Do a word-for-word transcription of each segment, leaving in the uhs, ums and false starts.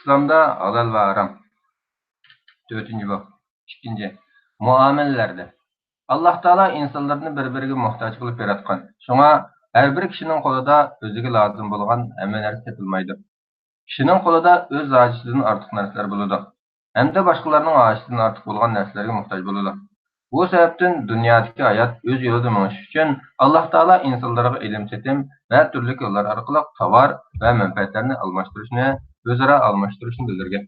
ئىسلامدا ھالال ۋە ھارام. تۆتىنچى باب. ئىككىنچى، مۇئامىلىلەردە. ئاللاھ تائالا ئىنسانلارنى بىر-بىرىگە موھتاج قىلىپ ياراتقان. شۇڭا ھەر بىر كىشىنىڭ قولىدا ئۆزىگە لازىم بولغان ھەممە نەرسە تېپىلمايدۇ. كىشىنىڭ قولىدا ئۆز ھاجىتىدىن ئارتۇق نەرسىلەر بولىدۇ. ھەمدە باشقىلارنىڭ ھاجىتىدىن ئارتۇق بولغان نەرسىلەرگە موھتاج بولىدۇ. بۇ سەۋەبتىن دۇنيادىكى ھايات ئۆز يولىدا مېڭىش ئۈچۈن، ئاللاھ تائالا ئىنسانلارغا ئېلىم-سېتىم ۋە تۈرلۈك يوللار ئارقىلىق تاۋار ۋە مەنپەئەتلەرنى ئالماشتۇرۇشنى، ئۆزئارا ئالماشتۇرۇشنى بىلدۈرگەن.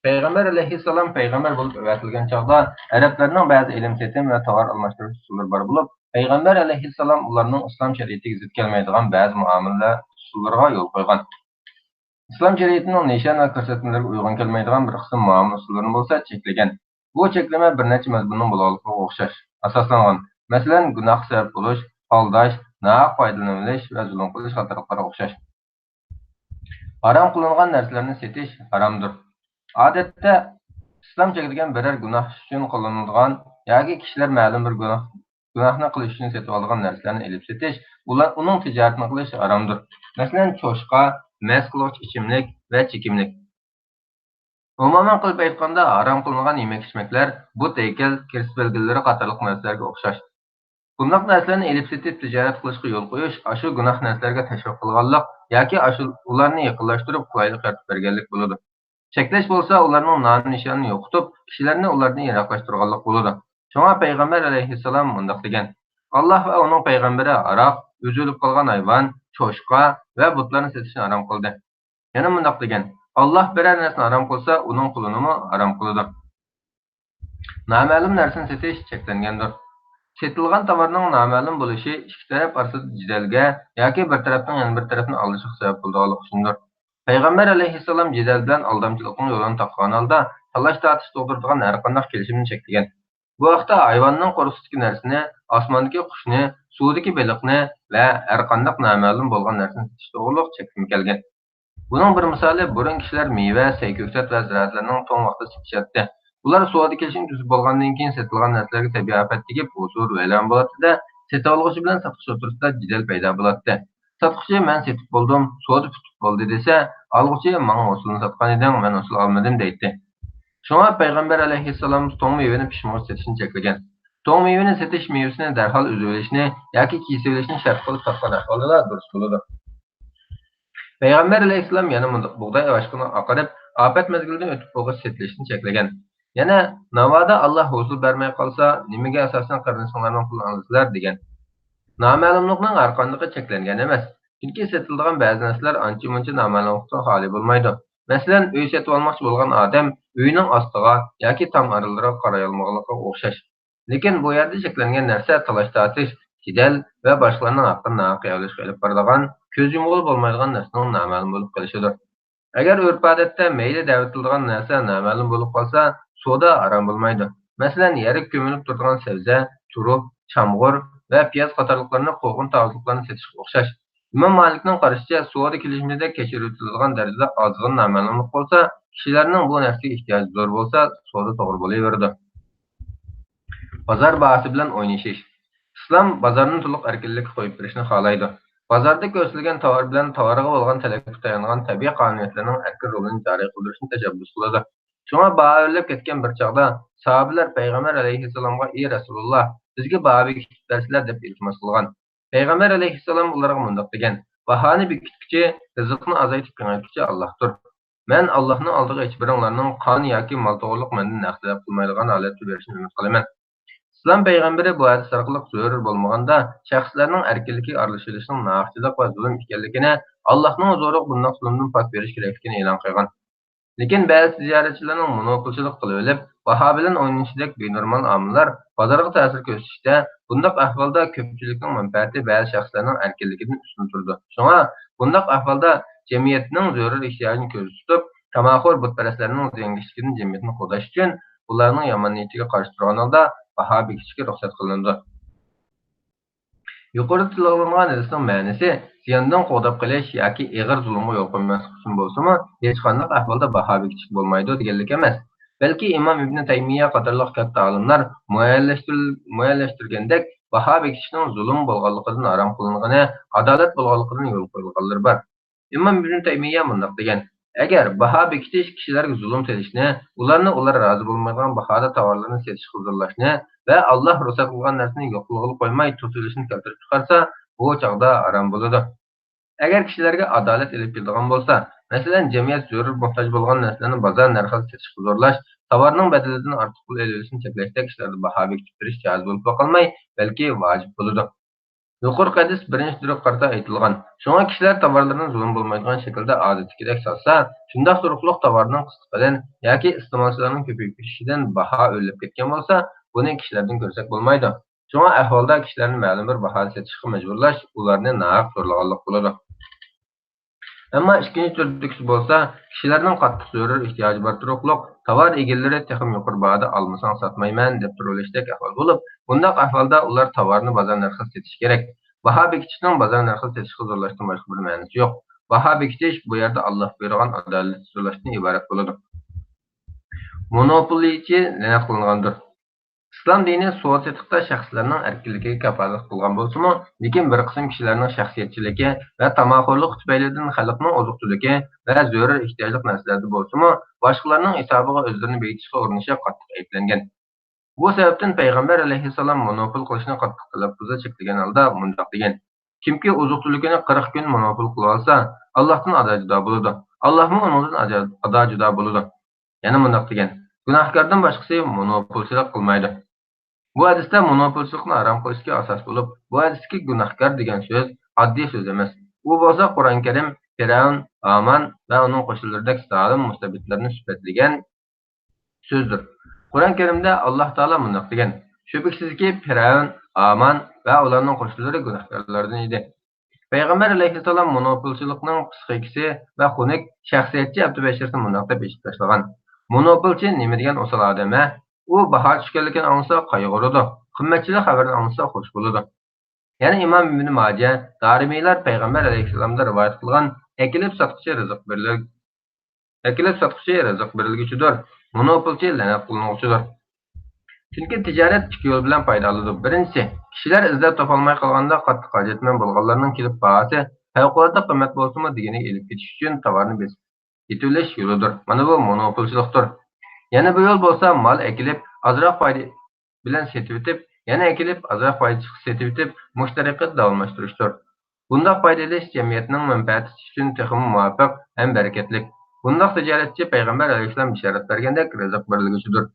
پەيغەمبەر ئەلەيھىسسالام پەيغەمبەر بولۇپ ئەۋەتىلگەن چاغدا، ئەرەبلەرنىڭ بەزى ئېلىم-سېتىم ۋە تاۋار ئالماشتۇرۇش ئۇسۇللىرى بار بولۇپ، پەيغەمبەر ئەلەيھىسسالام ئۇلارنىڭ ئىسلام شەرىئىتىگە زىت كەلمەيدىغان بەزى مۇئامىلە ئۇسۇللىرىغا يول قويغان. ئىسلام شەرىئىتىنىڭ نىشان ۋە كۆرسەتمىلىرىگە ئۇيغۇن كەلمەيدىغان بىر قىسىم مۇئامىلە ئۇسۇللىرىنى بولسا چەكلىگەن. بۇ چەكلىمە بىر نەچچە مەزمۇننىڭ بولغانلىقىغا ئوخشاش ئاساسلانغان. مەسىلەن، گۇناھقا سەۋەب بولۇش، ئالداش، ناھەق پايدىلىنىۋېلىش ۋە زۇلۇم قىلىش قاتارلىقلارغا ئوخشاش. ھارام قىلىنغان نەرسىلەرنى سېتىش ھارامدۇر. ئادەتتە، ئىسلام چەكلىگەن بىرەر گۇناھ ئۈچۈن قىلىنىدىغان ياكى كىشىلەر مەلۇم بىر گۇناھ گۇناھنى قىلىش ئۈچۈن سېتىۋالىدىغان نەرسىلەرنى ئېلىپ سېتىش، ئۇلار، ئۇنىڭ تىجارىتىنى قىلىش ھارامدۇر. مەسىلەن، چوشقا، مەست قىلغۇچ ئىچىملىك ۋە چېكىملىك. ئومۇمەن قىلىپ ئېيتقاندا، ھارام قىلىنغان يېمەك-ئىچمەكلەر، بۇت-ھەيكەل، كەسىپ بەلگىلىرى قاتارلىق نەرسىلەرگە ئوخشاش. بۇنداق نەرسىلەرنى ئېلىپ سېتىپ تىجارەت قىلىشقا يول قويۇش ئاشۇ گۇناھ نەرسىلەرگە تەشۋىق قىلغانلىق ياكى ئاشۇ، ئۇلارنى يېقىنلاشتۇرۇپ قولايلىق يارىتىپ بەرگەنلىك بولىدۇ. چەكلەش بولسا ئۇلارنىڭ نام-نىشانىنى يوقىتىپ، كىشىلەرنى ئۇلاردىن يىراقلاشتۇرغانلىق بولىدۇ. شۇڭا پەيغەمبەر ئەلەيھىسسالام مۇنداق دېگەن: «ئاللاھ ۋە ئۇنىڭ پەيغەمبىرى ھاراق، ئۈزۈلۈپ قالغان ھايۋان، چوشقا ۋە بۇتلارنى سېتىشنى ھارام قىلدى.» يەنە مۇنداق دېگەن: «ئاللاھ بىرەر نەرسىنى ھارام قىلسا، ئۇنىڭ قۇلىنىمۇ ھارام قىلىدۇ.» نامەلۇم نەرسىنى سېتىش چەكلەنگەندۇر. سېتىلغان تاۋارنىڭ نامەلۇم بولۇشى ئىككى تەرەپ ئارىسىدا جېدەلگە ياكى بىر تەرەپنىڭ يەنە بىر تەرەپنى ئالدىشىغا سەۋەب بولىدىغانلىقى ئۈچۈندۇر. پەيغەمبەر ئەلەيھىسسالام جېدەل بىلەن ئالدامچىلىقنىڭ يولىنى تاقىغان ھالدا، تالاش-تارتىش تۇغدۇرىدىغان ھەرقانداق كېلىشىمنى چەكلىگەن. بۇ ھەقتە ھايۋاننىڭ قورسىقىدىكى نەرسىنى، ئاسماندىكى قۇشنى، سۇدىكى بېلىقنى ۋە ھەرقانداق نامەلۇم بولغان نەرسىنى سېتىش توغرۇلۇق چەكلىمە كەلگەن. بۇنىڭ بىر مىسالى، بۇرۇن كىشىلەر مېۋە، سەي-كۆكتات ۋە زىرائەتلەرنىڭ توڭ ۋاقتىدا سېتىشاتتى. بۇلار سودا كېلىشىمى تۈزۈپ بولغاندىن كېيىن سېتىلغان نەرسىلەرگە تەبىئىي ئاپەت تېگىپ، ھۇزۇر ۋەيران بولاتتى-دە، سېتىۋالغۇچى بىلەن ساتقۇچى ئوتتۇرىسىدا جېدەل پەيدا بولاتتى. ساتقۇچى: «مەن سېتىپ بولدۇم، سودا پۈتۈپ بولدى» دېسە، ئالغۇچى: «ماڭا ھوسۇلنى ساتقان ئىدىڭ، مەن ھوسۇل ئالمىدىم» دەيتتى. شۇڭا پەيغەمبەر ئەلەيھىسسالام توڭ مېۋىنى پىشمىغۇچە سېتىشنى چەكلىگەن. توڭ مېۋىنى سېتىش مېۋىسىنى دەرھال ئۈزۈۋېلىشنى ياكى كېسىۋېلىشنى شەرت قىلىپ ساتقان ئەھۋالدىلا دۇرۇس بولىدۇ. پەيغەمبەر ئەلەيھىسسالام يەنە مۇنداق بۇغداي ئاشىقىنى ئاقىرىپ، ئاپەت مەزگىلىدىن ئۆتۈپ بولغاچ سېتىلىشنى چەكلىگەن. يەنە: «ناۋادا ئاللاھ ھوسۇل بەرمەي قالسا، نېمىگە ئاساسەن قېرىندىشىڭلارنىڭ پۇلىنى ئالىسىلەر؟» دېگەن. نامەلۇملۇقنىڭ ھەرقاندىقى چەكلەنگەن ئەمەس. چۈنكى سېتىلىدىغان بەزى نەرسىلەر ئانچە-مۇنچە نامەلۇملۇقتىن خالىي بولمايدۇ. مەسىلەن، ئۆي سېتىۋالماقچى بولغان ئادەم ئۆيىنىڭ ئاستىغا ياكى تام ئارىلىرىغا قارايالمىغانلىقىغا ئوخشاش. لېكىن بۇ يەردە چەكلەنگەن نەرسە تالاش-تارتىش، جېدەل ۋە باشقىلارنىڭ ھەققىنى ناھەق يەۋېلىشقا ئېلىپ بارىدىغان، كۆز يۇمغىلى بولمايدىغان نەرسىنىڭ نامەلۇم بولۇپ قېلىشىدۇر. ئەگەر ئۆرپ-ئادەتتە مەيلى دەۋېتىلىدىغان نەرسە نامەلۇم بولۇپ قالسا، سودا ھارام بولمايدۇ. مەسىلەن، يەرگە كۆمۈلۈپ تۇرىدىغان سەۋزە، تۇرۇپ، چامغۇر ۋە پىياز قاتارلىقلارنى قوغۇن تاۋۇزلۇقلارنى سېتىشقا ئوخشاش. ئىمام مالىكنىڭ قارىشىچە، سودا كېلىشىمىدە كەچۈرۈۋېتىلىدىغان دەرىجىدە ئازغىنە نامەلۇملۇق بولسا، كىشىلەرنىڭ بۇ نەرسىگە ئېھتىياجى زور بولسا، سودا توغرا بولۇۋېرىدۇ. بازار باھاسى بىلەن ئوينىشىش. ئىسلام بازارنى تولۇق ئەركىنلىككە قويۇپ بېرىشنى خالايدۇ. بازاردا كۆرسىتىلگەن تاۋار بىلەن تاۋارغا بولغان تەلەپكە تايانغان تەبىئىي قانۇنىيەتلەرنىڭ ئەركىن رولىنى جارى قىلدۇرۇشنى تەشەببۇس قىلىدۇ. شۇڭا باھا ئۆرلەپ كەتكەن بىر چاغدا ساھابىلەر پەيغەمبەر ئەلەيھىسسالامغا: «ئى رەسۇلاللا، بىزگە باھا بېكىتىپ بەرسىلە» دەپ ئىلتىماس قىلغان. پەيغەمبەر ئەلەيھىسسالام ئۇلارغا مۇنداق دېگەن: «باھانى بېكىتكۈچى، رىزىقنى ئازايتىپ كېڭەيتكۈچى ئاللاھتۇر. مەن ئاللاھنىڭ ئالدىغا ھېچبىرىڭلارنىڭ قان ياكى مال توغرۇلۇق مەندىن ھەق تەلەپ قىلمايدىغان ھالەتتە بېرىشىنى ئۈمىد قىلىمەن.» ئىسلام پەيغەمبىرى بۇ ھەدىس ئارقىلىق زۆرۈر بولمىغاندا شەخسلەرنىڭ ئەركىنلىكىگە ئارىلىشىۋېلىشنىڭ ناھەقچىلىق ۋە زۇلۇم ئىكەنلىكىنى، ئاللاھنىڭ ھۇزۇرىغا بۇنداق زۇلۇمدىن پاك بېرىش كېرەكلىكىنى ئېلان قىلغان. لېكىن بەزى تىجارەتچىلەرنىڭ مونوپولچىلىق قىلىۋېلىپ، باھا بىلەن ئوينىشىدەك بىنورمال ئامىللار بازارغا تەسىر كۆرسىتىشتە، بۇنداق ئەھۋالدا كۆپچىلىكنىڭ مەنپەئەتى بەزى شەخسلەرنىڭ ئەركىنلىكىدىن ئۈستۈن تۇرىدۇ. شۇڭا بۇنداق ئەھۋالدا جەمئىيەتنىڭ زۆرۈر ئېھتىياجىنى كۆزدە تۇتۇپ، تاماخور بۇتپەرەسلەرنىڭ زىيانكەشلىكىدىن جەمئىيەتنى قوغداش ئۈچۈن، ئۇلارنىڭ يامان نىيىتىگە قارشى تۇرغان ھالدا باھا بېكىتىشكە رۇخسەت قىلىنىدۇ. يۇقىرىدا تىلغا ئېلىنغان ھەدىسنىڭ مەنىسى زىياندىن قوغداپ قېلىش ياكى ئېغىر زۇلۇمغا يول قويماسلىق ئۈچۈن بولسىمۇ، ھېچقانداق ئەھۋالدا باھا بېكىتىشكە بولمايدۇ دېگەنلىك ئەمەس. بەلكى ئىمام ئىبنى تەيمىيە قاتارلىق كاتتا ئالىملار مۇئەييەنلەشتۈرۈل-، مۇئەييەنلەشتۈرگەندەك، باھا بېكىتىشنىڭ زۇلۇم بولغانلىقىدىن ھارام قىلىنغىنى، ئادالەت بولغانلىقىدىن يول قويۇلغانلىرى بار. ئىمام ئىبنى تەيمىيە مۇنداق دېگەن: ئەگەر باھا بېكىتىش كىشىلەرگە زۇلۇم سېلىشنى، ئۇلارنى ئۇلار رازى بولمايدىغان باھادا تاۋارلارنى سېتىشقا زورلاشنى ۋە ئاللاھ رۇخسەت قىلغان نەرسىنى يوق قىلغىلى قويماي توسۇۋېلىشنى كەلتۈرۈپ چىقارسا، بۇ چاغدا ھارام بولىدۇ. ئەگەر كىشىلەرگە ئادالەت ئېلىپ كېلىدىغان بولسا، مەسىلەن، جەمئىيەت زۆرۈر موھتاج بولغان نەرسىلەرنى بازار نەرخىدە سېتىشقا زورلاش، تاۋارنىڭ بەدىلىدىن ئارتۇق پۇل ئېلىۋېلىشنى چەكلەشتەك ئىشلاردا باھا بېكىتىپ بېرىش جائىز بولۇپلا قالماي، بەلكى ۋاجىپ بولىدۇ. يۇقىرىقى ھەدىس بىرىنچى تۈرگە قارىتا ئېيتىلغان. شۇڭا كىشىلەر تاۋارلىرىنى زۇلۇم بولمايدىغان شەكىلدە ئادەتتىكىدەك ساتسا، شۇنداق تۇرۇقلۇق تاۋارنىڭ قىسلىقىدىن ياكى ئىستېمالچىلارنىڭ كۆپىيىپ كېتىشىدىن باھا ئۆرلەپ كەتكەن بولسا، بۇنى كىشىلەردىن كۆرسەك بولمايدۇ. شۇڭا ئەھۋالدا كىشىلەرنى مەلۇم بىر باھادا سېتىشقا مەجبۇرلاش ئۇلارنى ناھەق زورلىغانلىق بولىدۇ. ئەمما ئىككىنچى تۈردىكىسى بولسا، كىشىلەرنىڭ قاتتىق زۆرۈر ئېھتىياجى بار تۇرۇقلۇق، تاۋار ئىگىلىرى تېخىمۇ يۇقىرى باھادا ئالمىساڭ ساتمايمەن دەپ تۇرۇۋېلىشتەك ئەھۋال بولۇپ، بۇنداق ئەھۋالدا ئۇلار تاۋارنى بازار نەرخىدە سېتىشى كېرەك. باھا بېكىتىشنىڭ بازار نەرخىدە سېتىشقا زورلاشتىن باشقا بىر مەنىسى يوق. باھا بېكىتىش بۇ يەردە ئاللاھ بۇيرۇغان ئادالەتلىك زورلاشتىن ئىبارەت بولىدۇ. مونوپولچى لەنەت قىلىنغاندۇر. ئىسلام دىنى سودا-سېتىقتا شەخسلەرنىڭ ئەركىنلىكىگە كاپالەتلىك قىلغان بولسىمۇ، لېكىن بىر قىسىم كىشىلەرنىڭ شەخسىيەتچىلىكى ۋە تاماخورلۇقى تۈپەيلىدىن خەلقنىڭ ئوزۇق-تۈلۈكى ۋە زۆرۈر ئېھتىياجلىق نەرسىلەردە بولسىمۇ، باشقىلارنىڭ ھېسابىغا ئۆزلىرىنى بېيىتىشقا ئۇرۇنۇشى قاتتىق ئەيىبلەنگەن. بۇ سەۋەبتىن پەيغەمبەر ئەلەيھىسسالام مونوپول قىلىشنى قاتتىق تەلەپپۇزدا چەكلىگەن ھالدا مۇنداق دېگەن: كىمكى ئوزۇق-تۈلۈكىنى قىرىق كۈن مونوپول قىلىۋالسا، ئاللاھتىن ئادا-جۇدا بولىدۇ. ئاللاھمۇ ئۇنىڭدىن ئادا-، ئادا-جۇدا بولىدۇ. يەنە مۇنداق دېگەن: گۇناھكاردىن باشقىسى مونوپولچىلىق قىلمايدۇ. بۇ ھەدىستە مونوپولچىلىقنى ھارام قىلىشتىكى ئاساس بولۇپ، بۇ ھەدىستىكى گۇناھكار دېگەن سۆز ئاددىي سۆز ئەمەس. ئۇ بولسا قۇرئان كەرىم پىرئەۋن، ھامان ۋە ئۇنىڭ قوشنىلىرىدەك زالىم مۇستەبىتلەرنى سۈپەتلىگەن سۆزدۇر. قۇرئان كەرىمدە ئاللاھ تائالا مۇنداق دېگەن: شۈبھىسىزكى، پىرئەۋن، ھامان ۋە ئۇلارنىڭ قوشنىلىرى گۇناھكارلاردىن ئىدى. پەيغەمبەر ئەلەيھىسسالام مونوپولچىلىقنىڭ پسىخىكىسى ۋە خۇنۈك شەخسىيەتچى ئابدۇبەشىرنى مۇنداق دەپ ئېچىپ تاشلىغان: مونوپولچى نېمە دېگەن ئوسال ئادەم ھە؟ ئۇ باھا چۈشكەنلىكىنى ئاڭلىسا قايغۇرىدۇ، قىممەتچىلىك خەۋىرىنى ئاڭلىسا خوش بولىدۇ. يەنە ئىمام ئىبنى ماجە، دارىمىلار پەيغەمبەر ئەلەيھىسسالامدىن رىۋايەت قىلغان: ئەكېلىپ ساتقۇچى رىزىق بېرىلىدۇ. ئەكېلىپ ساتقۇچى رىزىق بېرىلگۈچىدۇر، مونوپولچى لەنەت قىلىنغۇچىدۇر. چۈنكى تىجارەت ئىككى يول بىلەن پايدا ئالىدۇ. بىرىنچىسى، كىشىلەر ئىزدەپ تاپالماي قالغاندا قاتتىق ھاجەتمەن بولغانلارنىڭ كېلىپ باھاسى پەۋقۇلئاددە قىممەت بولسىمۇ دېگىنىگە ئېلىپ كېتىش ئۈچۈن تاۋارنى بېسىپ يېتىۋېلىش يولىدۇر. مانا بۇ مونوپولچىلىقتۇر. يەنە بىر يول بولسا مال ئەكېلىپ ئازراق پايدا بىلەن سېتىۋېتىپ، يەنە ئەكېلىپ ئازراق پايدا چىقسا سېتىۋېتىپ، مۇشۇ تەرىقىدە داۋاملاشتۇرۇشتۇر. بۇنداق پايدا ئېلىش جەمئىيەتنىڭ مەنپەئەتى ئۈچۈن تېخىمۇ مۇۋاپىق ھەم بەرىكەتلىك. بۇنداق تىجارەتچى پەيغەمبەر ئەلەيھىسسالام بېشارەت بەرگەندەك رىزىق بېرىلگۈچىدۇر.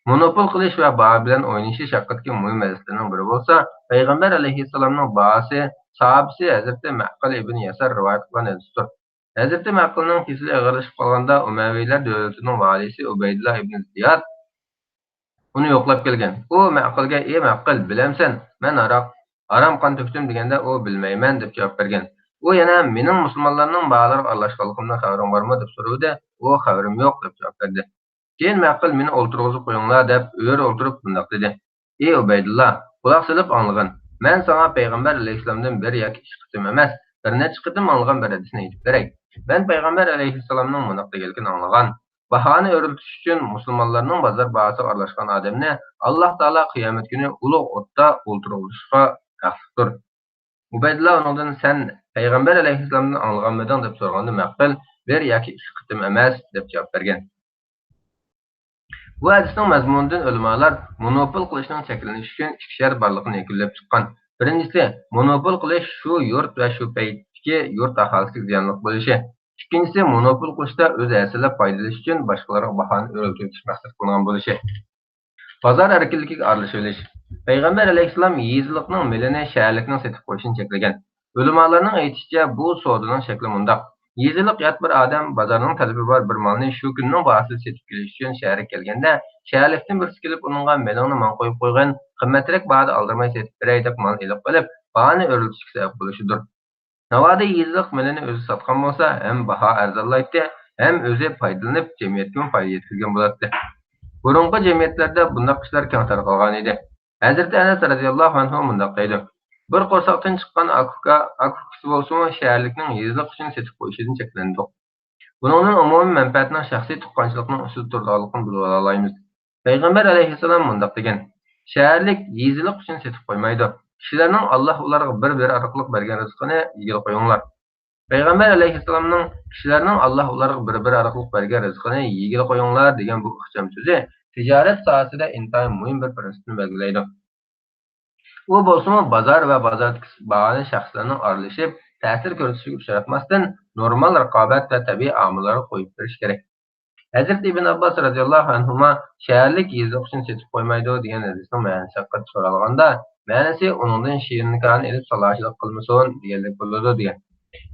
مونوپول قىلىش ۋە باھا بىلەن ئوينىشىش ھەققىدىكى مۇھىم ھەدىسلەرنىڭ بىرى بولسا، پەيغەمبەر ئەلەيھىسسالامنىڭ باھاسى ساھابىسى ھەزرىتى مەقىل ئىبن ياسار رىۋايەت قىلغان ھەدىستۇر. ھەزرىتى مەقىلنىڭ كېسىلى ئېغىرلىشىپ قالغاندا، ئۇمەۋىيلەر دۆلىتىنىڭ ۋالىيسى ئۇبەيدۇللا ئىبن زىياد ئۇنى يوقلاپ كەلگەن. ئۇ مەقىلگە: «ئى مەقىل، بىلەمسەن، مەن ھاراق، ھارام قان تۆكتۈم؟» دېگەندە، ئۇ: «بىلمەيمەن» دەپ جاۋاب بەرگەن. ئۇ يەنە: «مېنىڭ مۇسۇلمانلارنىڭ باھالىرىغا ئارىلاشقانلىقىمدىن خەۋىرىڭ بارمۇ؟» دەپ سورىدى. ئۇ: «خەۋىرىم يوق» دەپ جاۋاب بەردى. كېيىن مەقىل: «مېنى ئولتۇرغۇزۇپ قويۇڭلار» دەپ، ئۆرە ئولتۇرۇپ مۇنداق دېدى: «ئى ئۇبەيدۇللا، قۇلاق سېلىپ ئاڭلىغىن. مەن ساڭا پەيغەمبەر ئەلەيھىسسالامدىن بىر ياكى ئىككى قېتىم ئەمەس، بىر نەچچە قېتىم ئاڭلىغان بىر ھەدىسنى ئېيتىپ بېرەي. مەن پەيغەمبەر ئەلەيھىسسالامنىڭ مۇنداق دېگەنلىكىنى ئاڭلىغان: باھانى ئۆرلىتىش ئۈچۈن مۇسۇلمانلارنىڭ بازار باھاسىغا ئارىلاشقان ئادەمنى ئاللاھ تائالا قىيامەت كۈنى ئۇلۇغ ئوتتا ئولتۇرغۇزۇشقا ھەقلىقتۇر.» ئۇبەيدۇللا ئۇنىڭدىن: «سەن پەيغەمبەر ئەلەيھىسسالامدىن ئاڭلىغانمىدىڭ؟» دەپ سورىغاندا، مەقىل: «بىر ياكى ئىككى قېتىم ئەمەس» دەپ جاۋاب بەرگەن. بۇ ھەدىسنىڭ مەزمۇنىدىن ئۆلىمالار مونوپول قىلىشنىڭ چەكلىنىشى ئۈچۈن ئىككى شەرت بارلىقىنى يەكۈنلەپ چىققان. بىرىنچىسى، مونوپول قىلىش شۇ يۇرت ۋە شۇ پەيتتىكى يۇرت ئاھالىسىگە زىيانلىق بولۇشى. ئىككىنچىسى، مونوپول قىلىشتا ئۆزى ھەسسىلەپ پايدىلىنىش ئۈچۈن باشقىلارغا باھانى ئۆرلىتىۋېتىش مەقسەت قىلىنغان بولۇشى. بازار ئەركىنلىكىگە ئارىلىشىۋېلىش. پەيغەمبەر ئەلەيھىسسالام يېزىلىقنىڭ مېلىنى شەھەرلىكنىڭ سېتىپ قويۇشىنى چەكلىگەن. ئۆلىمالارنىڭ ئېيتىشىچە، بۇ سودىنىڭ شەكلى مۇنداق: يېزىلىق يات بىر ئادەم بازارنىڭ تەلىپى بار بىر مالنى شۇ كۈننىڭ باھاسىدا سېتىپ كېلىش ئۈچۈن شەھەرگە كەلگەندە، شەھەرلىكتىن بىرسى كېلىپ ئۇنىڭغا: «مېلىڭنى ماڭا قويۇپ قويغىن، قىممەترەك باھادا ئالدىرىماي سېتىپ بېرەي» دەپ مال ئېلىپ قېلىپ، باھانى ئۆرلىتىشكە سەۋەب بولۇشىدۇر. ناۋادا يېزىلىق مېلىنى ئۆزى ساتقان بولسا، ھەم باھا ئەرزانلايتتى، ھەم ئۆزى پايدىلىنىپ، جەمئىيەتكىمۇ پايدا يەتكۈزگەن بولاتتى. بۇرۇنقى جەمئىيەتلەردە بۇنداق ئىشلار كەڭ تارقالغان ئىدى. ھەزرىتى ئەنەس رەزىياللاھۇ ئەنھۇ مۇنداق دەيدۇ: «بىر قورساقتىن چىققان ئاكا-ئۇكا، ئاكا-ئۇكىسى بولسىمۇ، شەھەرلىكنىڭ يېزىلىق ئۈچۈن سېتىپ قويۇشىدىن چەكلەندۇق. بۇنىڭدىن ئومۇمىي مەنپەئەتنىڭ شەخسىي تۇغقانچىلىقنىڭ ئۈستىدە تۇرىدىغانلىقىنى بىلىۋالالايمىز.» پەيغەمبەر ئەلەيھىسسالام مۇنداق دېگەن: «شەھەرلىك يېزىلىق ئۈچۈن سېتىپ قويمايدۇ. كىشىلەرنىڭ ئاللاھ ئۇلارغا بىر-بىرى ئارقىلىق بەرگەن رىزقىنى يېگىلى قويۇڭلار.» پەيغەمبەر ئەلەيھىسسالامنىڭ «كىشىلەرنىڭ ئاللاھ ئۇلارغا بىر-بىرى ئارقىلىق بەرگەن رىزقىنى يېگىلى قويۇڭلار» دېگەن بۇ ئىخچام سۆزى تىجارەت ساھەسىدە ئىنتايىن مۇھىم بىر پىرىنسىپنى بەلگىلەيدۇ. ئۇ بولسىمۇ بازار ۋە بازاردىكى باھانى شەخسلەرنىڭ ئارىلىشىپ، تەسىر كۆرسىتىشىگە ئۇچراتماستىن، نورمال رىقابەت ۋە تەبىئىي ئامىللارغا قويۇپ بېرىش كېرەك. ھەزرىتى ئىبن ئابباس رەزىياللاھۇ ئەنھۇما «شەھەرلىك يېزىلىق ئۈچۈن سېتىپ قويمايدۇ» دېگەن ھەدىسنىڭ مەنىسى ھەققىدە سورالغاندا، مەنىسى «ئۇنىڭدىن شېرىنكانە ئېلىپ سالاھچىلىق قىلمىسۇن» دېگەنلىك بولىدۇ دېگەن.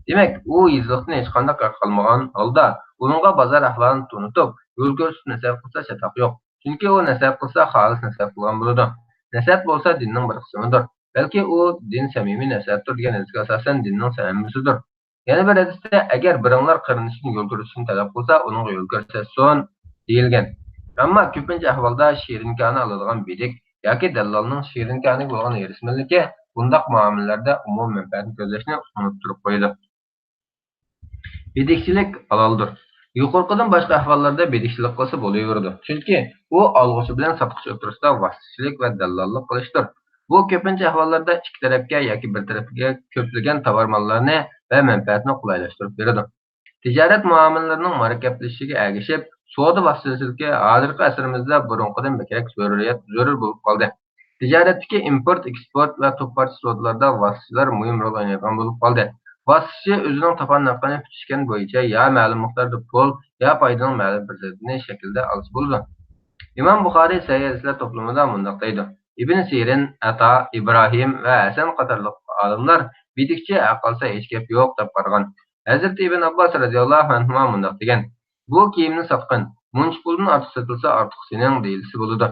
دېمەك، ئۇ يېزىلىقتىن ھېچقانداق ھەق ئالمىغان ھالدا، ئۇنىڭغا بازار ئەھۋالىنى تونۇتۇپ، يول كۆرسىتىپ نەسىھەت قىلسا چاتاق يوق. چۈنكى ئۇ نەسىھەت قىلسا خالىس نەسىھەت قىلغان بولىدۇ. نەسىھەت بولسا دىننىڭ بىر قىسمىدۇر. بەلكى ئۇ دىن سەمىمىي نەسىھەتتۇر دېگەن ھەدىسكە ئاساسەن دىننىڭ ھەممىسىدۇر. يەنە بىر ھەدىستە، «ئەگەر بىرىڭلار قېرىندىشىدىن يول كۆرسىتىشنى تەلەپ قىلسا، ئۇنىڭغا يول كۆرسەتسۇن» دېيىلگەن. ئەمما كۆپىنچە ئەھۋالدا شېرىنكانە ئالىدىغان بېدىك ياكى دەللالنىڭ شېرىنكانىگە بولغان ھېرىسمەنلىكى بۇنداق مۇئامىلىلەردە ئومۇمىي مەنپەئەتنى كۆزلەشنى ئۇنتۇتتۇرۇپ قويىدۇ. بېدىكچىلىك ھالالدۇر. يۇقىرىقىدىن باشقا ئەھۋاللاردا بېدىكچىلىك قىلسا بولۇۋېرىدۇ. چۈنكى ئۇ ئالغۇچى بىلەن ساتقۇچى ئوتتۇرىسىدا ۋاسىتىچىلىك ۋە دەللاللىق قىلىشتۇر. بۇ كۆپىنچە ئەھۋاللاردا ئىككى تەرەپكە ياكى بىر تەرەپكە كۆپلىگەن تاۋار ماللارنى ۋە مەنپەئەتنى قولايلاشتۇرۇپ بېرىدۇ. تىجارەت مۇئامىلىلىرىنىڭ مۇرەككەپلىشىشىگە ئەگىشىپ، سودا ۋاسىتىچىلىكى ھازىرقى ئەسرىمىزدە بۇرۇنقىدىن بەكرەك زۆرۈرىيەت، زۆرۈر بولۇپ قالدى. تىجارەتتىكى ئىمپورت، ئېكسپورت ۋە توپ پارچە سودىلاردا ۋاسىتىچىلەر مۇھىم رول ئوينايدىغان بولۇپ قالدى. ۋاسىتىچى ئۆزىنىڭ تاپقان ھەققىنى پۈتۈشكەن بويىچە يا مەلۇم مىقداردا پۇل، يا پايدىنىڭ مەلۇم بىر سېلىنى شەكلىدە ئالسا بولىدۇ. ئىمام بۇخارىي سەھىھ ھەدىسلەر توپلىمىدا مۇنداق دەيدۇ: ئىبن سىرىن، ئەتا، ئىبراھىم ۋە ھەسەن قاتارلىق ئالىملار بېدىكچى ھەق ئالسا ھېچ گەپ يوق دەپ قارىغان. ھەزرىتى ئىبن ئابباس رەزىياللاھۇ ئەنھۇما مۇنداق دېگەن: «بۇ كىيىمنى ساتقىن، مۇنچە پۇلدىن ئارتۇق سېتىلسا ئارتۇق سېنىڭ» دېيىلسە بولىدۇ.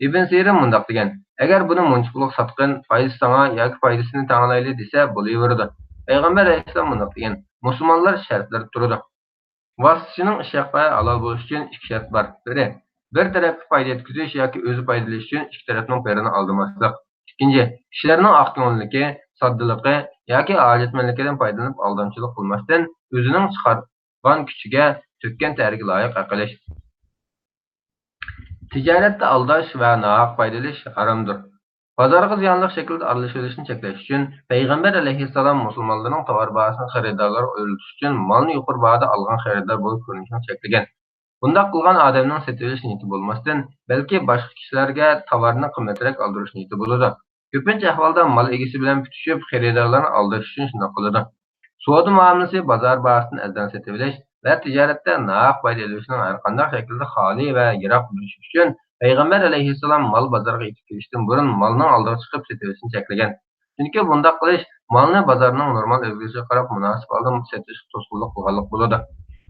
ئىبن سىرىن مۇنداق دېگەن: «ئەگەر بۇنى مۇنچە پۇلغا ساتقىن، پايدىسى ساڭا ياكى پايدىسىنى تەڭلەيلى دېسە بولۇۋېرىدۇ.» پەيغەمبەر ئەلەيھىسسالام مۇنداق دېگەن: «مۇسۇلمانلار شەرتلەردە تۇرىدۇ. ۋاسىتىچىنىڭ ئىش ھەققى ھالال بولۇشى ئۈچۈن ئىككى شەرت بار. بىرى، بىر تەرەپكە پايدا يەتكۈزۈش ياكى ئۆزى پايدىلىنىش ئۈچۈن ئىككى تەرەپنىڭ پېرىنى ئالدىماسلىق. ئىككىنچى، كىشىلەرنىڭ ئاق كۆڭۈللۈكى، ساددىلىقى ياكى ھاجەتمەنلىكىدىن پايدىلىنىپ ئالدامچىلىق قىلماستىن، ئۆزىنىڭ چىقارغان كۈچىگە، تۆككەن تەرىگە لايىق ھەق ئېلىش.» تىجارەتتە ئالداش ۋە ناھەق پايدا ئېلىش ھارامدۇر. بازارغا زىيانلىق شەكىلدە ئارىلىشىۋېلىشنى چەكلەش ئۈچۈن، پەيغەمبەر ئەلەيھىسسالام مۇسۇلمانلارنىڭ تاۋار باھاسىنى خېرىدارلارغا ئۆرلىتىش ئۈچۈن مالنى يۇقىرى باھادا ئالغان خېرىدار بولۇپ كۆرۈنۈشنى چەكلىگەن. بۇنداق قىلغان ئادەمنىڭ سېتىۋېلىش نىيىتى بولماستىن، بەلكى باشقا كىشىلەرگە تاۋارنى قىممەترەك ئالدۇرۇش نىيىتى بولىدۇ. كۆپىنچە ئەھۋالدا مال ئىگىسى بىلەن پۈتۈشۈپ، خېرىدارلارنى ئالداش ئۈچۈن شۇنداق قىلىدۇ. سودا مۇئامىلىسى بازار باھاسىدىن ئەرزان سېتىۋېلىش ۋە تىجارەتتە ناھەق پايدا ئېلىۋېلىشنىڭ ھەرقانداق شەكلىدە خالىي ۋە يىراق بولۇشى ئۈچۈن، پەيغەمبەر ئەلەيھىسسالام مال بازارغا ئېلىپ كېلىشتىن بۇرۇن مالنىڭ ئالدىغا چىقىپ سېتىۋېلىشنى چەكلىگەن. چۈنكى بۇنداق قىلىش مالنى بازارنىڭ نورمال ئۆزگىرىشىگە قاراپ مۇناسىپ ھالدا سېتىشقا توسقۇنلۇق قىلغانلىق بولىدۇ.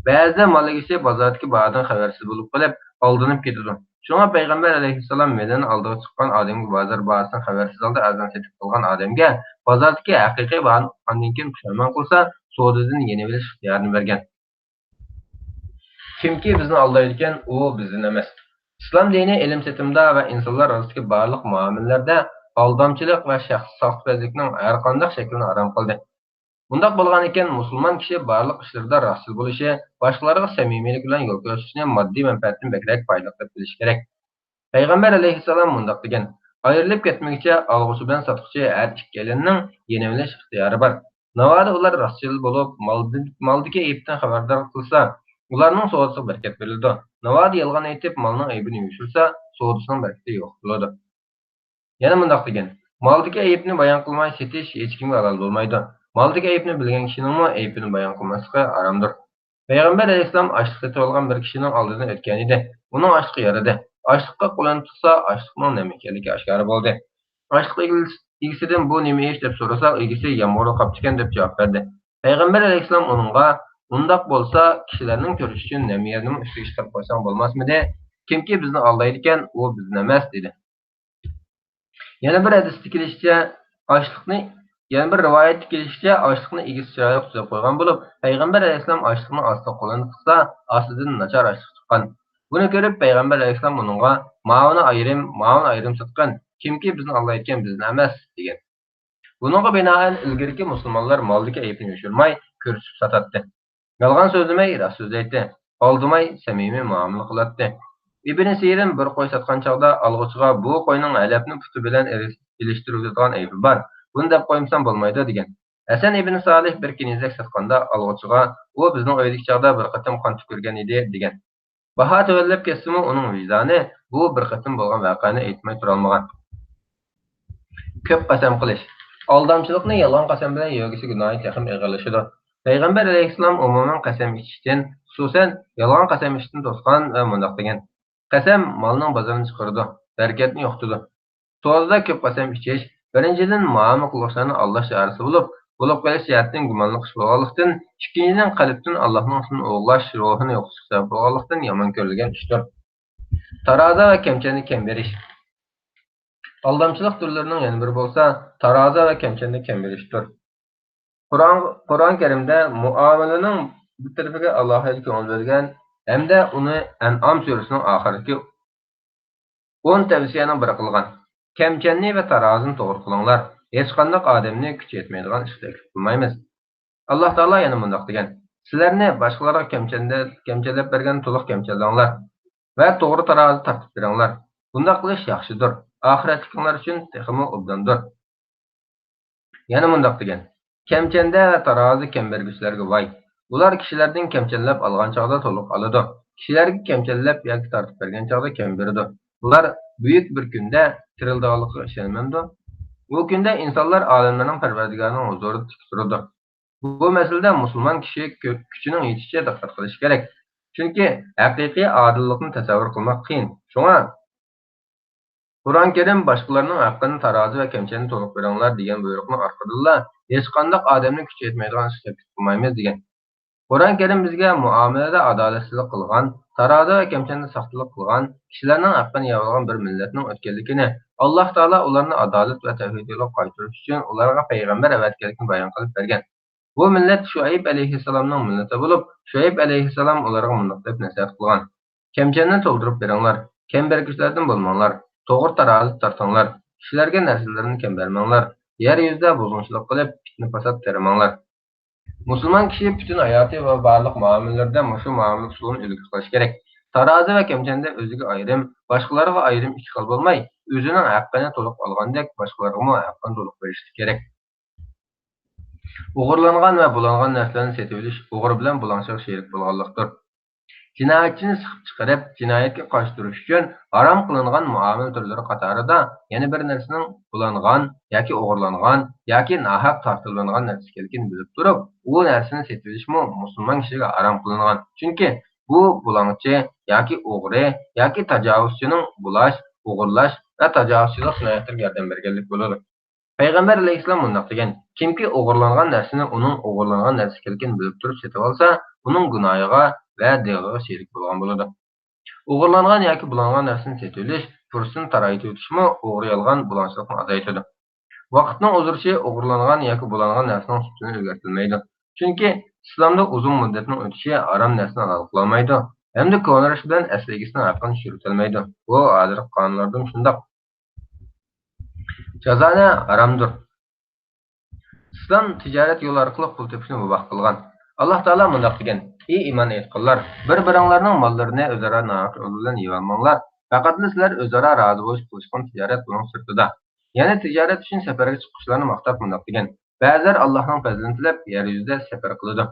بەزىدە مال ئىگىسى بازاردىكى باھادىن خەۋەرسىز بولۇپ قېلىپ، ئالدىنىپ كېتىدۇ. شۇڭا پەيغەمبەر ئەلەيھىسسالام مېلىنى ئالدىغا چىققان ئادەمگە بازار باھاسىدىن خەۋەرسىز ھالدا ئەرزان سېتىپ قالغان ئادەمگە بازاردىكى ھەقىقىي باھانى ئۇققاندىن كېيىن پۇشايمان قىلسا، سودىدىن يېنىۋېلىش ئىختىيارىنى بەرگەن. «كىمكى بىزنى ئالدايدىكەن، ئۇ بىزدىن ئەمەس.» ئىسلام دىنى ئېلىم-سېتىمدا ۋە ئىنسانلار ئارىسىدىكى بارلىق مۇئامىلىلەردە ئالدامچىلىق ۋە شەخس ساختىپەزلىكنىڭ ھەرقانداق شەكلىنى ھارام قىلدى. بۇنداق بولغانىكەن، مۇسۇلمان كىشى بارلىق ئىشلىرىدا راستچىل بولۇشى، باشقىلارغا سەمىمىيلىك بىلەن يول كۆرسىتىشنى ماددىي مەنپەئەتتىن بەكرەك پايدىلىق دەپ بىلىشى كېرەك. پەيغەمبەر ئەلەيھىسسالام مۇنداق دېگەن: «ئايرىلىپ كەتمىگۈچە ئالغۇچى بىلەن ساتقۇچى ھەر ئىككىيلەننىڭ يېنىۋېلىش ئىختىيارى بار. ناۋادا ئۇلار راستچىل بولۇپ، مالدىن، مالدىكى ئەيىبتىن خەۋەردار قىلسا، ئۇلارنىڭ سودىسىغا بەرىكەت بېرىلىدۇ. ناۋادا يالغان ئېيتىپ، مالنىڭ ئەيىبىنى يوشۇرسا، سودىسىنىڭ بەرىكىتى يوق بولىدۇ.» يەنە مۇنداق دېگەن: «مالدىكى ئەيىبنى بايان قىلماي سېتىش ھېچكىمگە ھالال بولمايدۇ. مالدىكى ئەيىبنى بىلگەن كىشىنىڭمۇ ئەيىبىنى بايان قىلماسلىقى ھارامدۇر.» پەيغەمبەر ئەلەيھىسسالام ئاشلىق سېتىۋالغان بىر كىشىنىڭ ئالدىدىن ئۆتكەنىدى. ئۇنىڭ ئاشلىقى يارىدى. ئاشلىققا قولىنى تۇتسا، ئاشلىقنىڭ نەم ئىكەنلىكى ئاشكارا بولدى. ئاشلىق ئىگىسىدىن «بۇ نېمە ئىش؟» دەپ سورىسا، ئىگىسى «يامغۇرغا قاپتىكەن» دەپ جاۋاب بەردى. پەيغەمبەر ئەلەيھىسسالام ئۇنىڭغا: «ئۇنداق بولسا، كىشىلەرنىڭ كۆرۈشى ئۈچۈن نەم يەرنىمۇ ئۈستىگە چىقىرىپ قويساڭ بولماسمىدى؟ كىمكى بىزنى ئالدايدىكەن، ئۇ بىزدىن ئەمەس» دېدى. يەنە بىر ھەدىستە كېلىشىچە، ئاشلىقنى، يەنە بىر رىۋايەتتە كېلىشىچە، ئاشلىقنى ئىگىسى چىرايلىق تۈزەپ قويغان بولۇپ، پەيغەمبەر ئەلەيھىسسالام ئاشلىقنى ئاستا قولىنى تىقسا، ئاستىدىن ناچار ئاشلىق چىققان. بۇنى كۆرۈپ پەيغەمبەر ئەلەيھىسسالام ئۇنىڭغا: «ماۋۇنى ئايرىم، ماۋۇنى ئايرىم ساتقىن. كىمكى بىزنى ئالدايدىكەن، بىزدىن ئەمەس» دېگەن. بۇنىڭغا بىنائەن، ئىلگىرىكى مۇسۇلمانلار مالدىكى ئەيىبنى يوشۇرماي، كۆرسىتىپ ساتاتتى. يالغان سۆزلىمەي، راست سۆزلەيتتى. ئالدىماي، سەمىمىي مۇئامىلە قىلاتتى. ئىبنى سىرىن بىر قوي ساتقان چاغدا ئالغۇچىغا: «بۇ قوينىڭ ھەلەپنى پۇتى بىلەن ئېلىش-، ئېلىشتۇرۇۋېتىدىغان ئەيىبى بار. بۇنى دەپ قويمىسام بولمايدۇ» دېگەن. ھەسەن ئىبن سالىھ بىر كېنىزەك ساتقاندا ئالغۇچىغا، ئۇ بىزنىڭ ئۆيدىكى چاغدا بىر قېتىم قان تۈكۈرگەن ئىدى، دېگەن. باھا تۆۋەنلەپ كەتسىمۇ، ئۇنىڭ ۋىجدانى بۇ بىر قېتىم بولغان ۋەقەنى ئېيتماي تۇرالمىغان. كۆپ قەسەم قىلىش. ئالدامچىلىقنى يالغان قەسەم بىلەن يۆگىسە گۇناھى تېخىمۇ ئېغىرلىشىدۇ. پەيغەمبەر ئەلەيھىسسالام ئومۇمەن قەسەم ئىچىشتىن، خۇسۇسەن، يالغان قەسەم ئىچىشتىن توسقان ۋە مۇنداق دېگەن: قەسەم مالنىڭ بازىرىنى چىقىرىدۇ، بەرىكەتنى يوقىتىدۇ. سودىدا كۆپ قەسەم ئىچىش، بىرىنچىدىن، مۇئامىلە قىلغۇچىلارنى ئالداش چارىسى بولۇپ، بولۇپ قېلىش جەھەتتىن گۇمانلىق ئىش بولغانلىقتىن، ئىككىنچىدىن، قەلبتىن ئاللاھنىڭ ئىسمىنى ئوغرىلاش، روھىنى يوقىتىشقا سەۋەب بولغانلىقتىن يامان كۆرۈلگەن ئىشتۇر. تارازا ۋە كەمچەلنى كەم بېرىش. ئالدامچىلىق تۈرلىرىنىڭ يەنە بىرى بولسا، تارازا ۋە كەمچەلنى كەم بېرىشتۇر. قۇرئان، قۇرئان كەرىمدە مۇئامىلىنىڭ بىر تەرىپىگە ئالاھىدە كۆڭۈل بۆلگەن ھەمدە ئۇنى ئەنئام سۈرىسىنىڭ ئاخىرىدىكى ئون تەۋسىيەنىڭ بىرى قىلغان. كەمچەلنى ۋە تارازىنى توغرا قىلىڭلار. ھېچقانداق ئادەمنى كۈچى يەتمەيدىغان ئىشقا تەكلىپ قىلمايمىز. ئاللاھ تائالا يەنە مۇنداق دېگەن: سىلەرنى باشقىلارغا كەمچەلدە-، كەمچەللەپ بەرگەندە تولۇق كەمچەللەڭلار ۋە توغرا تارازى تارتىپ بېرىڭلار. بۇنداق قىلىش ياخشىدۇر، ئاخىرەتلىكىڭلار ئۈچۈن تېخىمۇ ئوبداندۇر. يەنە مۇنداق دېگەن: كەمچەندە ۋە تارازى كەم بەرگۈچىلەرگە ۋاي! ئۇلار كىشىلەردىن كەمچەللەپ ئالغان چاغدا تولۇق ئالىدۇ، كىشىلەرگە كەمچەللەپ ياكى تارتىپ بەرگەن چاغدا كەم بېرىدۇ. ئۇلار بۈيۈك بىر كۈندە تىرىلىدىغانلىقىغا ئىشەنمەمدۇ؟ ئۇ كۈندە ئىنسانلار ئالەملەرنىڭ پەرۋەردىگارىنىڭ ھۇزۇرىدا تىك تۇرىدۇ. بۇ مەسىلىدە مۇسۇلمان كىشى كۈ-، كۈچىنىڭ يېتىشىچە دىققەت قىلىشى كېرەك. چۈنكى ھەقىقىي ئادىللىقنى تەسەۋۋۇر قىلماق قىيىن. شۇڭا قۇرئان كەرىم باشقىلارنىڭ ھەققىنى تارازى ۋە كەمچەلنى تولۇق بېرىڭلار دېگەن بۇيرۇقنىڭ ئارقىدىنلا ھېچقانداق ئادەمنى كۈچى يەتمەيدىغان ئىشقا تەكلىپ قىلمايمىز دېگەن. قۇرئان كەرىم بىزگە مۇئامىلىدە ئادالەتسىزلىك قىلغان، تارازى ۋە كەمچەلدە ساختىلىق قىلغان، كىشىلەرنىڭ ھەققىنى يەۋالغان بىر مىللەتنىڭ ئۆتكەنلىكىنى، ئاللاھ تائالا ئۇلارنى ئادالەت ۋە تەۋھىد يولىغا قايتۇرۇش ئۈچۈن ئۇلارغا پەيغەمبەر ئەۋەتكەنلىكىنى بايان قىلىپ بەرگەن. بۇ مىللەت شۇئەيب ئەلەيھىسسالامنىڭ مىللىتى بولۇپ، شۇئەيب ئەلەيھىسسالام ئۇلارغا مۇنداق دەپ نەسىھەت قىلغان: كەمچەلنى تولدۇرۇپ بېرىڭلار، كەم بەرگۈچىلەردىن بولماڭلار، توغرا تارازى تارتىڭلار، كىشىلەرگە نەرسىلىرىنى كەم بەرمەڭلار، يەر يۈزىدە بۇزغۇنچىلىق قىلىپ، پىتنە-پاسات تېرىماڭلار. مۇسۇلمان كىشى پۈتۈن ھاياتى ۋە بارلىق مۇئامىلىلىرىدە مۇشۇ مۇئامىلە ئۇسۇلىنى ئۈلگە قىلىشى كېرەك. تارازى ۋە كەمچەندە ئۆزىگە ئايرىم، باشقىلارغا ئايرىم ئىككى خىل بولماي، ئۆزىنىڭ ھەققىنى تولۇق ئالغاندەك باشقىلارغىمۇ ھەققىنى تولۇق بېرىشلىك كېرەك. ئوغرىلانغان ۋە بۇلانغان نەرسىلەرنى سېتىۋېلىش ئوغرى بىلەن بۇلاڭچىغا شېرىك بولغانلىقتۇر. جىنايەتچىنى سىقىپ چىقىرىپ، جىنايەتكە قارشى تۇرۇش ئۈچۈن ھارام قىلىنغان مۇئامىلە تۈرلىرى قاتارىدا يەنە بىر نەرسىنىڭ بۇلانغان ياكى ئوغرىلانغان ياكى ناھەق تارتىۋېلىنغان نەرسە ئىكەنلىكىنى بىلىپ تۇرۇپ، ئۇ نەرسىنى سېتىۋېلىشمۇ مۇسۇلمان كىشىگە ھارام قىلىنغان. چۈنكى بۇ بۇلاڭچى ياكى ئوغرى ياكى تاجاۋۇزچىنىڭ بۇلاش، ئوغرىلاش ۋە تاجاۋۇزچىلىق جىنايەتلىرىگە ياردەم بەرگەنلىك بولىدۇ. پەيغەمبەر ئەلەيھىسسالام مۇنداق دېگەن: كىمكى ئوغرىلانغان نەرسىنى ئۇنىڭ ئوغرىلانغان نەرسە ئىكەنلىكىنى بىلىپ تۇرۇپ سېتىۋالسا، ئۇنىڭ گۇناھىغا ۋە دېغىغا شېرىك بولغان بولىدۇ. ئوغرىلانغان ياكى بۇلانغان نەرسىنى سېتىۋېلىش پۇرسىتىنى تارايتىۋېتىشمۇ ئوغرى يالغان بۇلاڭچىلىقنى ئازايتىدۇ. ۋاقىتنىڭ ئۇزىرىشى ئوغرىلانغان ياكى بۇلانغان نەرسىنىڭ سۈپىتىنى ئۆزگەرتەلمەيدۇ. چۈنكى ئىسلامدا ئۇزۇن مۇددەتنىڭ ئۆتۈشى ھارام نەرسىنى ھالال قىلالمايدۇ ھەمدە كونىراش بىلەن ئەسلى ئىگىسىنىڭ ھەققىنى چۈشۈرۈۋېتەلمەيدۇ. بۇ ھازىرقى قانۇنلاردىمۇ شۇنداق. جازانى ھارامدۇر. ئىسلام تىجارەت يولى ئارقىلىق پۇل تېپىشنى مۇباھ قىلغان. ئاللاھ تائالا مۇنداق دېگەن: ئى ئىمان ئېيتقانلار، بىر-بىرىڭلارنىڭ ماللىرىنى ئۆزئارا ناھەق يول بىلەن يېۋالماڭلار. پەقەتلا سىلەر ئۆزئارا رازى بولۇش قىلىشقان تىجارەت بۇنىڭ سىرتىدا. يەنە تىجارەت ئۈچۈن سەپەرگە چىققۇچىلارنى ماختاپ مۇنداق دېگەن: بەزىلەر ئاللاھنىڭ پەزلىنى تىلەپ يەر يۈزىدە سەپەر قىلىدۇ.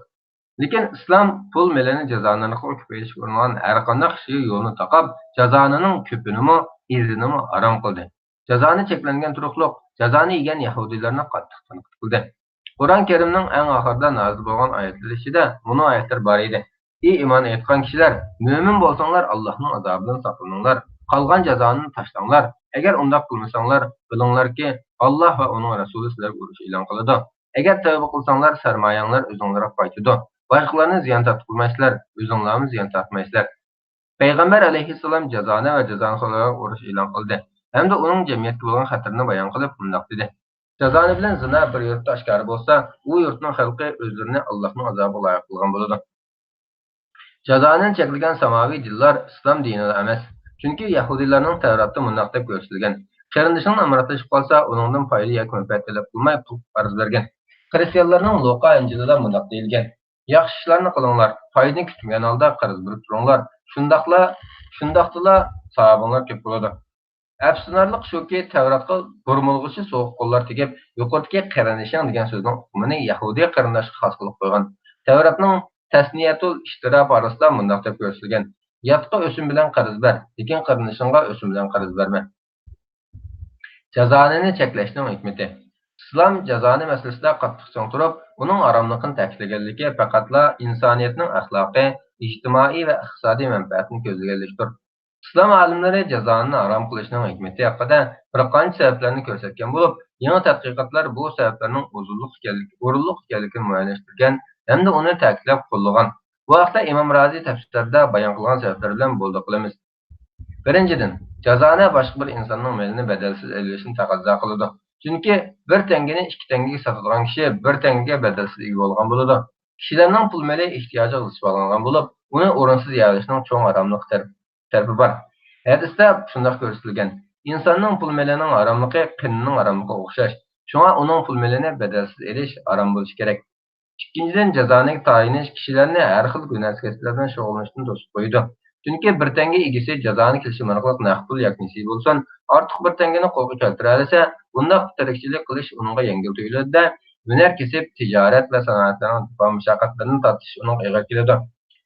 لېكىن ئىسلام پۇل مېلىنى جازانە ئارقىلىق كۆپەيتىشكە ئۇرۇنغان ھەرقانداق ئىشىگە يولنى تاقاپ، جازانىنىڭ كۆپىنىمۇ، ئېزىنىمۇ ھارام قىلدى. جازانى چەكلەنگەن تۇرۇقلۇق، جازانى يېگەن يەھۇدىيلارنى قاتتىق تەنقىد قىلدى. قۇرئان كەرىمنىڭ ئەڭ ئاخىرىدا نازىل بولغان ئايەتلىرى ئىچىدە مۇنۇ ئايەتلەر بار ئىدى: ئى ئىمان ئېيتقان كىشىلەر، مۆمىن بولساڭلار، ئاللاھنىڭ ئازابىدىن ساقلىنىڭلار، قالغان جازانى تاشلاڭلار. ئەگەر ئۇنداق قىلمىساڭلار، بىلىڭلاركى، ئاللاھ ۋە ئۇنىڭ رەسۇلى سىلەرگە ئۇرۇش ئېلان قىلىدۇ. ئەگەر تەۋبە قىلساڭلار، سەرمايەڭلار ئۆزۈڭلارغا قايتىدۇ. باشقىلارنى زىيان تارتقۇزمايسىلەر، ئۆزۈڭلارمۇ زىيان تارتمايسىلەر. پەيغەمبەر ئەلەيھىسسالام جازانە ۋە جازانىخورلارغا ئۇرۇش ئېلان قىلدى ھەمدە ئۇنىڭ جەمئىيەتكە بولغان خەتىرىنى بايان قىلىپ مۇنداق دېدى: جازانە بىلەن زىنا بىر يۇرتتا ئاشكارا بولسا، ئۇ يۇرتنىڭ خەلقى ئۆزلىرىنى ئاللاھنىڭ ئازابىغا لايىق قىلغان بولىدۇ. جازانىنى چەكلىگەن ساماۋىي دىنلار ئىسلام دىنىدا ئەمەس. چۈنكى يەھۇدىيلارنىڭ تەۋراتتا مۇنداق دەپ كۆرسىتىلگەن: قېرىندىشىڭ نامراتلىشىپ قالسا، ئۇنىڭدىن پايدا ياكى مەنپەئەت تەلەپ قىلماي پۇل قەرز بەرگىن. خرىستىيانلارنىڭ لۇقا ئىنجىلىدا مۇنداق دېيىلگەن: ياخشى ئىشلارنى قىلىڭلار، پايدىنى كۈتمىگەن ھالدا قەرز بېرىپ تۇرۇڭلار. شۇنداقلا، شۇنداقتىلا ساۋابىڭلار كۆپ بولىدۇ. ئەپسۇسلىنارلىقى شۇكى، تەۋراتقا بۇرمىلىغۇچە سوغۇق قوللار تېگىپ، يۇقىرىدىكى قېرىندىشىڭ دېگەن سۆزنىڭ ئۇقۇمىنى يەھۇدىي قېرىنداشقا خاس قىلىپ قويغان. تەۋراتنىڭ تەسنىيەتۇل ئىشتىرا پارىسىدا مۇنداق دەپ كۆرسىتىلگەن: ياتقا ئۆسۈم بىلەن قەرز بەر، لېكىن قېرىندىشىڭغا ئۆسۈم بىلەن قەرز بەرمە. جازانىنى چەكلەشنىڭ ھېكمىتى. ئىسلام جازانى مەسىلىسىدە قاتتىق چىڭ تۇرۇپ، ئۇنىڭ ھاراملىقىنى تەكىتلىگەنلىكى پەقەتلا ئىنسانىيەتنىڭ ئەخلاقىي، ئىجتىمائىي ۋە ئىقتىسادىي مەنپەئەتىنى كۆزلىگەنلىكتۇر. ئىسلام ئالىملىرى جازانىنى ھارام قىلىشنىڭ ھېكمىتى ھەققىدە بىر قانچە سەۋەبلەرنى كۆرسەتكەن بولۇپ، يېڭى تەتقىقاتلار بۇ سەۋەبلەرنىڭ ئورۇنلۇق ئىكەنلىكى، ئورۇنلۇق ئىكەنلىكىنى مۇئەييەنلەشتۈرگەن ھەمدە ئۇنى تەكىتلەپ قوللىغان. بۇ ھەقتە ئىمام رازى تەپسىرىدە بايان قىلغان سەۋەبلەر بىلەن بولدى قىلىمىز. بىرىنچىدىن، جازانە باشقا بىر ئىنساننىڭ مېلىنى بەدەلسىز ئېلىشنى تەقەززا قىلىدۇ. چۈنكى بىر تەڭگىنى ئىككى تەڭگىگە ساتىدىغان كىشى بىر تەڭگىگە بەدەلسىز ئىگە بولغان بولىدۇ. كىشىلەرنىڭ پۇل مېلى ئېھتىياجىغا زىچ باغلانغان بولۇپ، ئۇنى ئورۇنسىز يەۋېلىشنىڭ چوڭ ھاراملىق تەرىپى، تەرىپى بار. ھەدىستە شۇنداق كۆرسىتىلگەن: ئىنساننىڭ پۇل مېلىنىڭ ھاراملىقى قېنىنىڭ ھاراملىقىغا ئوخشاش. شۇڭا ئۇنىڭ پۇل مېلىنى بەدەلسىز ئېلىش ھارام بولۇشى كېرەك. ئىككىنچىدىن، جازانىگە تايىنىش كىشىلەرنى ھەر خىل گۇناھسىز كەسىپلەر بىلەن شۇغۇللىنىشتىن توسۇپ قويىدۇ. چۈنكى بىر تەڭگە ئېگىسى جازانى كېلىشىم ئارقىلىق نەق پۇل ياكى نېسى بولسۇن، ئارتۇق بىر تەڭگىنى قولغا كەلتۈرەلىسە، بۇنداق تىرىكچىلىك قىلىش ئۇنىڭغا يەڭگىل تۇيۇلىدۇ-دە، ھۈنەر كەسىپ، تىجارەت ۋە سانائەتلەرنىڭ جاپا مۇشەققەتلىرىنى تارتىش ئۇنىڭغا ئېغىر كېلىدۇ.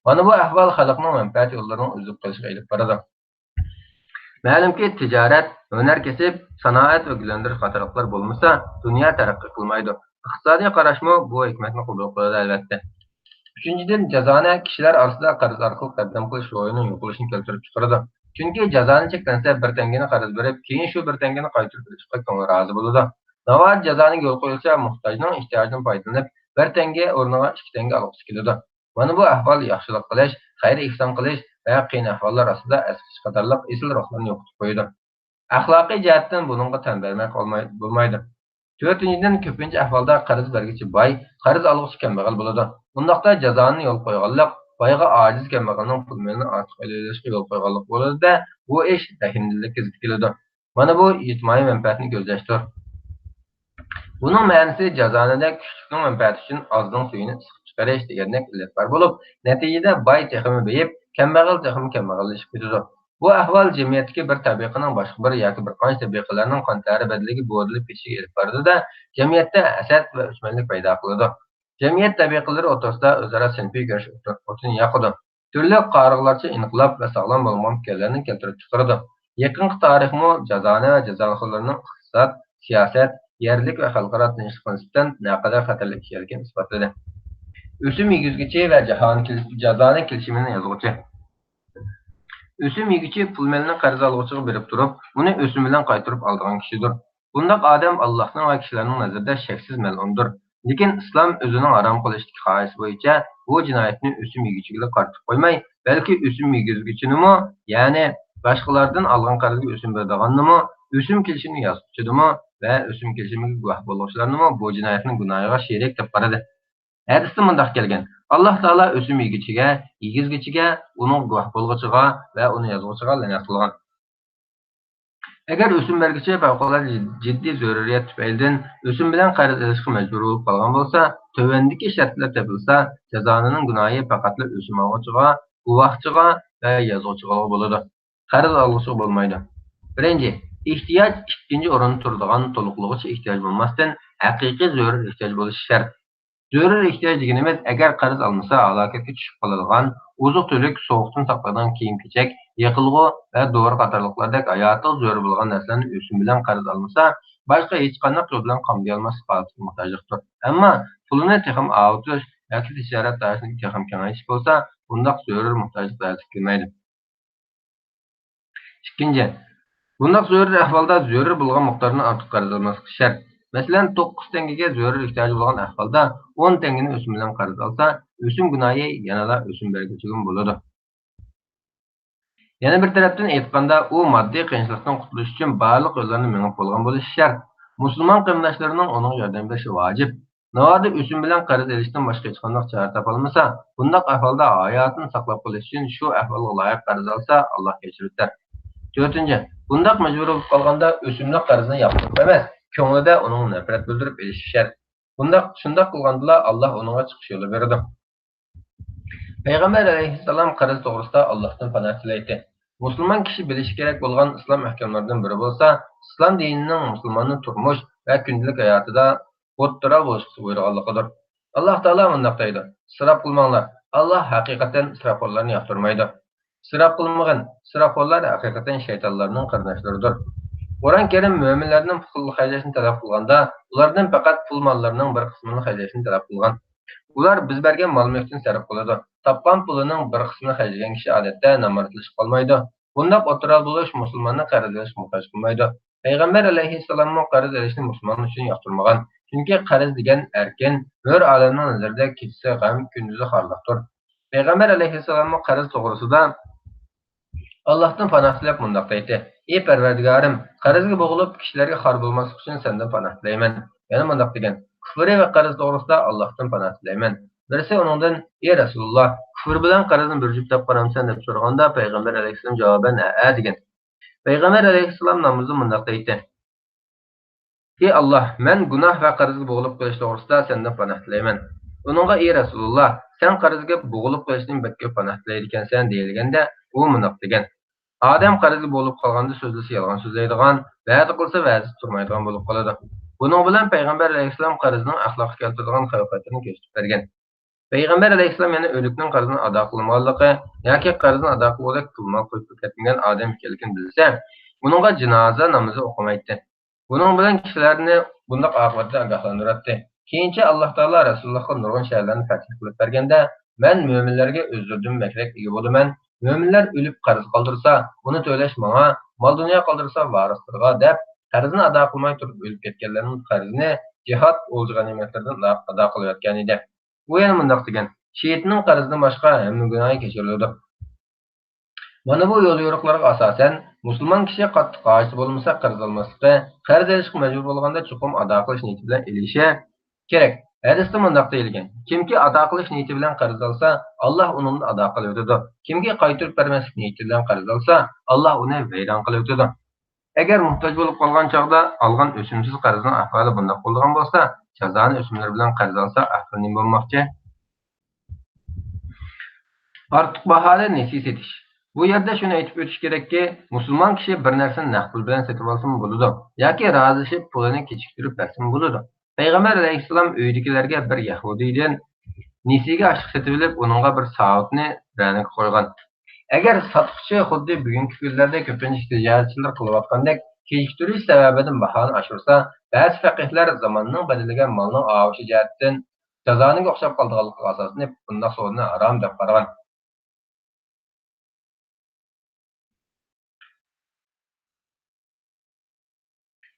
مانا بۇ ئەھۋال خەلقنىڭ مەنپەئەت يوللىرىنىڭ ئۈزۈلۈپ قېلىشىغا ئېلىپ بارىدۇ. مەلۇمكى، تىجارەت، ھۈنەر كەسىپ، سانائەت ۋە گۈللەندۈرۈش قاتارلىقلار بولمىسا، دۇنيا تەرەققىي قىلمايدۇ. ئىقتىسادىي قاراشمۇ بۇ ھېكمەتنى قوبۇل قىلىدۇ، ئەلۋەتتە. ئۈچىنچىدىن، جازانە كىشىلەر ئارىسىدا قەرز ئارقىلىق ياردەم قىلىش روھىنىڭ يوقىلىشىنى كەلتۈرۈپ چىقىرىدۇ. چۈنكى جازانە چەكلەنسە، بىر تەڭگىنى قەرز بېرىپ، كېيىن شۇ بىر تەڭگىنى قايتۇرۇپ بېرىشقا كۆڭلى رازى بولىدۇ. ناۋادا جازانىگە يول قويۇلسا، موھتاجنىڭ ئېھتىياجىدىن پايدىلىنىپ، بىر تەڭگە ئورنىغا ئىككى تەڭگە ئالغۇسى كېلىدۇ. مانا بۇ ئەھۋال ياخشىلىق قىلىش، خەير-ئېھسان قىلىش ۋە قىيىن ئەھۋاللار ئاستىدا ئەسقىتىش قاتارلىق ئېسىل روھلارنى يوقىتىپ قويىدۇ. ئەخلاقىي جەھەتتىن بۇنىڭغا تەن بەرمەي قالماي-، بولمايدۇ. تۆتىنچىدىن، كۆپىنچە ئەھۋالدا قەرز بەرگۈچى باي، قەرز ئالغۇچى كەمبەغەل بولىدۇ. بۇنداقتا جازانى يول قويغانلىق، بايغا ئاجىز كەمبەغەلنىڭ پۇل مېلىنى ئارتۇق ئېلىۋېلىشقا يول قويغانلىق بولىدۇ-دە، بۇ ئىش رەھىمدىللىككە زىت كېلىدۇ. مانا بۇ ئىجتىمائىي مەنپەئەتنى كۆزلەشتۇر. بۇنىڭ مەنىسى جازانىدە كۈچلۈكنىڭ مەنپەئەتى ئۈچۈن ئازنىڭ سۈيىنى ئىسسىتىپ چىقىرىش دېگەندەك ئىللەتلەر بولۇپ، نەتىجىدە باي تېخىمۇ بېيىپ، كەمبەغەل تېخىمۇ كەمبەغەللىشىپ كېتىدۇ. بۇ ئەھۋال جەمئىيەتتىكى بىر تەبىقىنىڭ باشقا بىر ياكى بىر قانچە تەبىقىلەرنىڭ قان تەرى بەدىلىگە بوغۇرۇلۇپ كېتىشىگە ئېلىپ بارىدۇ-دە، جەمئىيەتتە ھەسەت ۋە ئۆچمەنلىك پەيدا قىلىدۇ. جەمئىيەت تەبىقىلىرى ئوتتۇرىسىدا ئۆزئارا سىنىپىي كۈرەش ئوتىنى ياقىدۇ. تۈرلۈك قارىغۇلارچە ئىنقىلاب ۋە ساغلام بولمىغان پىكىرلەرنى كەلتۈرۈپ چىقىرىدۇ. يېقىنقى تارىخمۇ جازانە ۋە جازانىخورلارنىڭ ئىقتىساد، سىياسەت، يەرلىك ۋە خەلقئارا تىنچلىققا نىسبەتەن نەقەدەر خەتەرلىك ئىكەنلىكىنى ئىسپاتلىدى. ئۆسۈم يېگۈزگۈچى ۋە جاھان كېلىش-، جازانە كېلىشىمىنى يازغۇچى. ئۆسۈم يېگۈچى پۇل مېلىنى قەرز ئالغۇچىغا بېرىپ تۇرۇپ، ئۇنى ئۆسۈم بىلەن قايتۇرۇپ ئالىدىغان كىشىدۇر. بۇنداق ئادەم ئاللاھنىڭ ۋە كىشىلەرنىڭ نەزىرىدە شەكسىز مەلئۇندۇر. لېكىن ئىسلام ئۆزىنىڭ ھارام قىلىشتىكى خاھىشى بويىچە بۇ جىنايەتنى ئۆسۈم يېگۈچىگىلا قارىتىپ قويماي، بەلكى ئۆسۈم يېگۈزگۈچىنىمۇ، يەنى باشقىلاردىن ئالغان قەرزگە ئۆسۈم بېرىدىغاننىمۇ، ئۆسۈم كېلىشىنى يازغۇچىنىمۇ ۋە ئۆسۈم كېلىشىمىگە گۇۋاھ بولغۇچىلارنىمۇ بۇ جىنايەتنىڭ گۇناھىغا شېرىك دەپ قارىدى. ھەدىستە مۇنداق كەلگەن: ئاللاھ تائالا ئۆسۈم يېگۈچىگە، يېگۈزگۈچىگە، ئۇنىڭغا گۇۋاھ بولغۇچىغا ۋە ئۇنى يازغۇچىغا لەنەت قىلغان. ئەگەر ئۆسۈم بەرگۈچى پەۋقۇلئاددە جىددىي زۆرۈرىيەت تۈپەيلىدىن ئۆسۈم بىلەن قەرز ئېلىشقا مەجبۇر بولۇپ قالغان بولسا، تۆۋەندىكى شەرتلەر تېپىلسا، جازانىنىڭ گۇناھى پەقەتلا ئۆسۈم ئالغۇچىغا، گۇۋاھچىغا ۋە يازغۇچىغا بولىدۇ. قەرز ئالغۇچىغا بولمايدۇ. بىرىنچى، ئېھتىياج ئىككىنچى ئورۇندا تۇرىدىغان تولۇقلىغۇچى ئېھتىياج بولماستىن، ھەقىقىي زۆرۈر ئېھتىياج بولۇشى شەرت. زۆرۈر ئېھتىياج دېگىنىمىز، ئەگەر قەرز ئالمىسا، ھالاكەتكە چۈشۈپ قالىدىغان، ئوزۇق-تۈلۈك، سوغۇقتىن ساقلايدىغان كىيىم-كېچەك، يېقىلغۇ ۋە دورا قاتارلىقلاردەك ھاياتىغا زۆرۈر بولغان نەرسىلەرنى ئۆسۈم بىلەن قەرز ئالمىسا، باشقا ھېچقانداق يول بىلەن قامدىيالماسلىق ھالىتىگە موھتاجلىقتۇر. ئەمما پۇلىنى تېخىمۇ ئاۋۇتۇش ياكى تىجارەت دائىرىسىنى تېخىمۇ كېڭەيتىش بولسا، بۇنداق زۆرۈر موھتاجلىق دائىرىسىگە كىرمەيدۇ. ئىككىنچى، بۇنداق زۆرۈر ئەھۋالدا زۆرۈر بولغان مىقداردىن ئارتۇق قەرز ئالماسلىق شەرت. مەسىلەن، توققۇز تەڭگىگە زۆرۈر ئېھتىياجى بولغان ئەھۋالدا ئون تەڭگىنى ئۆسۈم بىلەن قەرز ئالسا، ئۆسۈم گۇناھى يەنىلا ئۆسۈم بەرگۈچىگىمۇ بولىدۇ. يەنە بىر تەرەپتىن ئېيتقاندا، ئۇ ماددىي قىيىنچىلىقتىن قۇتۇلۇش ئۈچۈن بارلىق يوللارنى مېڭىپ بولغان بولۇشى شەرت. مۇسۇلمان قېرىنداشلىرىنىڭ ئۇنىڭغا ياردەم بېرىشى ۋاجىپ. ناۋادا ئۆسۈم بىلەن قەرز ئېلىشتىن باشقا ھېچقانداق چارە تاپالمىسا، بۇنداق ئەھۋالدا ھاياتىنى ساقلاپ قېلىش ئۈچۈن شۇ ئەھۋالغا لايىق قەرز ئالسا، ئاللاھ كەچۈرۈۋېتەر. تۆتىنچى، بۇنداق مەجبۇر بولۇپ قالغاندا ئۆسۈملۈك قەرزنى ياقتۇرۇپ ئەمەس، كۆڭلىدە ئۇنىڭغا نەپرەت بىلدۈرۈپ ئېلىشى شەرت. بۇنداق، شۇنداق قىلغاندىلا ئاللاھ ئۇنىڭغا چىقىش يولى بېرىدۇ. پەيغەمبەر ئەلەيھىسسالام قەرز توغرىسىدا ئاللاھتىن پاناھ تىلەيتتى. مۇسۇلمان كىشى بىلىشى كېرەك بولغان ئىسلام ئەھكاملىرىدىن بىرى بولسا، ئىسلام دىنىنىڭ مۇسۇلماننىڭ تۇرمۇش ۋە كۈندىلىك ھاياتىدا ئوتتۇرا بولۇشقا بۇيرۇغانلىقىدۇر. ئاللاھ تائالا مۇنداق دەيدۇ: «ئىسراپ قىلماڭلار، ئاللاھ ھەقىقەتەن ئىسراپخورلارنى ياقتۇرمايدۇ.» ئىسراپ قىلمىغىن، ئىسراپخورلار ھەقىقەتەن شەيتانلارنىڭ قېرىنداشلىرىدۇر. قۇرئان كەرىم مۆمىنلەردىن پۇل خەجلەشنى تەلەپ قىلغاندا، ئۇلاردىن پەقەت پۇل ماللىرىنىڭ بىر قىسمىنى خەجلەشنى تەلەپ قىلغان. ئۇلار بىز بەرگەن مال-مۈلۈكتىن سەرپ قىلىدۇ. تاپقان پۇلىنىڭ بىر قىسمىنى خەجلىگەن كىشى ئادەتتە نامراتلىشىپ قالمايدۇ. بۇنداق ئوتتۇرا بولۇش مۇسۇلماننى قەرز ئېلىشقا موھتاج قىلمايدۇ. پەيغەمبەر ئەلەيھىسسالاممۇ قەرز ئېلىشنى مۇسۇلمان ئۈچۈن ياقتۇرمىغان. چۈنكى قەرز دېگەن ئەركىن، ھۆر ئالەمنىڭ نەزىرىدە كېچىسى غەم، كۈندۈزى خارلىقتۇر. پەيغەمبەر ئەلەيھىسسالاممۇ قەرز توغرىسىدا ئاللاھتىن پاناھ تىلەپ مۇنداق دەيتتى: «ئى پەرۋەردىگارىم، قەرزگە بوغۇلۇپ، كىشىلەرگە خار بولماسلىق ئۈچۈن سەندىن پاناھ تىلەيمەن.» يەنە مۇنداق دېگەن: «كۇفرى ۋە قەرز توغرىسىدا ئاللاھتىن پاناھ تىلەيمەن.» بىرسى ئۇنىڭدىن: «ئى رەسۇلۇللاھ، كۇفر بىلەن قەرزنى بىر جۈپ دەپ قارامسەن؟» دەپ سورىغاندا، پەيغەمبەر ئەلەيھىسسالام جاۋابەن: «ھەئە» دېگەن. پەيغەمبەر ئەلەيھىسسالام نامىزىدا مۇنداق دەيتتى: «ئى ئاللاھ، مەن گۇناھ ۋە قەرزگە بوغۇلۇپ قېلىش توغرىسىدا سەندىن پاناھ تىلەيمەن.» ئۇنىڭغا: «ئى رەسۇلۇللاھ، سەن قەرزگە بوغۇلۇپ قېلىشتىن بەك كۆپ پاناھ تىلەيدىكەنسەن» دېيىلگەندە، ئۇ مۇنداق دېگەن: «ئادەم قەرزگە بوغۇلۇپ قالغاندا سۆزلىسە يالغان سۆزلەيدىغان، ۋەدە قىلسا ۋەدىسى تۇرمايدىغان بولۇپ قالىدۇ.» بۇنىڭ بىلەن پەيغەمبەر ئەلەيھىسسالام قەرزنىڭ ئەخلاققا كەلتۈرىدىغان خەۋپ-خەتىرىنى كۆرسىتىپ بەرگەن. پەيغەمبەر ئەلەيھىسسالام يەنە ئۆلۈكنىڭ قەرزىنى ئادا قىلمىغانلىقى ياكى قەرزىنى ئادا قىلغۇدەك پۇل-مال قويۇپ كەتمىگەن ئادەم ئىكەنلىكىنى بىلسە، ئۇنىڭغا جىنازا نامىزى ئوقۇمايتتى. بۇنىڭ بىلەن كىشىلەرنى بۇنداق ئاقىۋەتتىن ئاگاھلاندۇراتتى. كېيىنچە ئاللاھ تائالا رەسۇلۇللاھقا نۇرغۇن شەھەرلەرنى پەتھ قىلىپ بەرگەندە، مەن مۆمىنلەرگە ئۆزلىرىدىن بەكرەك ئىگە بولىمەن. مۆمىنلەر ئۆلۈپ قەرز قالدۇرسا، ئۇنى تۆلەش ماڭا، مال-دۇنيا قالدۇرسا ۋارىسلىرىغا دەپ، قەرزنى ئادا قىلماي تۇرۇپ ئۆلۈپ كەتكەنلەرنىڭ قەرزىنى جىھاد ئولجا غەنىيمەتلىرىدىن ئادا قىلىۋەتكەن ئىدى. ئۇ يەنە مۇنداق دېگەن: «شېھىتنىڭ قەرزىدىن باشقا ھەممە گۇناھى كەچۈرۈلىدۇ.» مانا بۇ يول يورۇقلارغا ئاساسەن، مۇسۇلمان كىشى قاتتىق ھاجىتى بولمىسا قەرز ئالماسلىقى، قەرز ئېلىشقا مەجبۇر بولغاندا چوقۇم ئادا قىلىش نىيىتى بىلەن ئېلىشى كېرەك. ھەدىستە مۇنداق دېيىلگەن: «كىمكى ئادا قىلىش نىيىتى بىلەن قەرز ئالسا، ئاللاھ ئۇنىڭدىن ئادا قىلىۋېتىدۇ. كىمكى قايتۇرۇپ بەرمەسلىك نىيىتى بىلەن قەرز ئالسا، ئاللاھ ئۇنى ۋەيران قىلىۋېتىدۇ.» ئەگەر موھتاج بولۇپ قالغان چاغدا ئالغان ئۆسۈمسىز قەرزنىڭ ئەھۋالى بۇنداق بولىدىغان بولسا، جازانى ئۆسۈملىرى بىلەن قەرز ئالسا ئەھۋالى نېمە بولماقچى؟ ئارتۇق باھادا نېسى سېتىش. بۇ يەردە شۇنى ئېيتىپ ئۆتۈش كېرەككى، مۇسۇلمان كىشى بىر نەرسىنى نەق پۇل بىلەن سېتىۋالسىمۇ بولىدۇ ياكى رازىلىشىپ پۇلىنى كېچىكتۈرۈپ بەرسىمۇ بولىدۇ. پەيغەمبەر ئەلەيھىسسالام ئۆيىدىكىلەرگە بىر يەھۇدىيدىن نېسىگە ئاشلىق سېتىۋېلىپ، ئۇنىڭغا بىر ساۋۇتنى رەنىگە قويغان. ئەگەر ساتقۇچى خۇددى بۈگۈنكى كۈنلەردە كۆپىنچە تىجارەتچىلەر قىلىۋاتقاندەك كېچىكتۈرۈش سەۋەبىدىن باھانى ئاشۇرسا، بەزى پەقىھلەر زاماننىڭ بەدىلىگە مالنىڭ ئاۋۇشى جەھەتتىن جازانىگە ئوخشاپ قالىدىغانلىقىغا ئاساسلىنىپ، بۇنداق سودىنى ھارام دەپ قارىغان.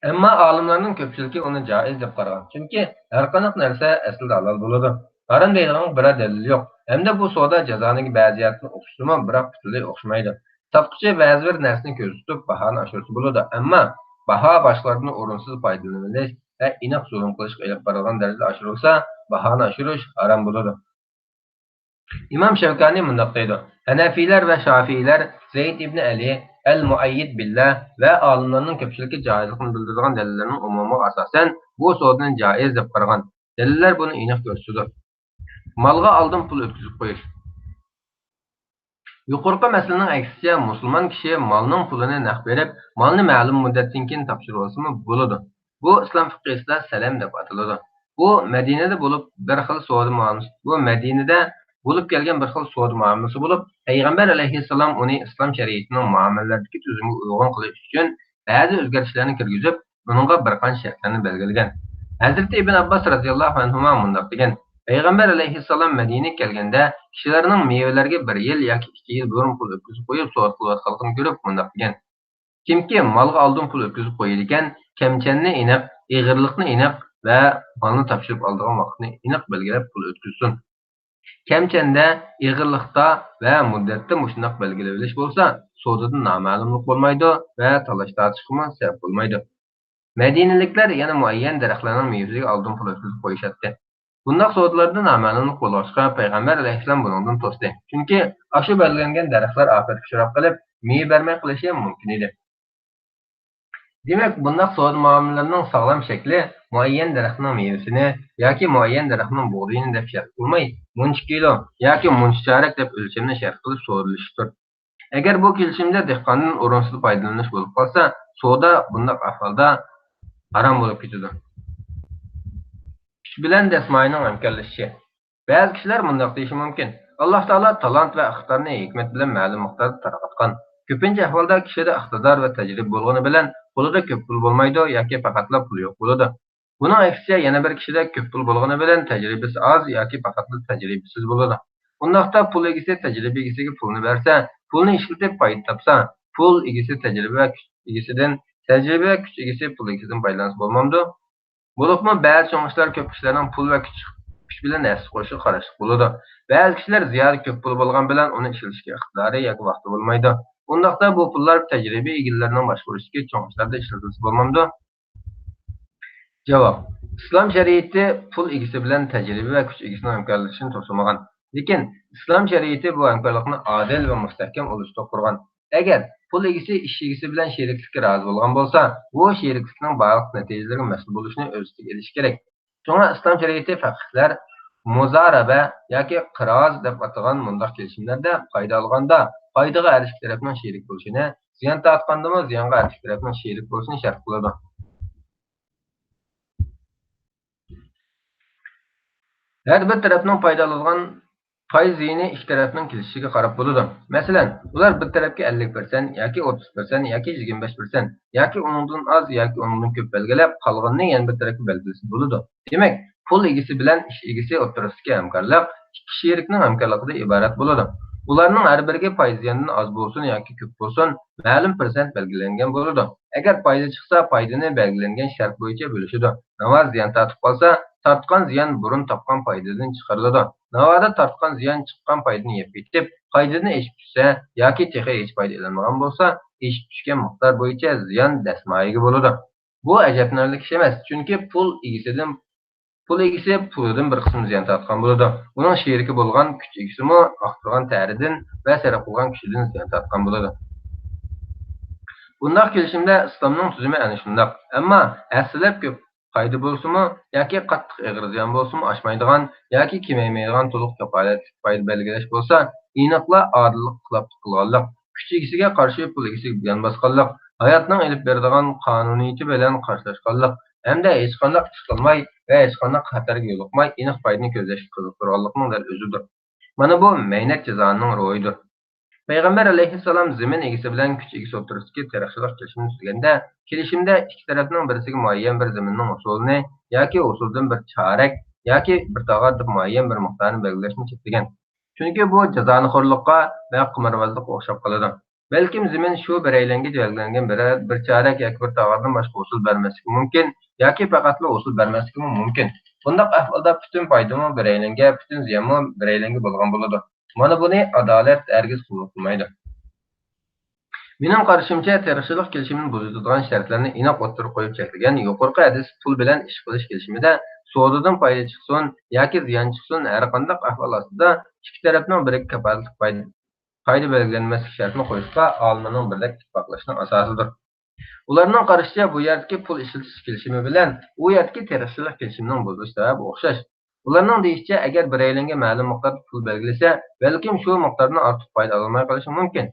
ئەمما ئالىملارنىڭ كۆپچىلىكى ئۇنى جائىز دەپ قارىغان. چۈنكى ھەرقانداق نەرسە ئەسلىدە ھالال بولىدۇ. ھارام دەيدىغان بىرەر دەلىل يوق. ھەمدە بۇ سودا جازانىگە بەزى جەھەتتىن ئوخشىسىمۇ، بىراق پۈتۈنلەي ئوخشىمايدۇ. ساتقۇچى بەزى بىر نەرسىنى كۆزدە تۇتۇپ باھانى ئاشۇرسا بولىدۇ. ئەمما باھا باشقىلاردىن ئورۇنسىز پايدىلىنىۋېلىش ۋە ئېنىق زۇلۇم قىلىشقا ئېلىپ بارىدىغان دەرىجىدە ئاشۇرۇلسا، باھانى ئاشۇرۇش ھارام بولىدۇ. ئىمام شەۋكانى مۇنداق دەيدۇ: ھەنەفىيلەر ۋە شافىئىيلەر زەيد ئىبنى ئەلى، ئەل مۇئەييىد بىللا ۋە ئالىملارنىڭ كۆپچىلىكى جائىزلىقىنى بىلدۈرىدىغان دەلىللەرنىڭ ئومۇمىغا ئاساسەن، بۇ سودىنى جائىز دەپ قارىغان. دەلىللەر بۇنى ئېنىق كۆرسىتىدۇ. مالغا ئالدىن پۇل ئۆتكۈزۈپ قويۇش. يۇقىرىقى مەسىلىنىڭ ئەكسىچە، مۇسۇلمان كىشى مالنىڭ پۇلىنى نەق بېرىپ، مالنى مەلۇم مۇددەتتىن كېيىن تاپشۇرۇۋالسىمۇ بولىدۇ. بۇ ئىسلام فىقھىسىدا سەلەم دەپ ئاتىلىدۇ. بۇ مەدىنىدە بولۇپ بىر خىل سودا مۇئامىلىسى، بۇ مەدىنىدە بولۇپ كەلگەن بىر خىل سودا مۇئامىلىسى بولۇپ، پەيغەمبەر ئەلەيھىسسالام ئۇنى ئىسلام شەرىئىتىنىڭ مۇئامىلىلەردىكى تۈزۈمىگە ئۇيغۇن قىلىش ئۈچۈن بەزى ئۆزگەرتىشلەرنى كىرگۈزۈپ، ئۇنىڭغا بىر قانچە شەرتلەرنى بەلگىلىگەن. ھەزرىتى ئىبن ئابباس رەزىياللاھۇ ئەنھۇما مۇنداق دېگەن: پەيغەمبەر ئەلەيھىسسالام مەدىنىگە كەلگەندە، كىشىلەرنىڭ مېۋىلەرگە بىر يىل ياكى ئىككى يىل بۇرۇن پۇل ئۆتكۈزۈپ قويۇپ سودا قىلىۋاتقانلىقىنى كۆرۈپ مۇنداق دېگەن: كىمكى مالغا ئالدىن پۇل ئۆتكۈزۈپ قويىدىكەن، كەمچەننى ئېنىق، ئېغىرلىقنى ئېنىق ۋە مالنى تاپشۇرۇپ ئالىدىغان ۋاقىتنى ئېنىق بەلگىلەپ پۇل ئۆتكۈزسۇن. كەمچەندە، ئېغىرلىقتا ۋە مۇددەتتە مۇشۇنداق بەلگىلىۋېلىش بولسا، سودىدا نامەلۇملۇق بولمايدۇ ۋە تالاش-تارتىشقىمۇ سەۋەب بولمايدۇ. مەدىنىلىكلەر يەنە مۇئەييەن دەرەخلەرنىڭ مېۋىسىگە ئالدىن پۇل ئۆتكۈزۈپ قويۇشاتتى. بۇنداق سودىلاردا نامەلۇملۇق بولغاچقا، پەيغەمبەر ئەلەيھىسسالام بۇنىڭدىن توستى. چۈنكى ئاشۇ بەلگىلەنگەن دەرەخلەر ئاپەتكە ئۇچراپ قېلىپ، مېۋە بەرمەي قېلىشى مۇمكىن ئىدى. دېمەك، بۇنداق سودا مۇئامىلىلىرىنىڭ ساغلام شەكلى مۇئەييەن دەرەخنىڭ مېۋىسىنى ياكى مۇئەييەن دەرەخنىڭ بۇغدىيىنى دەپ شەرت قىلماي، مۇنچە كىلو ياكى مۇنچە چارەك دەپ ئۆلچەمنى شەرت قىلىپ سودىلىشىشتۇر. ئەگەر بۇ كېلىشىمدە دېھقاندىن ئورۇنسىز پايدىلىنىش بولۇپ قالسا، سودا بۇنداق ئەھۋالدا ھارام بولۇپ كېتىدۇ. كۈچ بىلەن دەسمايىنىڭ ھەمكارلىشىشى. بەزى كىشىلەر مۇنداق دېيىشى مۇمكىن، ئاللا تائالا تالانت ۋە ئىقتىدارنى ھېكمەت بىلەن مەلۇم مىقداردا تارقاتقان. كۆپىنچە ئەھۋالدا كىشىدە ئىقتىدار ۋە تەجرىبە بولغىنى بىلەن قولىدا كۆپ پۇل بولمايدۇ ياكى پەقەتلا پۇل يوق بولىدۇ. بۇنىڭ ئەكسىچە، يەنە بىر كىشىدە كۆپ پۇل بولغىنى بىلەن تەجرىبىسى ئاز ياكى پەقەتلا تەجرىبىسىز بولىدۇ. ئۇنداقتا پۇل ئىگىسى تەجرىبە ئىگىسىگە پۇلنى بەرسە، پۇلنى ئىشلىتىپ پايدا تاپسا، پۇل ئىگىسى تەجرىبە ۋە كۈچ ئىگىسىدىن، تەجرىبە ۋە كۈچ ئىگىسى پۇل ئىگىسىدىن پايدىلانسا بولمامدۇ؟ بولۇپمۇ بەزى چوڭ ئىشلار كۆپ كىشىلەرنىڭ پۇل ۋە كۈچ، كۈچ بىلەن ھەسسە قوشۇشىغا قاراشلىق بولىدۇ. بەزى كىشىلەر زىيادە كۆپ پۇلى بولغان بىلەن ئۇنى ئىشلىتىشكە ئىقتىدارى ياكى ۋاقتى بولمايدۇ. ئۇنداقتا بۇ پۇللار تەجرىبە ئىگىلىرىنىڭ باشقۇرۇشىدىكى چوڭ ئىشلاردا ئىشلىتىلسە بولمامدۇ؟ جاۋاب. ئىسلام شەرىئىتى پۇل ئىگىسى بىلەن تەجرىبە ۋە كۈچ ئىگىسىنىڭ ھەمكارلىشىشىنى توسىمىغان. لېكىن ئىسلام شەرىئىتى بۇ ھەمكارلىقنى ئادىل ۋە مۇستەھكەم ئۇلىشىدا قۇرغان. ئەگەر پۇل ئىگىسى ئىش ئىگىسى بىلەن شېرىكلىككە رازى بولغان بولسا، بۇ شېرىكلىكنىڭ بارلىق نەتىجىلىرىگە مەسئۇل بولۇشىنى ئۆز ئۈستىگە ئېلىشى كېرەك. شۇڭا ئىسلام شەرىئىتى پەقىھلەر مۇزارەبە ياكى قىراز دەپ ئاتىغان مۇنداق كېلىشىملەردە پايدا ئالغاندا، پايدىغا ھەر ئىككى تەرەپنىڭ شېرىك بولۇشىنى، زىيان تارتقاندىمۇ زىيانغا ھەر ئىككى تەرەپنىڭ شېرىك بولۇشىنى شەرت قىلىدۇ. ھەر بىر تەرەپنىڭ پايدا ئالىدىغان پاي زىيىنى ئىككى تەرەپنىڭ كېلىشىشىگە قاراپ بولىدۇ. مەسىلەن، ئۇلار بىر تەرەپكە ئەللىك پىرسەنت ياكى ئوتتۇز پىرسەنت ياكى يىگىرمە بەش پىرسەنت ياكى ئۇنىڭدىن ئاز ياكى ئۇنىڭدىن كۆپ بەلگىلەپ، قالغىنىنى يەنە بىر تەرەپكە بەلگىلىسە بولىدۇ. دېمەك، پۇل ئىگىسى بىلەن ئىش ئىگىسى ئوتتۇرىسىدىكى ھەمكارلىق ئىككى شېرىكنىڭ ھەمكارلىقىدىن ئىبارەت بولىدۇ. ئۇلارنىڭ ھەر بىرىگە پاي زىياندىن ئاز بولسۇن ياكى كۆپ بولسۇن، مەلۇم پىرسەنت بەلگىلەنگەن بولىدۇ. ئەگەر پايدا چىقسا، پايدىنى بەلگىلەنگەن شەرت بويىچە بۆلۈشىدۇ. ناۋادا زىيان تارتىپ قالسا، تارتقان زىيان بۇرۇن تاپقان پايدىدىن چىقىرىلىدۇ. ناۋادا تارتقان زىيان چىققان پايدىنى يەپ كېتىپ، پايدىدىن ئېشىپ چۈشسە ياكى تېخى ھېچ پايدا ئېلىنمىغان بولسا، ئېشىپ چۈشكەن مىقدار بويىچە زىيان دەسمايىگە بولىدۇ. بۇ ئەجەبلىنەرلىك ئىش ئەمەس، چۈنكى پۇل ئىگىسىدىن، پۇل ئىگىسى پۇلىدىن بىر قىسىم زىيان تارتقان بولىدۇ. ئۇنىڭ شېرىكى بولغان كۈچ ئىگىسىمۇ ئاقتۇرغان تەرىدىن ۋە سەرپ قىلغان كۈچىدىن زىيان تارتقان بولىدۇ. بۇنداق كېلىشىمدە ئىسلامنىڭ تۈزۈمى ئەنە شۇنداق. ئەمما ھەسسىلەپ كۆپ پايدا بولسىمۇ ياكى قاتتىق ئېغىر زىيان بولسىمۇ ئاشمايدىغان ياكى كېمەيمەيدىغان تولۇق كاپالەتلىك پايدا بەلگىلەش بولسا، ئېنىقلا ئادىللىققا خىلاپلىق قىلغانلىق، كۈچ ئىگىسىگە قارشى پۇل ئىگىسىگە بۇيان باسقانلىق، ھاياتنىڭ ئېلىپ بېرىدىغان قانۇنىيىتى بىلەن قارشىلاشقانلىق ھەمدە ھېچقانداق ئىش قىلماي ۋە ھېچقانداق خەتەرگە يولۇقماي ئېنىق پايدىنى كۆزلەشكە قىزىقتۇرغانلىقنىڭ دەل ئۆزىدۇر. مانا بۇ مەينەت جازانىڭ روھىدۇر. پەيغەمبەر ئەلەيھىسسالام زېمىن ئىگىسى بىلەن كۈچ ئىگىسى ئوتتۇرىسىدىكى تېرىقچىلىق كېلىشىمىنى تۈزگەندە، كېلىشىمدە ئىككى تەرەپنىڭ بىرسىگە مۇئەييەن بىر زېمىننىڭ ھوسۇلىنى ياكى ھوسۇلدىن بىر چارەك ياكى بىر تاغار دەپ مۇئەييەن بىر مىقدارنى بەلگىلەشنى چەكلىگەن. چۈنكى بۇ جازانىخورلۇققا ۋە قىمارۋازلىققا ئوخشاپ قالىدۇ. بەلكىم زېمىن شۇ بىرەيلەنگە بەلگىلەنگەن بىرەر بىر چارەك ياكى بىر تاغاردىن باشقا ھوسۇل بەرمەسلىكى مۇمكىن ياكى پەقەتلا ھوسۇل بەرمەسلىكىمۇ مۇمكىن. بۇنداق ئەھۋالدا پۈتۈن پايدىمۇ بىرەيلەنگە، پۈتۈن زىيانمۇ بىرەيلەنگە بولغان بولىدۇ. مانا بۇنى ئادالەت ھەرگىز قوبۇل قىلمايدۇ. مېنىڭ قارىشىمچە، تېرىقچىلىق كېلىشىمىنى بۇزىدىغان شەرتلەرنى ئېنىق ئوتتۇرىغا قويۇپ چەكلىگەن يۇقىرىقى ھەدىس پۇل بىلەن ئىش قىلىش كېلىشىمىدە سودىدىن پايدا چىقسۇن ياكى زىيان چىقسۇن، ھەرقانداق ئەھۋال ئاستىدا ئىككى تەرەپنىڭ بىرىگە كاپالەتلىك پايدا، پايدا بەلگىلەنمەسلىك شەرتىنى قويۇشقا ئالىملارنىڭ بىردەك ئىتتىپاقلىشىشىنىڭ ئاساسىدۇر. ئۇلارنىڭ قارىشىچە، بۇ يەردىكى پۇل ئىشلىتىش كېلىشىمى بىلەن ئۇ يەردىكى تېرىقچىلىق كېلىشىمىنىڭ بۇزۇلۇش سەۋەبى ئوخشاش. ئۇلارنىڭ دېيىشىچە، ئەگەر بىرەيلەنگە مەلۇم مىقداردا پۇل بەلگىلىسە، بەلكىم شۇ مىقداردىن ئارتۇق پايدا ئالالماي قېلىشى مۇمكىن.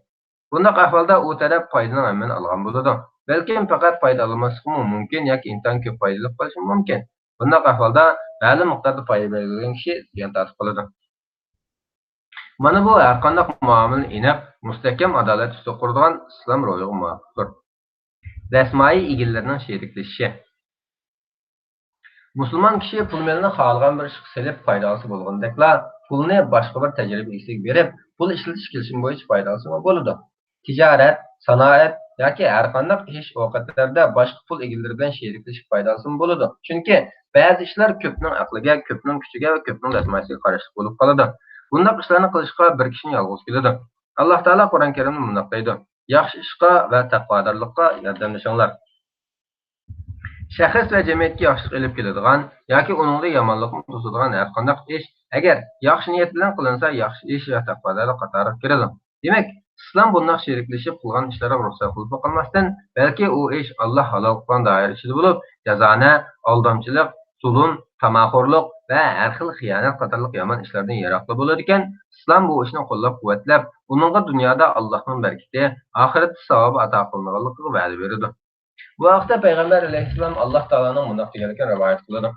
بۇنداق ئەھۋالدا ئۇ تەرەپ پايدىنىڭ ھەممىنى ئالغان بولىدۇ. بەلكىم پەقەت پايدا ئالالماسلىقىمۇ مۇمكىن ياكى ئىنتايىن كۆپ پايدا ئېلىپ قېلىشىمۇ مۇمكىن. بۇنداق ئەھۋالدا مەلۇم مىقداردا پايدا بەلگىلىگەن كىشى زىيان تارتىپ قالىدۇ. مانا بۇ ھەرقانداق مۇئامىلىنى ئېنىق، مۇستەھكەم ئادالەت ئۈستىدە قۇرۇلغان ئىسلام روھىغا مۇۋاپىقتۇر. دەسمايە ئىگىلىرىنىڭ شېرىكلىشىشى. مۇسۇلمان كىشى پۇل مېلىنى خالىغان بىر ئىشقا سېلىپ پايدا ئالسا بولغىنىدەكلا، پۇلنى باشقا بىر تەجرىبە ئىگىسىگە بېرىپ، پۇل ئىشلىتىش كېلىشىمى بويىچە پايدا ئالسىمۇ بولىدۇ. تىجارەت، سانائەت ياكى ھەرقانداق ئىش ئۇ قەدەردە باشقا پۇل ئىگىلىرى بىلەن شېرىكلىشىپ پايدا ئالسىمۇ بولىدۇ. چۈنكى بەزى ئىشلار كۆپنىڭ ئەقلىگە، كۆپنىڭ كۈچىگە ۋە كۆپنىڭ دەسمايىسىگە قاراشلىق بولۇپ قالىدۇ. بۇنداق ئىشلارنى قىلىشقا بىر كىشىنى يالغۇز كېلىدۇ. ئاللا تائالا قۇرئان كەرىمدە مۇنداق دەيدۇ: ياخشى ئىشقا ۋە تەقۋادارلىققا ياردەملىشىڭلار. شەخس ۋە جەمئىيەتكە ياخشىلىق ئېلىپ كېلىدىغان ياكى ئۇنىڭدا يامانلىقنى توسىدىغان ھەرقانداق ئىش، ئەگەر ياخشى نىيەت بىلەن قىلىنسا، ياخشى ئىش ۋە تەقۋادارلىق قاتارىغا كىرىدۇ. دېمەك، ئىسلام بۇنداق شېرىكلىشىپ قىلغان ئىشلارغا رۇخسەت قىلىپلا قالماستىن، بەلكى ئۇ ئىش ئاللا ھالال قىلغان دائىرە ئىچىدە بولۇپ، جازانە، ئالدامچىلىق، زۇلۇم، تاماخورلۇق ۋە ھەر خىل خىيانەت قاتارلىق يامان ئىشلاردىن يىراقلا بولىدىكەن، ئىسلام بۇ ئىشنى قوللاپ-قۇۋۋەتلەپ، ئۇنىڭغا دۇنيادا ئاللاھنىڭ بەرىكىتى، ئاخىرەتتە ساۋابى ئاتا قىلىنىدىغانلىقىغا ۋەدە بېرىدۇ. بۇ ھەقتە پەيغەمبەر ئەلەيھىسسالام ئاللاھ تائالانىڭ مۇنداق دېگەنلىكىنى رىۋايەت قىلىدۇ: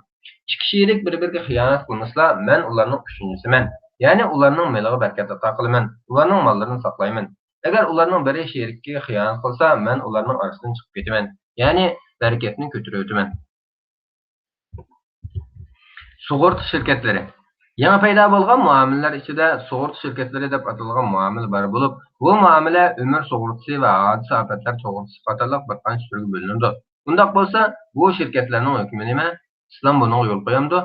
«ئىككى شېرىك بىر-بىرىگە خىيانەت قىلمىسىلا، مەن ئۇلارنىڭ ئۈچىنچىسىمەن، يەنى ئۇلارنىڭ مېلىغا بەرىكەت ئاتا قىلىمەن، ئۇلارنىڭ ماللىرىنى ساقلايمەن. ئەگەر ئۇلارنىڭ بىرى شېرىكىگە خىيانەت قىلسا، مەن ئۇلارنىڭ ئارىسىدىن چىقىپ كېتىمەن، يەنى بەرىكەتنى كۆتۈرۈۋېتىمەن.» سۇغۇرتا شىركەتلىرى. يېڭى پەيدا بولغان مۇئامىلىلەر ئىچىدە سۇغۇرتا شىركەتلىرى دەپ ئاتىلىدىغان مۇئامىلە بار بولۇپ، بۇ مۇئامىلە ئۆمۈر سۇغۇرتىسى ۋە ھادىسە ئاپەتلەر سۇغۇرتىسى قاتارلىق بىر قانچە تۈرگە بۆلۈنىدۇ. بۇنداق بولسا، بۇ شىركەتلەرنىڭ ھۆكمى نېمە؟ ئىسلام بۇنىڭغا يول قويامدۇ؟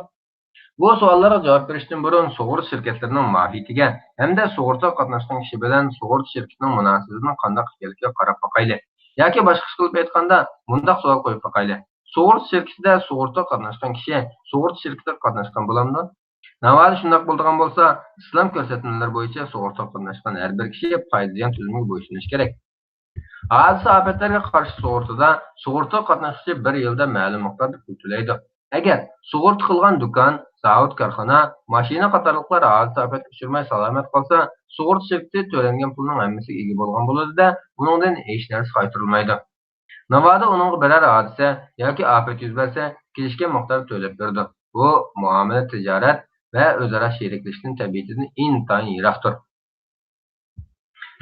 بۇ سوئاللارغا جاۋاب بېرىشتىن بۇرۇن سۇغۇرتا شىركەتلىرىنىڭ ماھىيىتىگە ھەمدە سۇغۇرتىغا قاتناشقان كىشى بىلەن سۇغۇرتا شىركىتىنىڭ مۇناسىۋىتىنىڭ قانداق ئىكەنلىكىگە قاراپ باقايلى. ياكى باشقىچە قىلىپ ئېيتقاندا، مۇنداق سوئال قويۇپ باقايلى. سۇغۇرتا شىركىتىدە سۇغۇرتىغا قاتناشقان كىشى سۇغۇرتا شىركىتىگە قاتناشقان بولامدۇ؟ ناۋادا شۇنداق بولىدىغان بولسا، ئىسلام كۆرسەتمىلىرى بويىچە سۇغۇرتىغا قاتناشقان ھەر بىر كىشى پايدا زىيان تۈزۈمىگە بويسۇنۇشى كېرەك. ھادىسە ئاپەتلەرگە قارشى سۇغۇرتىدا سۇغۇرتىغا قاتناشقۇچى بىر يىلدا مەلۇم مىقداردا پۇل تۆلەيدۇ. ئەگەر سۇغۇرتا قىلغان دۇكان، زاۋۇت، كارخانا، ماشىنا قاتارلىقلار ھادىسە ئاپەتكە ئۇچرىماي سالامەت قالسا، سۇغۇرتا شىركىتى تۆلەنگەن پۇلنىڭ ھەممىسىگە ئىگە بولغان بولىدۇ-دە، ئۇنىڭدىن ھېچ نەرسە قايتۇرۇلمايدۇ. ناۋادا ئۇنىڭغا بىرەر ھادىسە ياكى ئاپەت يۈز بەرسە، كېلىشكەن مىقداردا تۆلەپ بېرىدۇ. بۇ مۇئامىلە تىجارەت ۋە ئۆزئارا شېرىكلىشىشنىڭ تەبىئىتىدىن ئىنتايىن يىراقتۇر.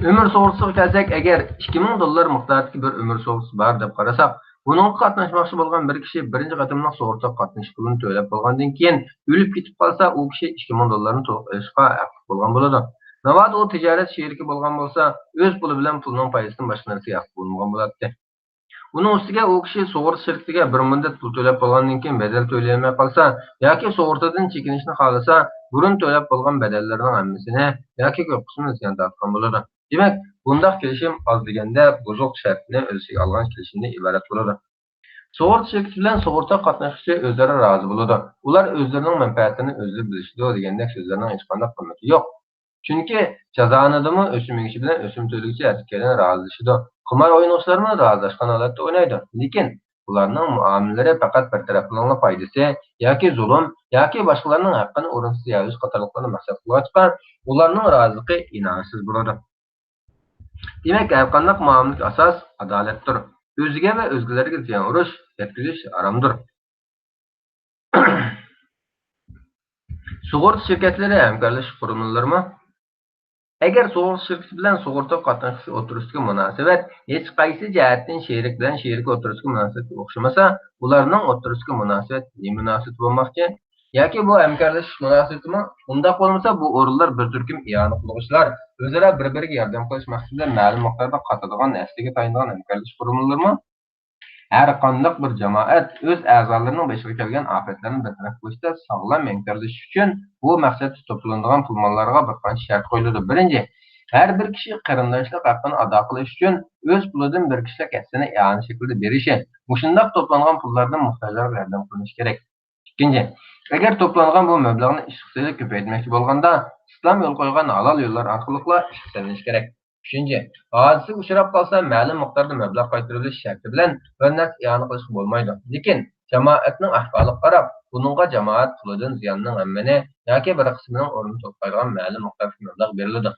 ئۆمۈر سۇغۇرتىسىغا كەلسەك، ئەگەر ئىككى مىڭ دوللار مىقدارىدىكى بىر ئۆمۈر سۇغۇرتىسى بار دەپ قارىساق، بۇنىڭغا قاتناشماقچى بولغان بىر كىشى بىرىنچى قېتىملىق سۇغۇرتىغا قاتنىشىش پۇلىنى تۆلەپ بولغاندىن كېيىن ئۆلۈپ كېتىپ قالسا، ئۇ كىشى ئىككى مىڭ دوللارنى تولۇق ئېلىشقا ھەقلىق بولغان بولىدۇ. ناۋادا ئۇ تىجارەت شېرىكى بولغان بولسا، ئۆز پۇلى بىلەن پۇلنىڭ پايدىسىدىن باشقا نەرسىگە ھەقلىق بولمىغان بولاتتى. ئۇنىڭ ئۈستىگە ئۇ كىشى سۇغۇرتا شىركىتىگە بىر مۇددەت پۇل تۆلەپ بولغاندىن كېيىن بەدەل تۆلىيەلمەي قالسا ياكى سۇغۇرتىدىن چېكىنىشنى خالىسا، بۇرۇن تۆلەپ بولغان بەدەللىرىنىڭ ھەممىسىنى ياكى كۆپ قىسمىنى زىيان تارتقان بولىدۇ. دېمەك، بۇنداق كېلىشىم ئاز دېگەندە بۇزۇق شەرتنى ئۆز ئىچىگە ئالغان كېلىشىمدىن ئىبارەت بولىدۇ. سۇغۇرتا شىركىتى بىلەن سۇغۇرتا قاتناشقۇچى ئۆزئارا رازى بولىدۇ. ئۇلار ئۆزلىرىنىڭ مەنپەئەتىنى ئۆزلىرى بىلىشىدۇ دېگەندەك سۆزلەرنىڭ ھېچقانداق قىممىتى يوق. چۈنكى جازانىدىمۇ ئۆسۈم يېگۈچى بىلەن ئۆسۈم تۆلىگۈچى ھەر ئىككىيلەن رازىلىشىدۇ. قىمار ئوينىغۇچىلارمۇ رازىلاشقان ھالەتتە ئوينايدۇ. لېكىن ئۇلارنىڭ مۇئامىلىلىرى پەقەت بىر تەرەپلىمىلا پايدىسى ياكى زۇلۇم ياكى باشقىلارنىڭ ھەققىنى ئورۇنسىز يەۋېلىش قاتارلىقلارنى مەقسەت قىلغاچقا، ئۇلارنىڭ رازىلىقى ئىناۋەتسىز بولىدۇ. دېمەك، ھەرقانداق مۇئامىلىدىكى ئاساس ئادالەتتۇر. ئۆزىگە ۋە ئۆزگىلەرگە زىيان ئۇرۇش، يەتكۈزۈش ھارامدۇر. سۇغۇرتا شىركەتلىرى ھەمكارلىشىش قۇرۇلمىلىرىمۇ؟ ئەگەر سۇغۇرتا شىركىتى بىلەن سۇغۇرتا قاتناشقۇچى ئوتتۇرىسىدىكى مۇناسىۋەت ھېچقايسى جەھەتتىن شېرىك بىلەن شېرىك ئوتتۇرىسىدىكى مۇناسىۋەتكە ئوخشىمىسا، ئۇلارنىڭ ئوتتۇرىسىدىكى مۇناسىۋەت نېمە مۇناسىۋەت بولماقچى؟ ياكى بۇ ھەمكارلىشىش مۇناسىۋىتىمۇ؟ ئۇنداق بولمىسا، بۇ ئورۇنلار بىر تۈركۈم ئىئانە قىلغۇچىلار ئۆزئارا بىر-بىرىگە ياردەم قىلىش مەقسىتىدە مەلۇم مىقداردا قاتىدىغان ھەسسىگە تايىنىدىغان ھەمكارلىشىش قۇرۇلمىلىرىمۇ؟ ھەر قانداق بىر جامائەت ئۆز ئەزالىرىنىڭ بېشىغا كەلگەن ئاپەتلەرنى بىر تەرەپ قىلىشتا ساغلام ھەمكارلىشىش ئۈچۈن بۇ مەقسەتتە توپلىنىدىغان پۇل ماللارغا بىر قانچە شەرت قويۇلىدۇ. بىرىنچى، ھەر بىر كىشى قېرىنداشلىق ھەققىنى ئادا قىلىش ئۈچۈن ئۆز پۇلىدىن بىر كىشىلىك ھەسسىنى ئىئانە شەكلىدە بېرىشى، مۇشۇنداق توپلانغان پۇللاردىن موھتاجلارغا ياردەم قىلىنىشى كېرەك. ئىككىنچى، ئەگەر توپلانغان بۇ مەبلەغنى ئىشقا سېلىپ كۆپەيتمەكچى بولغاندا، ئىسلام يول قويغان ھالال يوللار ئارقىلىقلا ئىشقا سېلىنىشى كېرەك. ئۈچىنچى، ھادىسىگە ئۇچراپ قالسا، مەلۇم مىقداردا مەبلەغ قايتۇرۇۋېلىش شەرتى بىلەن بىر نەرسە ئىئانە قىلىشقا بولمايدۇ. لېكىن جامائەتنىڭ ئەھۋالىغا قاراپ، بۇنىڭغا جامائەت پۇلىدىن زىياننىڭ ھەممىنى ياكى بىر قىسمىنىڭ ئورنىنى توپلايدىغان مەلۇم مىقداردا مەبلەغ بېرىلىدۇ.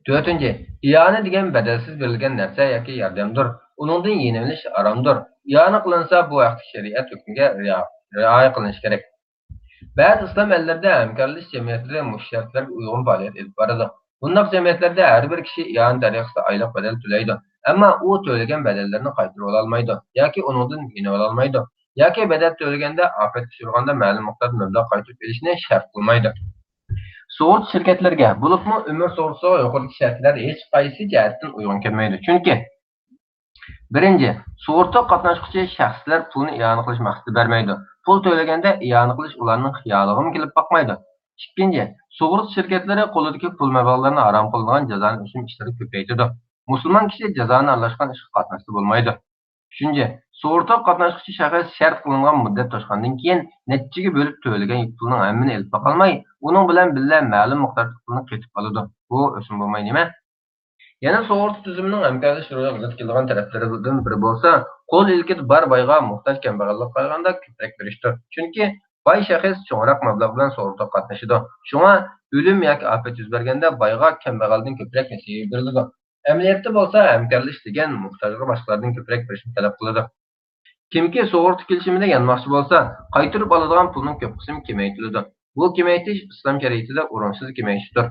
تۆتىنچى، ئىئانە دېگەن بەدەلسىز بېرىلگەن نەرسە ياكى ياردەمدۇر. ئۇنىڭدىن يېنىۋېلىش ھارامدۇر. ئىئانە قىلىنسا، بۇ ھەقتىكى شەرىئەت ھۆكمىگە رىئا-، رىئايە قىلىنىشى كېرەك. بەزى ئىسلام ئەللىرىدە ھەمكارلىشىش جەمئىيەتلىرى مۇشۇ شەرتلەرگە ئۇيغۇن پائالىيەت ئېلىپ بارىدۇ. بۇنداق جەمئىيەتلەردە ھەر بىر كىشى ئىئانە تەرىقىسىدە ئايلىق بەدەل تۆلەيدۇ. ئەمما ئۇ تۆلىگەن بەدەللىرىنى قايتۇرۇۋالالمايدۇ ياكى ئۇنىڭدىن يېنىۋالالمايدۇ. ياكى بەدەل تۆلىگەندە ئاپەتكە ئۇچرىغاندا مەلۇم مىقداردا مەبلەغ قايتۇرۇپ ئېلىشنى شەرت قىلمايدۇ. سۇغۇرتا شىركەتلىرىگە، بولۇپمۇ ئۆمۈر سۇغۇرتىسىغا يۇقىرىدىكى شەرتلەر ھېچقايسى جەھەتتىن ئۇيغۇن كەلمەيدۇ. چۈنكى، بىرىنچى، سۇغۇرتا قاتناشقۇچى شەخسلەر پۇلنى ئىئانە قىلىش مەقسىتىدە بەرمەيدۇ. پۇل تۆلىگەندە ئىئانە قىلىش ئۇلارنىڭ خىيالىغىمۇ كېلىپ باقمايدۇ. ئىككىنچى، سۇغۇرتا شىركەتلىرى قولىدىكى پۇل مەبلەغلىرىنى ھارام قىلىدىغان جازانى ئۆسۈم ئىشلىرىنى كۆپەيتىدۇ. مۇسۇلمان كىشى جازانى ئارىلاشقان ئىشقا قاتناشسا بولمايدۇ. ئۈچىنچى، سۇغۇرتىغا قاتناشقۇچى شەخس شەرت قىلىنغان مۇددەت توشقاندىن كېيىن، نەچچىگە بۆلۈپ تۆلىگەن پۇلنىڭ ھەممىنى ئېلىپ باقالماي، ئۇنىڭ بىلەن بىللە مەلۇم مىقداردا پۇلنى قېتىپ ئالىدۇ. بۇ ئۆسۈم بولماي نېمە؟ يەنە سۇغۇرتا تۈزۈمىنىڭ ھەمكارلىشىش روھىغا زىت كېلىدىغان تەرەپلىرىدىن بىرى بولسا، قول ئىلكىدە بار بايغا، موھتاج كەمبەغەللىككە قارىغاندا كۆپرەك بېرىشتۇر. چۈنكى باي شەخس چوڭراق مەبلەغ بىلەن سۇغۇرتىغا قاتنىشىدۇ. شۇڭا ئۆلۈم ياكى ئاپەت يۈز بەرگەندە بايغا كەمبەغەلدىن كۆپرەك نېسىۋە بېرىلىدۇ. ئەمەلىيەتتە بولسا ھەمكارلىشىش دېگەن موھتاجغا باشقىلاردىن كۆپرەك بېرىشنى تەلەپ قىلىدۇ. كىمكى سۇغۇرتا كېلىشىمىدە يانماقچى بولسا، قايتۇرۇپ ئالىدىغان پۇلنىڭ كۆپ قىسمى كېمەيتىلىدۇ. بۇ كېمەيتىش ئىسلام شەرىئىتىدە ئورۇنسىز كېمەيتىشتۇر.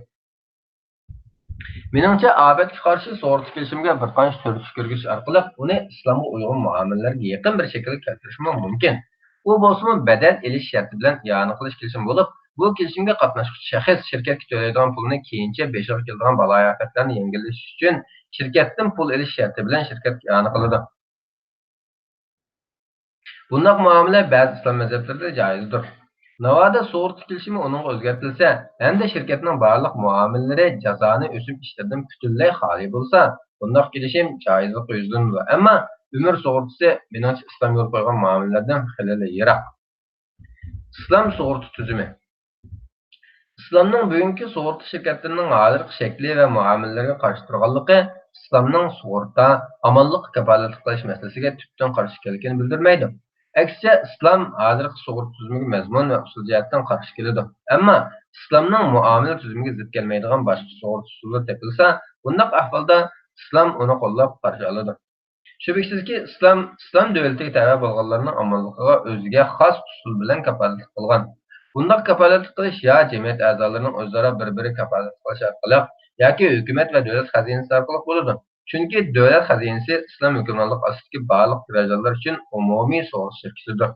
مېنىڭچە، ئاپەتكە قارشى سۇغۇرتا كېلىشىمگە بىر قانچە تۈرتكە كىرگۈزۈش ئارقىلىق ئۇنى ئىسلامغا ئۇيغۇن مۇئامىلىلەرگە يېقىن بىر شەكىلگە كەلتۈرۈشمۇ مۇمكىن. ئۇ بولسىمۇ بەدەل ئېلىش شەرتى بىلەن ئىئانە قىلىش كېلىشىمى بولۇپ، بۇ كېلىشىمگە قاتناشقۇچى شەخس شىركەتكە تۆلەيدىغان پۇلنى كېيىنچە بېشىغا كېلىدىغان بالايىئاپەتلەرنى يەڭگىللىشىش ئۈچۈن شىركەتتىن پۇل ئېلىش شەرتى بىلەن شىركەتكە ئىئانە قىلىدۇ. بۇنداق مۇئامىلە بەزى ئىسلام مەزھەپلىرىدە جائىزدۇر. ناۋادا سۇغۇرتا كېلىشىمى ئۇنىڭغا ئۆزگەرتىلسە ھەمدە شىركەتنىڭ بارلىق مۇئامىلىلىرى جازانى ئۆسۈم ئىشلىرىدىن پۈتۈنلەي خالىي بولسا، بۇنداق كېلىشىم جائىزلىققا يۈزلىنىدۇ. ئەمما ئۆمۈر سۇغۇرتىسى، مېنىڭچە، ئىسلام يولغا قويغان مۇئامىلىلەردىن خېلىلا يىراق. ئىسلام سۇغۇرتا تۈزۈمى. ئىسلامنىڭ بۈگۈنكى سۇغۇرتا شىركەتلىرىنىڭ ھازىرقى شەكلى ۋە مۇئامىلىلىرىگە قارشى تۇرغانلىقى ئىسلامنىڭ سۇغۇرتا، ئامانلىققا كاپالەتلىك قىلىش مەسىلىسىگە تۈپتىن قارشى ئىكەنلىكىنى بىلدۈرمەيدۇ. ئەكسىچە، ئىسلام ھازىرقى سۇغۇرتا تۈزۈمىگە مەزمۇن ۋە ئۇسۇل جەھەتتىن قارشى كېلىدۇ. ئەمما ئىسلامنىڭ مۇئامىلە تۈزۈمىگە زىت كەلمەيدىغان باشقا سۇغۇرتا ئۇسۇللىرى تېپىلسا، بۇنداق ئەھۋالدا ئىسلام ئۇنى قوللاپ قارشى ئالىدۇ. شۈبھىسىزكى، ئىسلام، ئىسلام دۆلىتىگە تەۋە بولغانلارنىڭ ئامانلىقىغا ئۆزىگە خاس ئۇسۇل بىلەن كاپالەتلىك قىلغان. بۇنداق كاپالەتلىك قىلىش يا جەمئىيەت ئەزالىرىنىڭ ئۆزئارا بىر-بىرىگە كاپالەتلىك قىلىشى ئارقىلىق ياكى ھۆكۈمەت ۋە دۆلەت خەزىنىسى ئارقىلىق بولىدۇ. چۈنكى دۆلەت خەزىنىسى ئىسلام ھۆكۈمرانلىقى ئاستىدىكى بارلىق گراژدانلار ئۈچۈن ئومۇمىي سۇغۇرتا شىركىتىدۇر.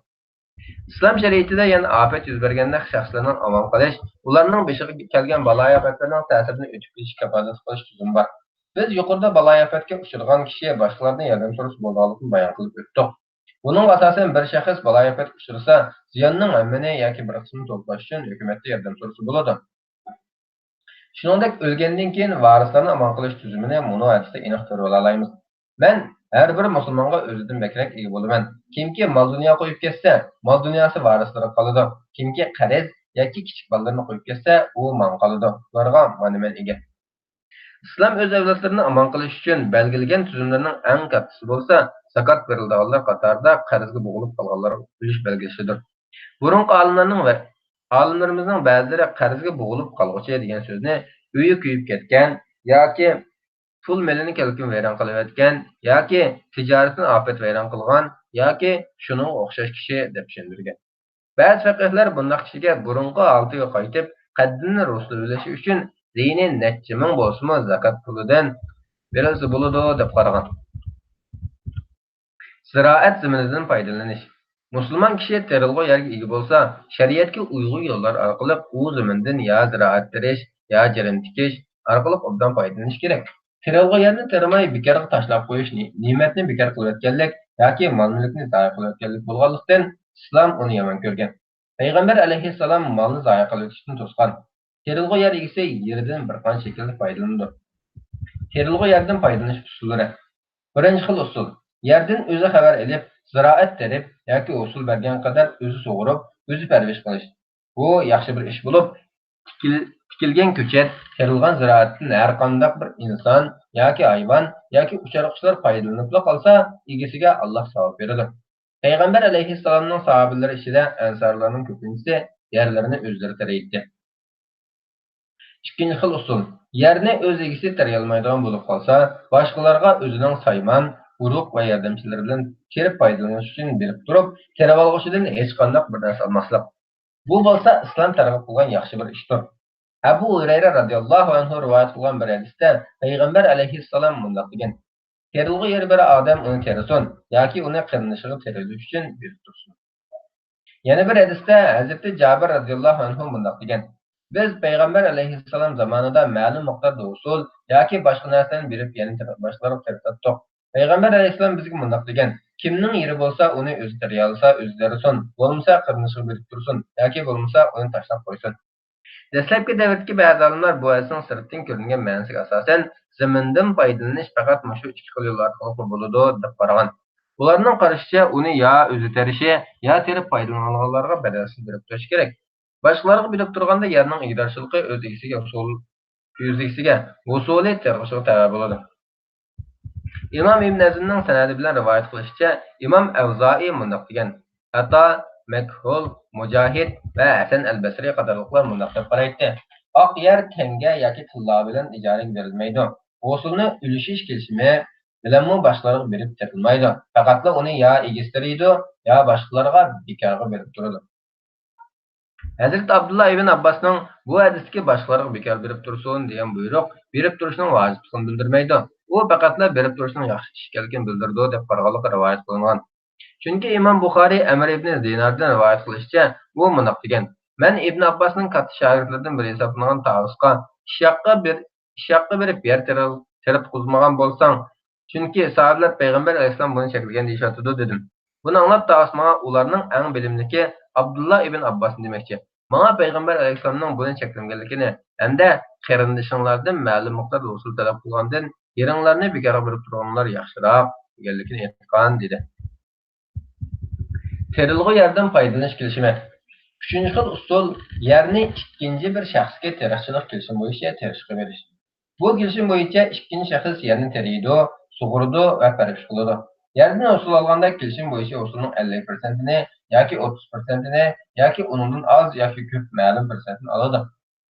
ئىسلام شەرىئىتىدە يەنە ئاپەت يۈز بەرگەندە شەخسلەرنىڭ ئامان قېلىش، ئۇلارنىڭ بېشىغا كەلگەن بالايىئاپەتلەرنىڭ تەسىرىدىن ئۆتۈپ كېتىشكە كاپالەتلىك قىلىش تۈزۈمى بار. بىز يۇقىرىدا بالايىئاپەتكە ئۇچرىغان كىشى باشقىلاردىن ياردەم سورىسا بولىدىغانلىقىنى بايان قىلىپ ئۆتتۇق. بۇنىڭغا ئاساسەن، بىر شەخس بالايىئاپەتكە ئۇچرىسا، زىياننىڭ ھەممىنى ياكى بىر قىسمىنى توپلاش ئۈچۈن ھۆكۈمەتتىن ياردەم سورىسا بولىدۇ. شۇنىڭدەك ئۆلگەندىن كېيىن ۋارىسلارنى ئامان قىلىش تۈزۈمىنى مۇنۇ ھەدىستە ئېنىق كۆرۈۋالالايمىز. مەن ھەر بىر مۇسۇلمانغا ئۆزىدىن بەكرەك ئىگە بولىمەن. كىمكى مال-دۇنيا قويۇپ كەتسە، مال-دۇنياسى ۋارىسلىرىغا قالىدۇ. كىمكى قەرز ياكى كىچىك بالىلىرىنى قويۇپ كەتسە، ئۇ ماڭا قالىدۇ. ئۇلارغا مانا مەن ئىگە. ئىسلام ئۆز ئەۋلادلىرىنى ئامان قىلىش ئۈچۈن بەلگىلىگەن تۈزۈملىرىنىڭ ئەڭ كاتتىسى بولسا، زاكات بېرىلىدىغانلار قاتارىدا قەرزگە بوغۇلۇپ قالغانلارغا ئۈلۈش بەلگىلىشىدۇر. بۇرۇنقى ئالىملارنىڭ ۋە ئالىملىرىمىزنىڭ بەزىلىرى قەرزگە بوغۇلۇپ قالغۇچى دېگەن سۆزنى ئۆيى كۆيۈپ كەتكەن ياكى پۇل مېلىنى كەلكۈن ۋەيران قىلىۋەتكەن ياكى تىجارىتىنى ئاپەت ۋەيران قىلغان ياكى شۇنىڭغا ئوخشاش كىشى دەپ چۈشەندۈرگەن. بەزى فەقىھلەر بۇنداق كىشىگە بۇرۇنقى ھالىتىگە قايتىپ، قەددىنى رۇسلىۋېلىش ئۈچۈن زىيىنى نەچچە مىڭ بولسىمۇ زاكات پۇلىدىن بېرىلسە بولىدۇ، دەپ قارىغان. زىرائەت زېمىنىدىن پايدىلىنىش. مۇسۇلمان كىشى تېرىلغۇ يەرگە ئىگە بولسا، شەرىئەتكە ئۇيغۇن يوللار ئارقىلىق ئۇ زېمىندىن يا زىرائەت تېرىش، يا جىرىم تىكىش ئارقىلىق ئوبدان پايدىلىنىش كېرەك. تېرىلغۇ يەرنى تېرىماي بىكارغا تاشلاپ قويۇش نى-، نىمەتنى بىكار قىلىۋەتكەنلىك ياكى مال-مۈلۈكنى زايە قىلىۋەتكەنلىك بولغانلىقتىن، ئىسلام ئۇنى يامان كۆرگەن. پەيغەمبەر ئەلەيھىسسالام مالنى زايە قىلىۋېتىشتىن توسقان. تېرىلغۇ يەر ئىگىسى يېرىدىن بىر قانچە شەكىلدە پايدىلىنىدۇ. تېرىلغۇ يەردىن پايدىلىنىش ئۇسۇللىرى. بىرىنچى خىل ئۇسۇل. يەردىن ئۆزى خەۋەر ئېلىپ، زىرائەت تېرىپ ياكى ھوسۇل بەرگەن قەدەر ئۆزى سۇغۇرۇپ، ئۆزى پەرۋىش قىلىش. بۇ ياخشى بىر ئىش بولۇپ، تىكىل-، تىكىلگەن كۆچەت، تېرىلغان زىرائەتتىن ھەر قانداق بىر ئىنسان ياكى ھايۋان ياكى ئۇچار-قۇشلار پايدىلىنىپلا قالسا، ئىگىسىگە ئاللاھ ساۋاب بېرىدۇ. پەيغەمبەر ئەلەيھىسسالامنىڭ ساھابىلىرى ئىچىدە ئەنسارلارنىڭ كۆپىنچىسى يەرلىرىنى ئۆزلىرى تېرىيتتى. ئىككىنچى خىل ئۇسۇل. يەرنى ئۆز ئىگىسى تېرىيالمايدىغان بولۇپ قالسا، باشقىلارغا ئۆزىنىڭ سايمان، ئۇرۇق ۋە ياردەمچىلىرى بىلەن تېرىپ پايدىلىنىش ئۈچۈن بېرىپ تۇرۇپ، تېرىۋالغۇچىدىن ھېچقانداق بىر نەرسە ئالماسلىق. بۇ بولسا ئىسلام تەرغىب قىلغان ياخشى بىر ئىشتۇر. ئەبۇ ھۇرەيرە رازىياللاھۇ ئەنھۇ رىۋايەت قىلغان بىر ھەدىستە پەيغەمبەر ئەلەيھىسسالام مۇنداق دېگەن: تېرىلغۇ يېرى بار ئادەم ئۇنى تېرىسۇن ياكى ئۇنى قېرىندىشىغا تېرىلىش ئۈچۈن بېرىپ تۇرسۇن. يەنە بىر ھەدىستە ھەزرىتى جابىر رازىياللاھۇ ئەنھۇ مۇنداق دېگەن: بىز پەيغەمبەر ئەلەيھىسسالام زامانىدا مەلۇم مىقداردا ھوسۇل ياكى باشقا نەرسىلەرنى بېرىپ يەنە باشقىلارغا تېرىتەتتۇق. پەيغەمبەر ئەلەيھىسسالام بىزگە مۇنداق دېگەن: كىمنىڭ يېرى بولسا ئۇنى ئۆزى تېرىيالىسا ئۆزى تېرىسۇن، بولمىسا قېرىندىشىغا بېرىپ تۇرسۇن ياكى بولمىسا ئۇنى تاشلاپ قويسۇن. دەسلەپكى دەۋردىكى بەزى ئالىملار بۇ ھەدىسنىڭ سىرتتىن كۆرۈنگەن مەنىسىگە ئاساسەن، زېمىندىن پايدىلىنىش پەقەت مۇشۇ ئىككى خىل يول ئارقىلىقلا بولىدۇ، دەپ قارىغان. ئۇلارنىڭ قارىشىچە، ئۇنى يا ئۆزى تېرىشى، يا تېرىپ پايدىلىنىدىغانلارغا بەدەلسىز بېرىپ تۇرۇشى كېرەك. باشقىلارغا بېرىپ تۇرغاندا يەرنىڭ ئىگىدارچىلىقى ئۆز ئىگىسىگە ھوسۇل-، ئۆز ئىگىسىگە، ھوسۇلى تېرىغۇچىغا تەۋە بولىدۇ. ئىمام ئىبن ھەزمنىڭ سەنەدى بىلەن رىۋايەت قىلىشىچە، ئىمام ئەۋزائىي مۇنداق دېگەن: ئەتا، مەكھۇل، مۇجاھىد ۋە ھەسەن ئەل بەسرى قاتارلىقلار مۇنداق دەپ قارايتتى: ئاق يەر تەڭگە ياكى تىللا بىلەن ئىجارىگە بېرىلمەيدۇ. ھوسۇلنى ئۈلۈشۈش كېلىشىمى بىلەنمۇ باشقىلارغا بېرىپ تېرىلمايدۇ. پەقەتلا ئۇنى يا ئىگىسى تېرىيدۇ، يا باشقىلارغا بىكارغا بېرىپ تۇرىدۇ. ھەزرىتى ئابدۇللا ئىبن ئابباسنىڭ بۇ ھەدىستىكى باشقىلارغا بىكار بېرىپ تۇرسۇن دېگەن بۇيرۇق بېرىپ تۇرۇشنىڭ ۋاجىپلىقىنى بىلدۈرمەيدۇ. ئۇ پەقەتلا بېرىپ تۇرۇشنىڭ ياخشى ئىش ئىكەنلىكىنى بىلدۈرىدۇ دەپ قارىغانلىقى رىۋايەت قىلىنغان. چۈنكى ئىمام بۇخارىي ئەمر ئىبنى دىناردىن رىۋايەت قىلىشىچە، ئۇ مۇنداق دېگەن: مەن ئىبن ئابباسنىڭ كاتتا شاگىرتلىرىدىن بىرى ھېسابلانغان تاۋۇسقا، ئىششاققا بىر، ئىششاققا بېرىپ يەر تېرىل-، تېرىتقۇزمىغان بولساڭ، چۈنكى ساھابىلەر پەيغەمبەر ئەلەيھىسسالام بۇنى چەكلىگەن دېيىشىۋاتىدۇ، دېدىم. بۇنى ئاڭلاپ تاۋۇس ماڭا ئۇلارنىڭ ئەڭ بىلىملىكى ئابدۇللا ئىبن ئابباسنى دېمەكچى، ماڭا پەيغەمبەر ئەلەيھىسسالامنىڭ بۇنى چەكلىمىگەنلىكىنى ھەمدە قېرىندىشىڭلاردىن مەلۇم مىقداردا ھوسۇل تەلەپ قىلغاندىن يېرىڭلارنى بىكارغا بېرىپ تۇرغانلار ياخشىراق دېگەنلىكىنى ئېيتقان، دېدى. تېرىلغۇ يەردىن پايدىلىنىش كېلىشىمى. ئۈچىنچى خىل ئۇسۇل، يەرنى ئىككىنچى بىر شەخسكە تېرىقچىلىق كېلىشىمى بويىچە تېرىقچىلىققا بېرىش. بۇ كېلىشىم بويىچە ئىككىنچى شەخس يەرنى تېرىيدۇ، سۇغۇرىدۇ ۋە پەرۋىش قىلىدۇ. يەردىن ھوسۇل ئالغاندا كېلىشىم بويىچە ھوسۇلنىڭ ئەللىك پىرسەنتىنى ياكى ئوتتۇز پىرسەنتىنى ياكى ئۇنىڭدىن ئاز ياكى كۆپ مەلۇم پىرسەنتىنى ئالىدۇ.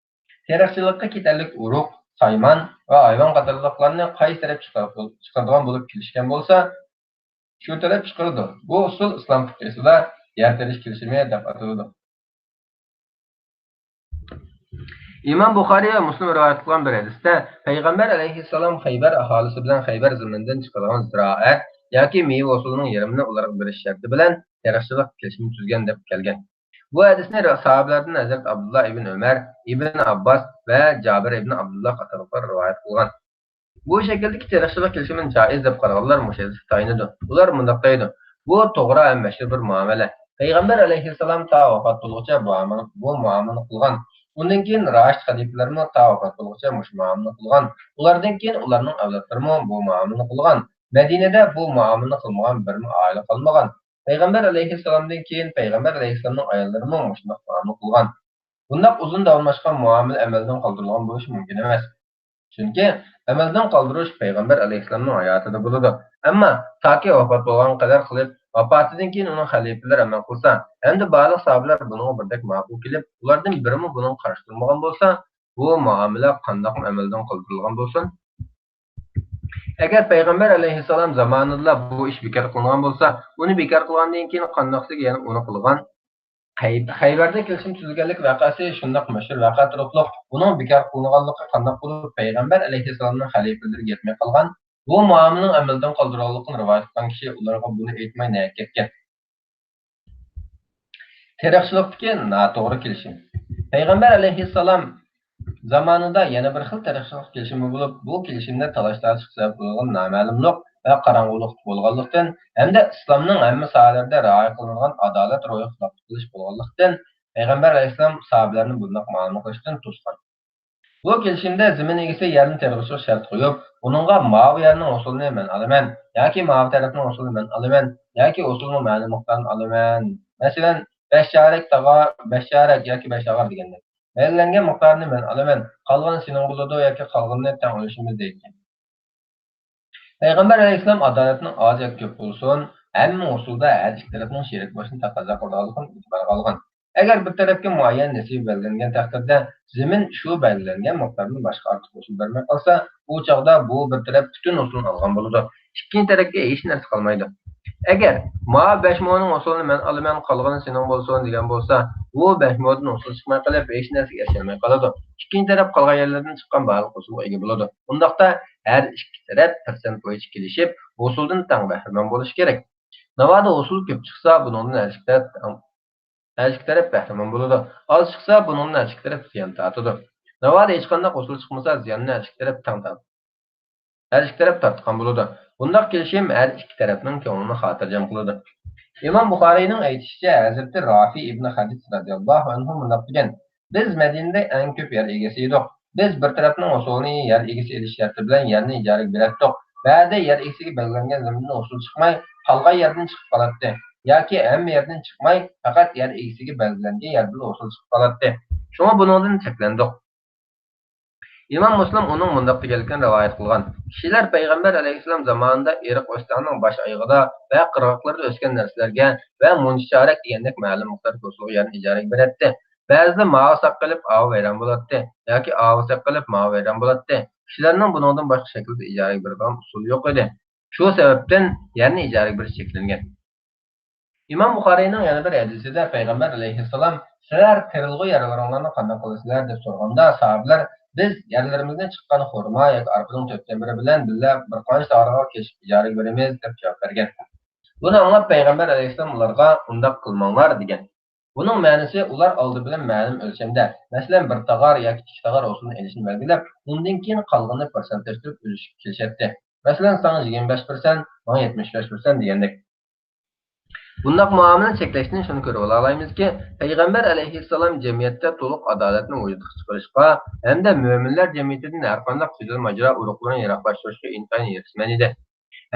تېرىقچىلىققا كېتەرلىك ئۇرۇق، سايمان ۋە ھايۋان قاتارلىقلارنى قايسى تەرەپ چىقار-، چىقىرىدىغان بولۇپ كېلىشكەن بولسا، شۇ تەرەپ چىقىرىدۇ. بۇ ئۇسۇل ئىسلام پىقھىسىدا يەر تېرىش كېلىشىمى دەپ ئاتىلىدۇ. ئىمام بۇخارىي ۋە مۇسلىم رىۋايەت قىلغان بىر ھەدىستە پەيغەمبەر ئەلەيھىسسالام خەيبەر ئاھالىسى بىلەن خەيبەر زېمىنىدىن چىقىدىغان زىرائەت ياكى مېۋە ھوسۇلىنىڭ يېرىمىنى ئۇلارغا بېرىش شەرتى بىلەن تېرىقچىلىق كېلىشىمى تۈزگەن دەپ كەلگەن. بۇ ھەدىسنى ساھابىلەردىن ھەزرەت ئابدۇللا ئىبن ئۆمەر، ئىبن ئابباس ۋە جابىر ئىبن ئابدۇللا قاتارلىقلار رىۋايەت قىلغان. بۇ شەكىلدىكى تېرىقچىلىق كېلىشىمىنى جائىز دەپ قارىغانلار مۇشۇ ھەدىسكە تايىنىدۇ. ئۇلار مۇنداق دەيدۇ: بۇ توغرا ھەم مەشھۇر بىر مۇئامىلە. پەيغەمبەر ئەلەيھىسسالام تا ۋاپات بولغۇچە بۇ ئامىل-، بۇ مۇئامىلىنى قىلغان. ئۇندىن كېيىن راشىد خەلىپىلەرمۇ تا ۋاپات بولغۇچە مۇشۇ مۇئامىلىنى قىلغان. ئۇلاردىن كېيىن ئۇلارنىڭ ئەۋلادلىرىمۇ بۇ مۇئامىلىنى قىلغان. مەدىنىدە بۇ مۇئامىلىنى قىلمىغان بىرمۇ ئائىلە قالمىغان. پەيغەمبەر ئەلەيھىسسالامدىن كېيىن پەيغەمبەر ئەلەيھىسسالامنىڭ ئاياللىرىمۇ مۇشۇنداق مۇئامىلە قىلغان. بۇنداق ئۇزۇن داۋاملاشقان مۇئامىلە ئەمەلدىن قالدۇرۇلغان بولۇشى مۇمكىن ئەمەس. چۈنكى ئەمەلدىن قالدۇرۇش پەيغەمبەر ئەلەيھىسسالامنىڭ ھاياتىدا بولىدۇ. ئەمما تاكى ۋاپات بولغانغا قەدەر قىلىپ، ۋاپاتىدىن كېيىن ئۇنىڭ خەلىپىلىرى ئەمەل قىلسا، ھەمدە بارلىق ساھابىلەر بۇنىڭغا بىردەك ماقۇل كېلىپ، ئۇلاردىن بىرىمۇ بۇنىڭغا قارشى تۇرمىغان بولسا، بۇ مۇئامىلە قانداقمۇ ئەمەلدىن قالدۇرۇلغان بولسۇن؟ ئەگەر پەيغەمبەر ئەلەيھىسسالام زامانىدىلا بۇ ئىش بىكار قىلىنغان بولسا، ئۇنى بىكار قىلغاندىن كېيىن قانداقسىگە يەنە ئۇنى قىلغان؟ خەي-، خەيبەردە كېلىشىم تۈزۈلگەنلىك ۋەقەسى شۇنداق مەشھۇر ۋەقە تۇرۇقلۇق، بۇنىڭ بىكار قىلىنغانلىقى قانداق بولۇپ، پەيغەمبەر ئەلەيھىسسالامنىڭ خەلىپىلىرىگە يەتمەي قالغان؟ بۇ مۇئامىلىنىڭ ئەمەلدىن قالدۇرۇلغانلىقىنى رىۋايەت قىلغان كىشى ئۇلارغا بۇنى ئېيتماي نەگە كەتكەن؟ تېرىقچىلىقتىكى ناتوغرا كېلىشىم. پەيغەمبەر ئەلەيھىسسالام زامانىدا يەنە بىر خىل تېرىقچىلىق كېلىشىمى بولۇپ، بۇ كېلىشىمدە تالاش-تارتىشقا سەۋەب بولغان نامەلۇملۇق ۋە قاراڭغۇلۇق بولغانلىقتىن، ھەمدە ئىسلامنىڭ ھەممە ساھەلىرىدە رىئايە قىلىنغان ئادالەت روھىغا خىلاپلىق قىلىش بولغانلىقتىن، پەيغەمبەر ئەلەيھىسسالام ساھابىلەرنى بۇنداق مۇئامىلە قىلىشتىن توسقان. بۇ كېلىشىمدە زېمىن ئىگىسى يەرنى تېرىغۇچىغا شەرت قويۇپ، ئۇنىڭغا ماۋۇ يەرنىڭ ھوسۇلىنى مەن ئالىمەن ياكى ماۋۇ تەرەپنىڭ ھوسۇلىنى مەن ئالىمەن ياكى ھوسۇلنىڭ مەلۇم مىقدارىنى ئالىمەن. مەسىلەن، بەش چارەك تاغار، بەش چارەك ياكى بەش تاغار دېگەندەك. بەلگىلەنگەن مىقدارنى مەن ئالىمەن، قالغىنى سېنىڭ بولىدۇ ياكى قالغىنىنى تەڭ ئۈلۈشىمىز دەيدىكەن. پەيغەمبەر ئەلەيھىسسالام ئادالەتنىڭ ئاز ياكى كۆپ بولسۇن، ھەممە ھوسۇلدا ھەر ئىككى تەرەپنىڭ شېرىك بولۇشىنى تەقەززا قىلىدىغانلىقىنى ئېتىبارغا ئالغان. ئەگەر بىر تەرەپكە مۇئەييەن نېسىۋە بەلگىلەنگەن تەقدىردە، زېمىن شۇ بەلگىلەنگەن مىقداردىن باشقا ئارتۇق ھوسۇل بەرمەي قالسا، ئۇ چاغدا بۇ بىر تەرەپ پۈتۈن ھوسۇلنى ئالغان بولىدۇ. ئىككىنچى تەرەپكە ھېچ نەرسە قالمايدۇ. ئەگەر، ماۋۇ بەش مونىڭ ھوسۇلىنى مەن ئالىمەن، قالغىنى سېنىڭ بولسۇن، دېگەن بولسا، ئۇ بەش مودىن ھوسۇل چىقماي قېلىپ، ھېچ نەرسىگە ئېرىشەلمەي قالىدۇ. ئىككىنچى تەرەپ قالغان يەرلەردىن چىققان بارلىق ھوسۇلغا ئىگە بولىدۇ. ئۇنداقتا، ھەر ئىككى تەرەپ پىرسەنت بويىچە كېلىشىپ، ھوسۇلدىن تەڭ بەھرىمەن بولۇشى كېرەك. ناۋادا ھوسۇل كۆپ چىقسا، بۇنىڭدىن ھەر ئىككى تەرەپ تەڭ، ھەر ئىككى تەرەپ بەھرىمەن بولىدۇ. ئاز چىقسا، بۇنىڭدىن ھەر ئىككى تەرەپ زىيان تارتىدۇ. ناۋادا ھېچقانداق ھوسۇل چىقمىسا، زىياننى ھەر ئىككى تەرەپ تەڭ تارتىدۇ. ھەر ئىككى تەرەپ تارتقان بولىدۇ. بۇنداق كېلىشىم ھەر ئىككى تەرەپنىڭ كۆڭلىنى خاتىرجەم قىلىدۇ. ئىمام بۇخارىينىڭ ئېيتىشىچە، ھەزرىتى رافى ئىبن خەدىج رەزىياللاھۇ ئەنھۇ مۇنداق دېگەن: بىز مەدىنىدە ئەڭ كۆپ يەر ئىگىسى ئىدۇق. بىز بىر تەرەپنىڭ ھوسۇلىنى يەر ئىگىسى ئېلىش شەرتى بىلەن يەرنى ئىجارىگە بېرەتتۇق. بەزىدە يەر ئىگىسىگە بەلگىلەنگەن زېمىندىن ھوسۇل چىقماي، قالغان يەردىن چىقىپ قالاتتى. ياكى ھەممە يەردىن چىقماي، پەقەت يەر ئىگىسىگە بەلگىلەنگەن يەردىن ھوسۇل چىقىپ قالاتتى. شۇڭا بۇنىڭدىن چەكلەندۇق. ئىمام مۇسلىم ئۇنىڭ مۇنداق دېگەنلىكىنى رىۋايەت قىلغان: كىشىلەر پەيغەمبەر ئەلەيھىسسالام زامانىدا ئېرىق ئۆستەڭنىڭ باش ئايىغىدا ۋە قىرغاقلىرىدا ئۆسكەن نەرسىلەرگە ۋە مۇنچە چارەك دېگەندەك مەلۇم مىقدار ھوسۇلغا يەرنى ئىجارىگە بېرەتتى. بەزىدە ماۋۇ ساق قېلىپ ئاۋۇ ۋەيران بولاتتى ياكى ئاۋۇ ساق قېلىپ ماۋۇ ۋەيران بولاتتى. كىشىلەرنىڭ بۇنىڭدىن باشقا شەكىلدە ئىجارىگە بېرىدىغان ئۇسۇلى يوق ئىدى. شۇ سەۋەبتىن يەرنى ئىجارىگە بېرىش چەكلەنگەن. ئىمام بۇخارىينىڭ يەنە بىر ھەدىسىدە پەيغەمبەر ئەلەيھىسسالام: «سىلەر تېرىلغۇ يەرلىرىڭلارنى قانداق قىلىسىلەر؟» دەپ سورىغاندا، ساھابىلەر: «بىز يەرلىرىمىزدىن چىققان خورما ياكى ئارپىنىڭ تۆتتىن بىرى بىلەن بىللە بىر قانچە تاغارغا كېسىپ ئىجارىگە بېرىمىز» دەپ جاۋاب بەرگەن. بۇنى ئاڭلاپ پەيغەمبەر ئەلەيھىسسالام ئۇلارغا: «ئۇنداق قىلماڭلار» دېگەن. بۇنىڭ مەنىسى، ئۇلار ئالدى بىلەن مەلۇم ئۆلچەمدە، مەسىلەن، بىر تاغار ياكى ئىككى تاغار ھوسۇلنى ئېلىشنى بەلگىلەپ، ئۇندىن كېيىن قالغىنىنى پىرسەنتلەشتۈرۈپ ئۈلۈشۈپ كېلىشەتتى. مەسىلەن، ساڭا يىگىرمە بەش پىرسەنت، ماڭا يەتمىش بەش پىرسەنت دېگەندەك. بۇنداق مۇئامىلە چەكلەشتىن شۇنى كۆرۈۋالالايمىزكى، پەيغەمبەر ئەلەيھىسسالام جەمئىيەتتە تولۇق ئادالەتنى ۋۇجۇدقا چىقىرىشقا ھەمدە مۆمىنلەر جەمئىيىتىدىن ھەرقانداق جېدەل ماجىرا ئۇرۇقلىرىنى يىراقلاشتۇرۇشقا ئىنتايىن ھېرىسمەن ئېدى.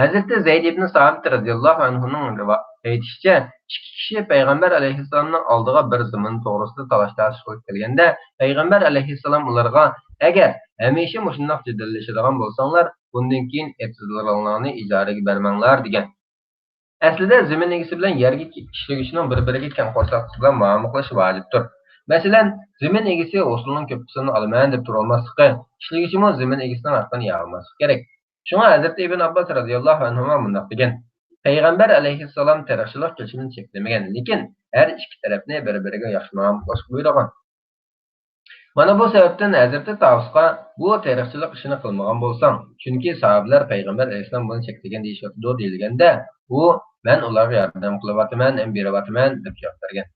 ھەزرىتى زەيد ئىبن سابىت رەزىياللاھۇ ئەنھۇنىڭ رىۋا-، ئېيتىشىچە، ئىككى كىشى پەيغەمبەر ئەلەيھىسسالامنىڭ ئالدىغا بىر زېمىن توغرىسىدا تالاش-تارتىش قىلىپ كەلگەندە، پەيغەمبەر ئەلەيھىسسالام ئۇلارغا: «ئەگەر ھەمىشە مۇشۇنداق جېدەللىشىدىغان بولساڭلار، بۇندىن كېيىن ئېتىزلىرىڭلارنى ئىجارىگە بەرمەڭلار» دېگەن. ئەسلىدە زېمىن ئىگىسى بىلەن يەرگە ئىشلىگۈچىنىڭ بىر-بىرىگە كەڭ قورساقلىق بىلەن مۇئامىلە قىلىشى ۋاجىپتۇر. مەسىلەن، زېمىن ئىگىسى ھوسۇلنىڭ كۆپ قىسمىنى ئالىمەن دەپ تۇرالماسلىقى، ئىشلىگۈچىمۇ زېمىن ئىگىسىنىڭ ھەققىنى يەۋالماسلىقى كېرەك. شۇڭا ھەزرىتى ئىبن ئابباس رەزىياللاھۇ ئەنھۇما مۇنداق دېگەن: «پەيغەمبەر ئەلەيھىسسالام تېرىقچىلىق كېلىشىمىنى چەكلىمىگەن، لېكىن ھەر ئىككى تەرەپنى بىر-بىرىگە ياخشى مۇئامىلە قىلىشقا بۇيرۇغان.» مانا بۇ سەۋەبتىن ھەزرىتى تاۋۇسقا: «بۇ تېرىقچىلىق ئىشىنى قىلمىغان بولساڭ، چۈنكى ساھابىلەر پەيغەمبەر ئەلەيھىسسالام بۇنى چەكلىگەن دېيىشىۋاتىدۇ» دېيىلگەندە، ئۇ: «مەن ئۇلارغا ياردەم قىلىۋاتىمەن ھەم بېرىۋاتىمەن» دەپ جاۋاب بەرگەن.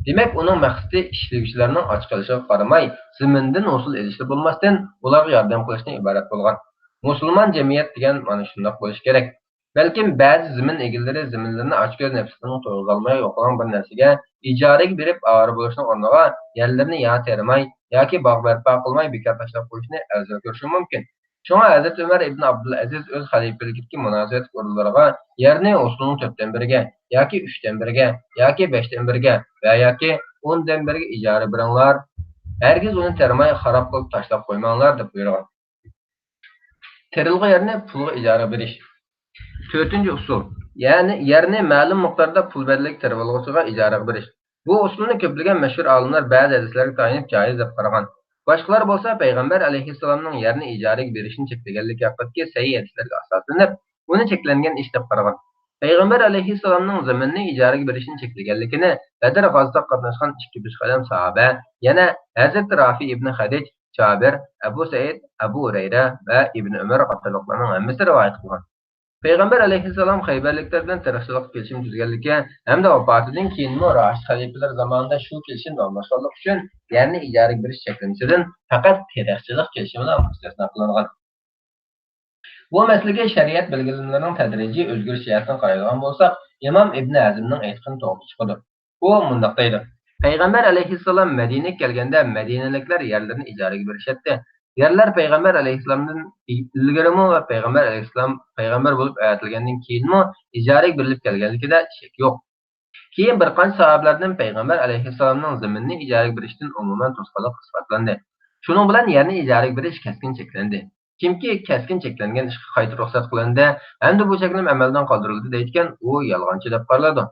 دېمەك، ئۇنىڭ مەقسىتى ئىشلىگۈچىلەرنىڭ ئاچ قېلىشىغا قارىماي، زېمىندىن ھوسۇل ئېلىشلا بولماستىن، ئۇلارغا ياردەم قىلىشتىن ئىبارەت بولغان. مۇسۇلمان جەمئىيەت دېگەن مانا شۇنداق بولۇشى كېرەك. بەلكىم بەزى زېمىن ئىگىلىرى زېمىنلىرىنى ئاچكۆز نەپسىنىڭ تويغۇزالماي يوقىغان بىر نەرسىگە ئىجارىگە بېرىپ ئاۋارە بولۇشنىڭ ئورنىغا يەرلىرىنى يا تېرىماي ياكى باغ بەرپا قىلماي بىكار تاشلاپ قويۇشنى ئەۋزەل كۆرۈشى مۇمكىن. شۇڭا ھەزرىتى ئۆمەر ئىبن ئابدۇلئەزىز ئۆز خەلىپىلىكىدىكى مۇناسىۋەتلىك ئورۇنلارغا يەرنى ھوسۇلنىڭ تۆتتىن بىرىگە ياكى ئۈچتىن بىرىگە ياكى بەشتىن بىرگە ۋە ياكى ئوندىن بىرگە ئىجارە بېرىڭلار. ھەرگىز ئۇنى تېرىماي خاراب قىلىپ تاشلاپ قويماڭلار دەپ بۇيرۇغان. تېرىلغۇ يەرنى پۇلغا ئىجارىگە بېرىش. تۆتىنچى ئۇسۇل، يەنى يەرنى مەلۇم مىقداردا پۇل بەدىلىگە تېرىۋالغۇچىغا ئىجارىگە بېرىش. بۇ ئۇسۇلنى كۆپلىگەن مەشھۇر ئالىملار بەزى ھەدىسلەرگە تايىنىپ جائىز دەپ قارىغان. باشقىلار بولسا پەيغەمبەر ئەلەيھىسسالامنىڭ يەرنى ئىجارىگە بېرىشنى چەكلىگەنلىكى ھەققىدىكى سەھىھ ھەدىسلەرگە ئاساسلىنىپ، ئۇنى چەكلەنگەن ئىش دەپ قارىغان. پەيغەمبەر ئەلەيھىسسالامنىڭ زېمىننى ئىجارىگە بېرىشنى چەكلىگەنلىكىنى بەدر غازىسىغا قاتناشقان ئىككى پېشقەدەم ساھابە، يەنە ھەزرىتى رافى ئىبنى خەدىج، جابىر، ئەبۇ سەئىد، ئەبۇ ھۇرەيرە ۋە ئىبنى ئۆمەر قاتارلىقلارنىڭ ھەممىسى رىۋايەت قىلغان. پەيغەمبەر ئەلەيھىسسالام خەيبەرلىكلەر بىلەن تېرىقچىلىق كېلىشىم تۈزگەنلىكى ھەمدە ۋاپاتىدىن كېيىنمۇ راشىد خەلىپىلەر زامانىدا شۇ كېلىشىم داۋاملاشقانلىقى ئۈچۈن يەرنى ئىجارىگە بېرىش چەكلىمىسىدىن پەقەت تېرىقچىلىق كېلىشىمىلا مۇستەسنا قىلىنغان. بۇ مەسىلىگە شەرىئەت بەلگىلىمىلىرىنىڭ تەدرىجىي ئۆزگىرىش جەھەتتىن قارايدىغان بولساق، ئىمام ئىبنى ھەزمنىڭ ئېيتقىنى توغرا چىقىدۇ. ئۇ مۇنداق دەيدۇ: پەيغەمبەر ئەلەيھىسسالام مەدىنىگە كەلگەندە مەدىنىلىكلەر يەرلىرىنى ئىجارىگە بېرىشەتتى. يەرلەر پەيغەمبەر ئەلەيھىسسالامدىن ئىلگىرىمۇ ۋە پەيغەمبەر ئەلەيھىسسالام پەيغەمبەر بولۇپ ئەۋەتىلگەندىن كېيىنمۇ ئىجارىگە بېرىلىپ كەلگەنلىكىدە شەك يوق. كېيىن بىر قانچە ساھابىلەردىن پەيغەمبەر ئەلەيھىسسالامنىڭ زېمىننى ئىجارىگە بېرىشتىن ئومۇمەن توسقانلىق ئىسپاتلاندى. شۇنىڭ بىلەن يەرنى ئىجارىگە بېرىش كەسكىن چەكلەندى. كىمكى كەسكىن چەكلەنگەن ئىشقا قايتا رۇخسەت قىلىندى ھەمدە بۇ چەكلىمە ئەمەلدىن قالدۇرۇلدى دەيدىكەن، ئۇ يالغانچى دەپ قارىلىدۇ.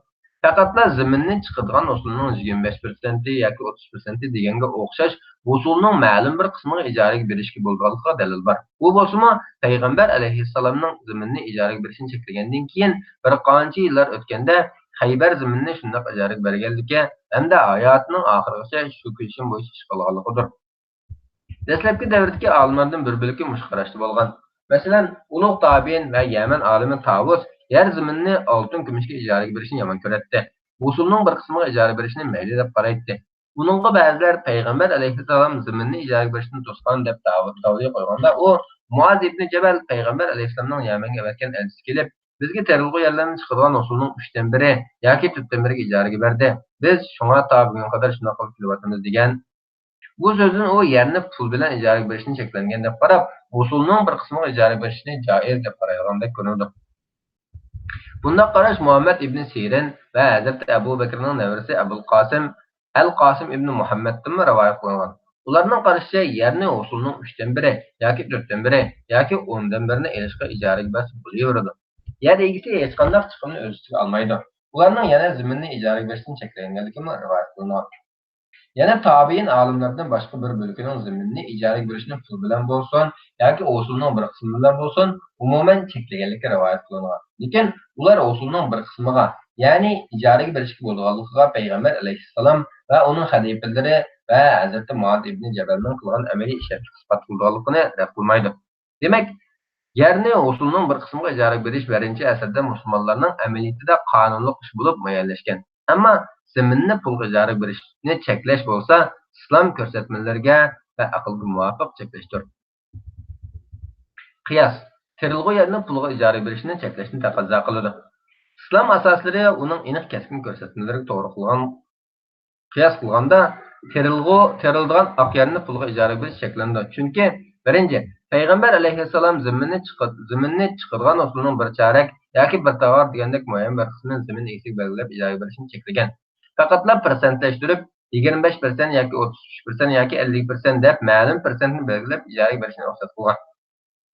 پەقەتلا زېمىننى چىقىدىغان ھوسۇلنىڭ يىگىرمە بەش پىرسەنتى ياكى ئوتتۇز پىرسەنتى دېگەنگە ئوخشاش ھوسۇلنىڭ مەلۇم بىر قىسمىغا ئىجارىگە بېرىشكە بولىدىغانلىقىغا دەلىل بار. ئۇ بولسىمۇ پەيغەمبەر ئەلەيھىسسالامنىڭ زېمىننى ئىجارىگە بېرىشىنى چەكلىگەندىن كېيىن بىر قانچە يىللار ئۆتكەندە خەيبەر زېمىنىنى شۇنداق ئىجارىگە بەرگەنلىكى ھەمدە ھاياتىنىڭ ئاخىرىغىچە شۇ كېلىشىم بويىچە ئىش قىلغانلىقىدۇر. دەسلەپكى دەۋردىكى ئالىملاردىن بىر بۆلىكى مۇشۇ قاراشتا بولغان. مەسىلەن، ئۇلۇغ تابىئىن ۋە يەمەن ئالىمى تاۋۇس يەر زېمىننى ئالتۇن كۈمۈشكە ئىجارىگە بېرىشنى يامان كۆرەتتى. ھوسۇلنىڭ بىر قىسمىغا ئىجارە بېرىشنى مەيلى دەپ قارايتتى. ئۇنىڭغا بەزىلەر پەيغەمبەر ئەلەيھىسسالام زېمىننى ئىجارىگە بېرىشتىن توسقان دەپ داۋا-، داۋا قويغاندا، ئۇ مۇئاز ئىبنى جەبەل پەيغەمبەر ئەلەيھىسسالامنىڭ يەمەنگە ئەۋەتكەن ئەلچىسى كېلىپ، بىزگە تېرىلغۇ يەرلەرنى چىقىدىغان ھوسۇلنىڭ ئۈچتىن بىرى ياكى تۆتتىن بىرىگە ئىجارىگە بەردى. بىز شۇڭا تا بۈگۈنگە قەدەر شۇنداق قىلىپ كېلىۋاتىمىز دېگەن. بۇ سۆزدىن ئۇ يەرنى پۇل بىلەن ئىجارىگە بېرىشنى چەكلەنگەن دەپ قاراپ، ھوسۇلنىڭ بىر قىسمىغا ئىجارىگە بېرىشنى جائىز دەپ قارايدىغاندەك كۆرۈنىدۇ. بۇنداق قاراش مۇھەممەد ئىبنى سىرىن ۋە ھەزرىتى ئەبۇ بەكرىنىڭ نەۋرىسى ئەبۇل قاسىم، ئەل قاسىم ئىبنى مۇھەممەدتىنمۇ رىۋايەت قىلىنغان. ئۇلارنىڭ قارىشىچە، يەرنى ھوسۇلنىڭ ئۈچتىن بىرى ياكى تۆتتىن بىرى ياكى ئوندىن بىرىنى ئېلىشقا ئىجارىگە بەرسە بولۇۋېرىدۇ. يەر ئىگىسى ھېچقانداق چىقىمنى ئۆز ئۈستىگە ئالمايدۇ. ئۇلارنىڭ يەنە زېمىننى ئىجارىگە بېرىشتىن چەكلەنگەنلىكىمۇ رىۋايەت قىلىنغان. يەنە تابىئىن ئالىملىرىدىن باشقا بىر بۆلىكىنىڭ زېمىننى ئىجارىگە بېرىشنى پۇل بىلەن بولسۇن ياكى ھوسۇلنىڭ بىر قىسمى بىلەن بولسۇن، ئومۇمەن چەكلىگەنلىكى رىۋايەت قىلىنغان. لېكىن ئۇلار ھوسۇلنىڭ بىر قىسمىغا، يەنى ئىجارىگە بېرىشكە بولىدىغانلىقىغا پەيغەمبەر ئەلەيھىسسالام ۋە ئۇنىڭ خەلىپىلىرى ۋە ھەزرىتى مۇئاز ئىبنى جەبەلنىڭ قىلغان ئەمەلىي ئىشلەتكە ئىسپات قىلىدىغانلىقىنى رەت قىلمايدۇ. دېمەك، يەرنى ھوسۇلنىڭ بىر قىسمىغا ئىجارىگە بېرىش بىرىنچى ئەسىردە مۇسۇلمانلارنىڭ ئەمەلىيىتىدە قانۇنلۇق ئىش بولۇپ مۇئەييەنلەشكەن. ئەمما زېمىننى پۇلغا ئىجارىگە بېرىشنى چەكلەش بولسا ئىسلام كۆرسەتمىلىرىگە ۋە ئەقىلگە مۇۋاپىق چەكلەشتۇر. قىياس، تېرىلغۇ يەرنى پۇلغا ئىجارىگە بېرىشنى چەكلەشنى تەقەززا قىلىدۇ. ئىسلام ئاساسلىرى ئۇنىڭ ئېنىق كەسكىن كۆرسەتمىلىرىگە توغرا قىلغان قىياس قىلغاندا، تېرىلغۇ، تېرىلىدىغان ئاق يەرنى پۇلغا ئىجارىگە بېرىش چەكلىنىدۇ. چۈنكى، بىرىنچى، پەيغەمبەر ئەلەيھىسسالام زېمىننى چىقىر-، زېمىننى چىقىدىغان ھوسۇلنىڭ بىر چارەك ياكى بىر تاغار دېگەندەك مۇئەييەن بىر قىسمىنى زېمىن ئىگىسىگە بەلگىلەپ ئىجارىگە بېرىشنى چەكلىگەن. پەقەتلا پىرسەنتلەشتۈرۈپ، يىگىرمە بەش پىرسەنت ياكى ئوتتۇز ئۈچ پىرسەنت ياكى ئەللىك پىرسەنت دەپ مەلۇم پىرسەنتنى بەلگىلەپ ئىجارىگە بېرىشنى رۇخسەت قىلغان.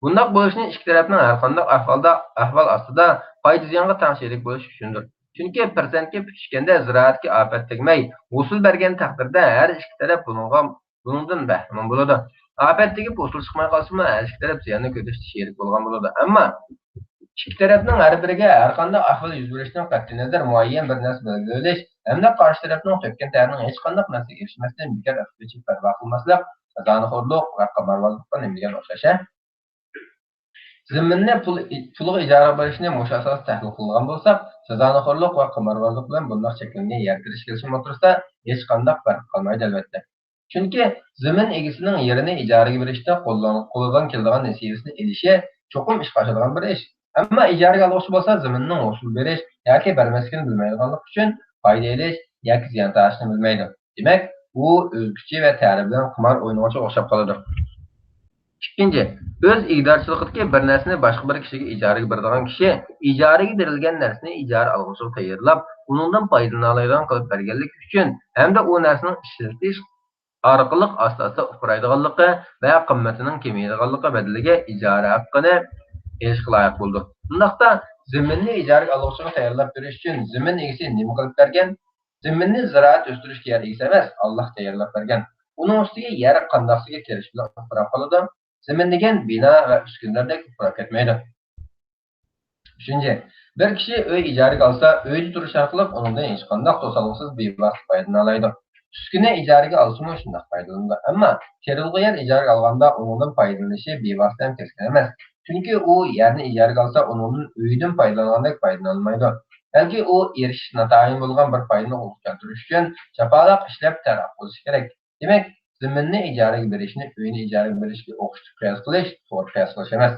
بۇنداق بولۇشىنى ئىككى تەرەپنىڭ ھەرقانداق ئەھۋالدا، ئەھۋال ئاستىدا پايدا زىيانغا تەڭ شېرىك بولۇشى ئۈچۈندۇر. چۈنكى پىرسەنتكە پۈتۈشكەندە زىرائەتكە ئاپەت تەگمەي، ھوسۇل بەرگەن تەقدىردە ھەر ئىككى تەرەپ بۇنىڭغا، بۇنىڭدىن بەھرىمەن بولىدۇ. ئاپەت تېگىپ ھوسۇل چىقماي قالسىمۇ ھەر ئىككى تەرەپ زىياننى كۆرۈشتە شېرىك بولغان بولىدۇ. ئەمما ئىككى تەرەپنىڭ ھەر بىرىگە ھەرقانداق ئەھۋال يۈز بېرىشىدىن قەتئىينەزەر مۇئەييەن بىر نەرسە بەلگىلىۋېلىش ھەمدە قارشى تەرەپنىڭ تۆككەن تەرىنىڭ ھېچقانداق نەرسىگە ئېرىشمەسلىكى بىكار ئەقىل ئېچىپ پەرۋا قىلماسلىق، خازانىخورلۇق ۋە قىمارۋازلىققا نېمە دېگەن ئوخشاش ھە؟ زېمىننى پۇل، پۇلغا ئىجارىگە بېرىشنى مۇشۇ ئاساستا تەھلىل قىلغان بولساق، خازانىخورلۇق ۋە قىمارۋازلىق بىلەن بۇنداق چەكلىمىگە يەر تېرىش كېلىشىم ئوتتۇرىسىدا ھېچقانداق پەرق قالمايدۇ، ئەلۋەتتە. چۈنكى زېمىن ئىگىسىنىڭ يېرىنى ئىجارىگە بېرىشتە قوللان-، قولىدىن كېلىدىغان نېسىۋىسىنى ئېلىشى چوقۇم ئىشقا ئاشىدىغان بىر ئىش. ئەمما ئىجارىگە ئالغۇچى بولسا زېمىننىڭ ھوسۇل بېرىش ياكى بەرمەسلىكىنى بىلمەيدىغانلىقى ئۈچۈن پايدا ئېلىش ياكى زىيان تارتىشنى بىلمەيدۇ. دېمەك، ئۇ ئۆز كۈچى ۋە تەرى بىلەن قىمار ئوينىغۇچىغا ئوخشاپ قالىدۇ. ئىككىنچى، ئۆز ئىگىدارچىلىقىدىكى بىر نەرسىنى باشقا بىر كىشىگە ئىجارىگە بېرىدىغان كىشى ئىجارىگە بېرىلگەن نەرسىنى ئىجارە ئالغۇچىغا تەييارلاپ، ئۇنىڭدىن پايدىلىنالايدىغان قىلىپ بەرگەنلىكى ئۈچۈن ھەمدە ئۇ نەرسىنىڭ ئىشلىتىش ئارقىلىق ئاستا-ئاستا ئۇپرايدىغانلىقى ۋە قىممىتىنىڭ كېمىيىدىغانلىقى بەدىلىگە ئىجارە ھەققىنى ئېلىشقا لايىق بولىدۇ. بۇنداقتا زېمىننى ئىجارىگە ئالغۇچىغا تەييارلاپ بېرىش ئۈچۈن زېمىن ئىگىسى نېمە قىلىپ بەرگەن؟ زېمىننى زىرائەت ئۆستۈرۈشكە يەر ئىگىسى ئەمەس، ئاللاھ تەييارلاپ بەرگەن. ئۇنىڭ ئۈستىگە يەر قانداقسىگە تېرىش بىلەن ئۇپراپ قالىدۇ. زېمىن دېگەن بىنا ۋە ئۈسكۈنىلەردەك ئۇپراپ كەتمەيدۇ. ئۈچىنچى، بىر كىشى ئۆي ئىجارىگە ئالسا، ئۆيدە تۇرۇش ئارقىلىق ئۇنىڭدىن ھېچقانداق توسالغۇسىز بىۋاسىتە پايدىلىنالايدۇ. ئۈسكۈنە ئىجارىگە ئالسىمۇ شۇنداق پايدىلىنىدۇ. ئەمما تېرىلغۇ يەر ئىجارىگە ئالغاندا ئۇنىڭدىن پايدىلىنىشى بىۋاسىتە ھەم كەسكىن ئەمەس. چۈنكى ئۇ يەرنى ئىجارىگە ئالسا، ئۇنىڭدىن ئۆيدىن پايدىلانغاندەك پايدىلانالمايدۇ. بەلكى ئۇ ئېرىشىش ناتايىن بولغان بىر پايدىنى قولغا كەلتۈرۈش ئۈچۈن جاپالىق ئىشلەپ تەرەققىي قىلىشى كېرەك. دېمەك، زېمىننى ئىجارىگە بېرىشنى ئۆينى ئىجارىگە بېرىشكە ئوخشىتىپ قىياس قىلىش توغرا قىياس قىلىش ئەمەس.